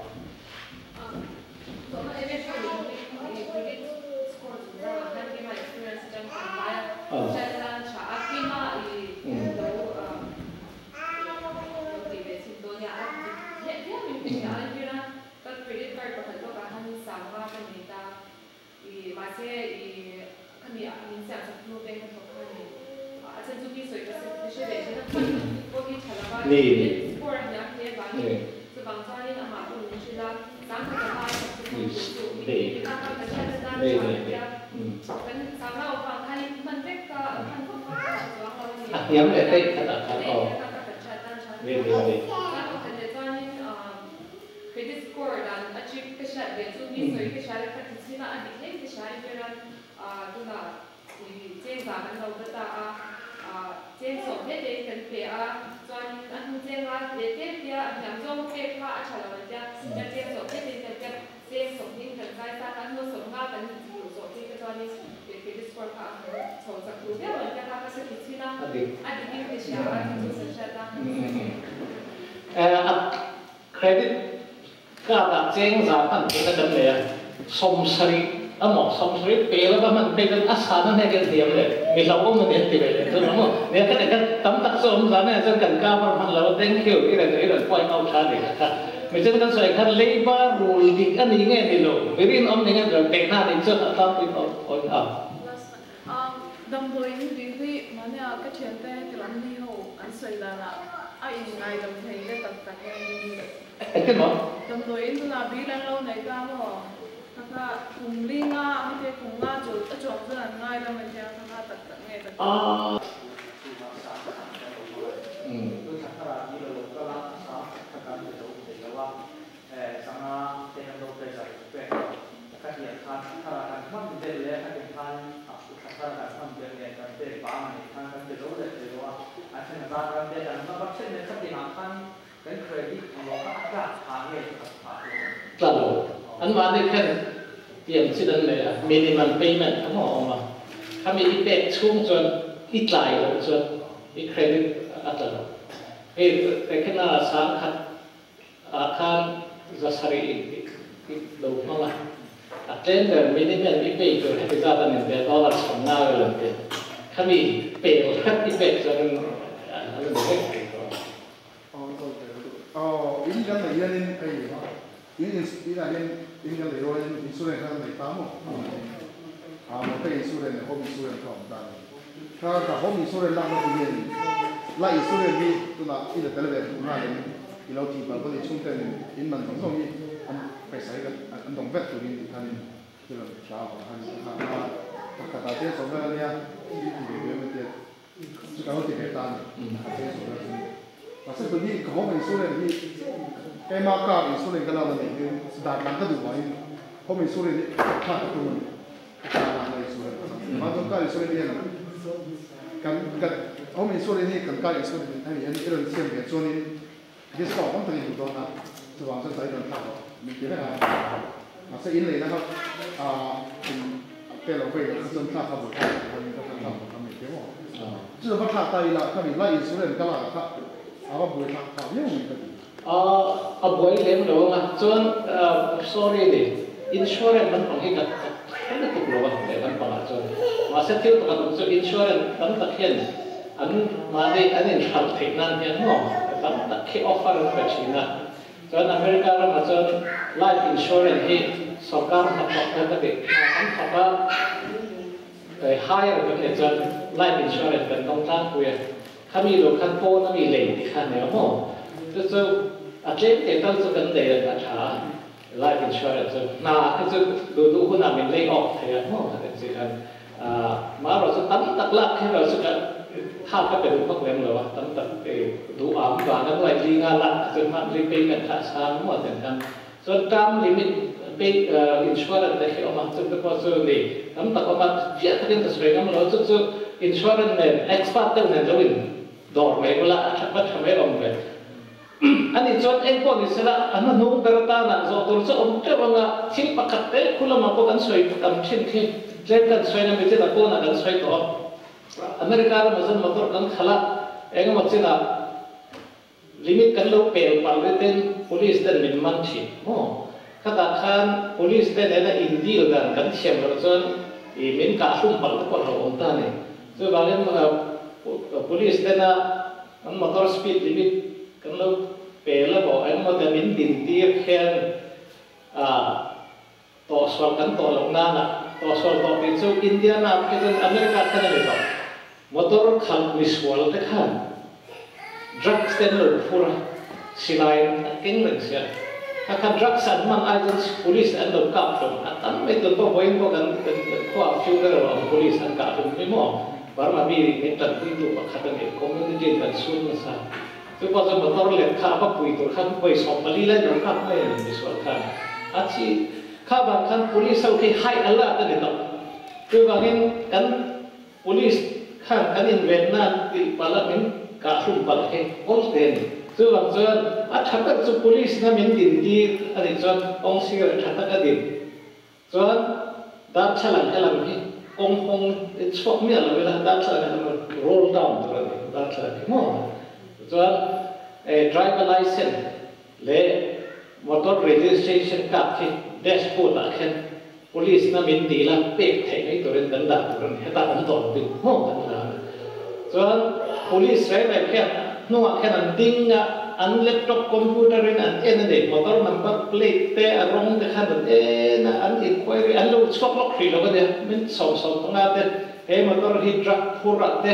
soi ka se ve thina ko hi thalawa score hiam hle wangin chubang chuanin amah pawh min hrilh a sang khat a vai chu ka ka hriat atan chuan tia kan sanga awm khanin hman vek ka hman vak vak ka tha chuang lo a ni a hniam leh daih khatah khan aw ni ni ni chuan pakhat leh chuanin credit score dan a chip ka hriat ve chu mi sawi ka hria leh ka ti chhin a a dik hlei ka hria entirnan tunah cheng za kan lo va ta a, cheng sawm hle tein kan pe a, chuanin a hnu cheng a leh tlem tia a hniam zawng pek kha a tha lo an tia, chuan cheng sawm hle tein kan pe a, cheng sawm hning kan zai tan a, hnu sawm nga kan luh zawh phei kha chuanin credit score kha a han chho chak duh viau an tia kha ka hre thei chin a, a dikin ka hria a, chu chu san hriat a. A credit card ah cheng za hman theihna kan nei a, 70 emaw 70 pel ava hman phei chuan a sana hnek hian hniam leh mi hlauhawm a ni an ti ve leh chuan emaw nia kha kha tam tak chu awm zan e chuan kan cover hman lo a thank you i rawn i rawn point out tha a ni kha kha mi chuan kan sawi khan leiba rul dik a ni nge ni lo mi rinawm ni nge ni lo tehna a nih chuan a tlangpui tawh point out. Last one damdawiin dil hi mahnia ka thiante tilam ni ho an sawi danah a inngaidam thei le tak tak nge ni. Engtin maw? Damdawiin tunah bil an lo nei ta maw? Kha kha kum li nga heti kum nga chu a chuang chuan an ngai lo mai thei a, kha kha tak tak nge tak tak. Kan credit emaw kha a tlak phah nge tlak phah lo? Tla lo. Anmahni khan tiang chin an nei a, minimum payment a maw a awm a. Khami i pek chhung chuan i tlai loh chuan i credit a tla lo. Hei Tekena sangkhat ah khan 700 in i lo hmang a, a tlem ber minimum i pay tur heti zat an inpe a, dollar 50 vel an pe. Khami pel hret i pek chuan an ni vek thei tawh a. Aw, in kan neih hianin hei in inah hian in kan neih rualin insurance kha kan nei ta maw? A motor insurance leh home insurance kha a awm ta a ni. Kha ka home insurance lakna chu hianin life insurance hi tunah i la tel ve duh nghalin i lo tih palh pawh ni chhungten in man zawng zawng hi an pawisa hi an dawng vek turin tih khanin thil rawn hria avang khan a pakhatah chian sawm vel a nia i ti ve ve awm e tia Chu ka lo ti ve ta a ni, a cheng sawi ber chu ni. Mahse tun hi ka home insurance hi keima car insurance ka lak na nei hian dan lang ka duh vangin home insurance hi thlak ka tum a ni. Ka car lakna insurance ka chang. Mahse chuan car insurance hian kan kan home insurance hi kan car insurance a nih hian i rawn siam ve chuanin discount tam tak i hmu dawn a, chuvang chuan tlai rawn thlak rawh min ti reng a. Mahse in leina kha kum te lo vei loh kha chuan thlak kha buai thlak loh chuan ka thlak loh kha mai te maw. Chu va thlak ta ila kha mi lai insurance ka lakah kha a va buai thlak phah viau mai ka ti. A buai lem lo ang a, chuan sorry ni insurance lampang hi ka hre lutuk lo a leh lampangah chuan. Mahse thil pakhat awm chu insurance tam tak hian an mahni an inhralh theih nan hian maw tam tak khi offer an pe thin a. Chuan America ramah chuan life insurance hi sorkar hnathawk kha ka tih hna an thawk a, hire kan nih chuan life insurance kan dawng tlangpui a, khami lo khan pawn a mi lei ti kha nia maw? Chu chu a tlem te tal chu kan nei a tha a, life insurance chu hna hi chu duh duh hunah min lei awk thei a maw ka tih chi khan. Marawh chu tam tak lak kher lo chu ka tha ka pe duh vak lem lo a, tam tak duh am vanga nuai li nga lak kha chu monthly payment kha a sang maw ten khan chuan term limit pay insurance te khi a awm a, chute pawh chu ni tam tak awm a, fiah takin ka sawi ngam lo a, chu chu insurance nen expert deuh nen lo in dawr mai ula a tha va tha mai awm ve. A nih chuan eng pawh ni sela, a hnuhnung ber atana zawh tur chu awm teuh anga thil pakhat te khu lamah pawh kan sawi tam thin khi tlem kan sawi na mitin a pawnah kan sawi tawh a. America ramah chuan motor kan khalh a, eng emaw chinah limit kan lo pel palh riten police ten min man thin maw? Khatah khan police te nena in deal dan kan thiam loh chuan i min kah hlum palh te pawh hlauhawm ta a ni. Chuvangin police tena Kan motor speed limit kan lo pe la maw engemaw te min din tir khian tawhsual kan tawh loh nana tawhsual tawh tih chu Indiana phei chuan America khan a ni tawh. Motor khalh misual te khan drugs te an lo phur a, silai an keng reng sia. Kha khan drugs an man ai chuan police an lo kap hlawm a tam mai tun pawh vawiin pawh kan kan khua ah funeral ang police an kah hlawm mai maw? Burma mi min tanpuitu pakhat a ni, community in kan sun nasa. Chu pawh chu motor let kha a va pui tur khan vawi 14 lai lo kap mai a ni misual khan a thi. Kha vang khan police ho khi high alert a ni tawh. Chuvangin kan Police khan kan inven nan tih palh a min kah hlum palh hi awl hle a ni. Chuvang chuan a tha ber chu police na min din tir a nih chuan kawng sir a tha tak a din chuan darthlalang helam hi kawng hawng i chhuak miah lo ila darthlalang helam roll down tur a ni darthlalang hi maw chuan driver licence leh motor registration card hi dashboard ah khan Police na min dil a, pek theih mai turin kan dah tur a ni. Heta awm tawh lovin hmuh kan la a ni. Chuan police reng reng khian hnungah khian an ding a, an laptop computer in an en a ni. Motor number plate te a rawng te khan an en a, an inquiry an lo chhuak lawk hrih lo a nia. Min 10 15 te he motor hi drug phur ah te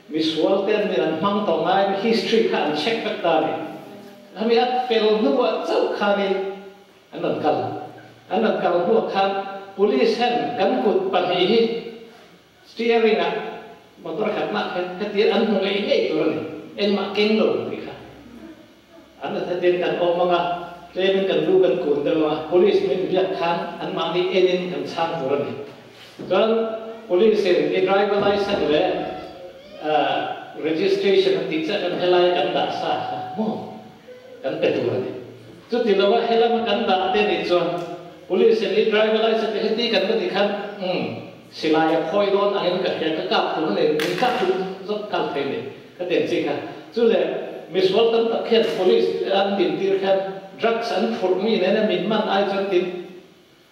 misual te an an hmang tawh ngai a history kha an check vek ta a ni. Hemi a fel hnuah chauh khanin An rawn kal. An rawn kal hnuah khan police hian kan kut pahnih hi steering ah motor khat mah khan hetiang an hmu ngei ngei tur a ni. Engmah keng lo tih kha. An rawn hetiang kan awm ang a, tlemin kan lu kan kun deuh ang a, police min biak khan anmahni enin kan chhang tur a ni. Chuan police in i driver licence leh registration an tih chiah khan helai kan dah sa kha maw? Kan pe tur a ni. Chuti lova helama kan dah te nih chuan police in i driver licence te heti kan va ti khan umm silai a khawi dawn angin ka hria ka kap tum a ni min kap tum zawk kal thei ni ka ti ang chi kha. Chu leh misual tam tak khian police an din tir khian drugs an phurh mi nena min man ai chuan tin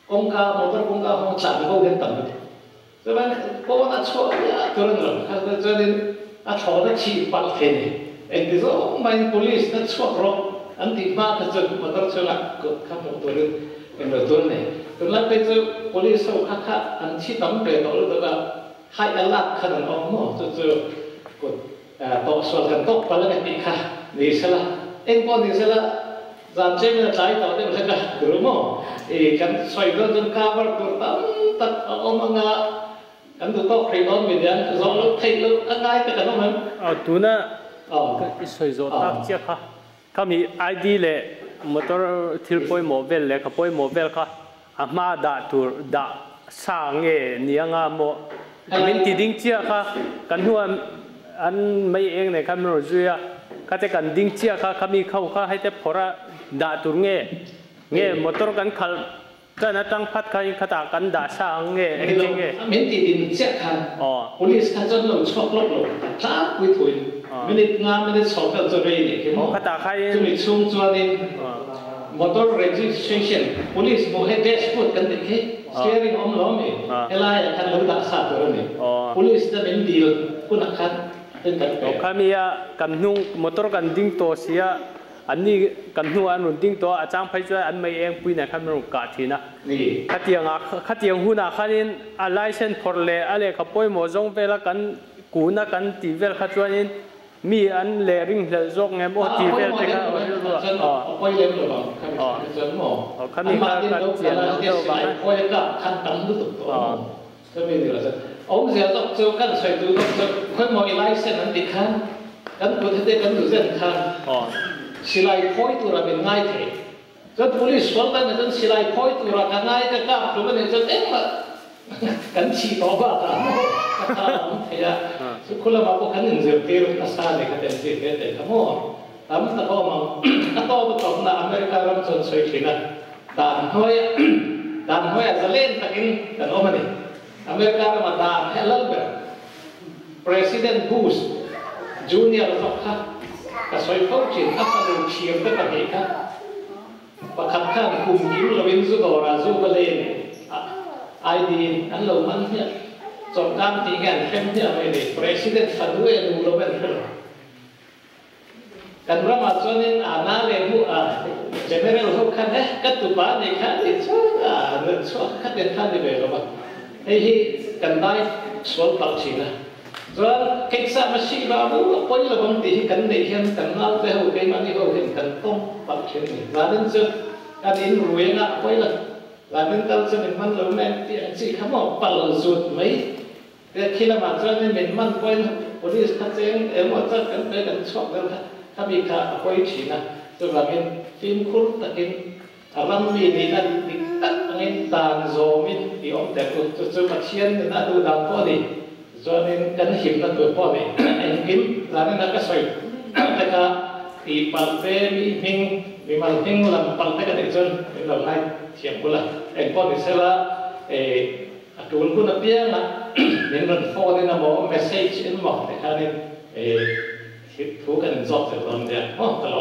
kawngka motor kawngka hawng tlan bo hian tam lutuk. Chuan pawn a chhuah viau tur a ni lo. Kha chuanin a thlawhna chhih palh thei ni. Engti zawng maiin police na chhuak rawh an tih hma kha chu motor chhungah kut kha hmuh turin englo tur a ni. Tunlai phei chu police ho kha kha an thi tam ve tawh lutuk a, haih a lak khan an awm maw? Chu chu kut tawh sual kan tawk palh a ni tih kha ni sela. Engpawh ni sela Zan chengin a tlai tawh deuh hlek a, ru maw? I kan sawi dawn chuan cover tur tam tak a awm anga kan duh tawk hrih dawn mi nia, zawh loh theih loh a ngai te kan awm em? Aw, tuna i sawi zawh tak chiah kha, khami ID leh motor thil pawimawh vel leh kha pawimawh vel kha a hma dah tur dah sa nge ni anga maw? Min ti ding chiah kha kan hnuah an mei eng nen khan min rawn zui a, khate kan ding chiah kha khami kho kha hete phawrh a dah tur nge nge motor kan khalh tan atang phat kha in khatah kan dah sa ang nge engtin nge? Min ti din chiah khan police kha chuan lo chhuak lawk lo a tlangpui thuin minute nga minute sawm vel chu rei nih khi maw chumi chhung chuanin motor registration police hmuh he dashboard kan tih khi Steering awm lo ami? Helai ah khan lo dah sa tur a ni. Police te min dil hunah khan tin kan pe. Khami a kan hnung motor kan ding tawh si a, an ni kan hnuah an rawn ding tawh a, a chang phei chuan an mei eng pui nen khan min rawn kah thin a. Khatiang ah khatiang hunah khanin a licence phawrh leh a lehkha pawimawh zawng vela kan kun a kan tih vel kha chuanin Mi an leh ringhlelh zawk ngem aw tih vel te kha aw rilru ah aw. Aw khami kha ka chian lo deuh vang a. Aw. Aw. Kan chih tawh bakah maw ka tha a awm thei a, chu khu lamah pawh kan inzirtir nasa a ni kha ten zir ve teh kha maw tam tak a awm ang. A tawp a tawpna America ram chuan sawi thin a, dan hnuaia dan hnuaia zalen takin kan awm a ni. America rama dan hi a lal ber. President Bush Junior zawk kha ka sawi fo thin, a fanu thir te pahnih kha. Pakhat khan kum kim loin zu dawrah zu va len a ID in an lo man hmiah. Chawlhkang tih nge an hrem hmiah mai ni. President fanu e nu lo en hre lo. Kan ramah chuanin a na leh hmuh a General ho khan eh ka tupa nih kha tih chuan a nuih chhuak kha ten kha ni ve lo va. Hei hi kan dai sual palh thin a. Chuan keksa ma si ba bu poi lo bang ti hi kan nei hian kan nau te ho ke ma ni ho hian kan tong pak thin ni zanin chu kan in ruai nga poi la zanin tal chu min man lo men ti ang chi kha mo pal zut mai te khila ma chuan min man poi police kha cheng emaw chat kan pe kan chhuak vel kha kha mi kha a poi thina chu wangin phim khur takin aram mi ni na dik tak angin dan zomin ti om te ku chu chu pathian ni na du dan po ni chuanin kan him na tur pawh ni engkim zanin a ka sawi te kha ti pal te mi hming mi mal hming lam pal te ka tih chuan min lo ngai thiam bula eng pawh ni sela a tul hun apianga min rawn phone in emaw message in emaw te khanin thu kan inzawt zel dawn nia maw ka lo.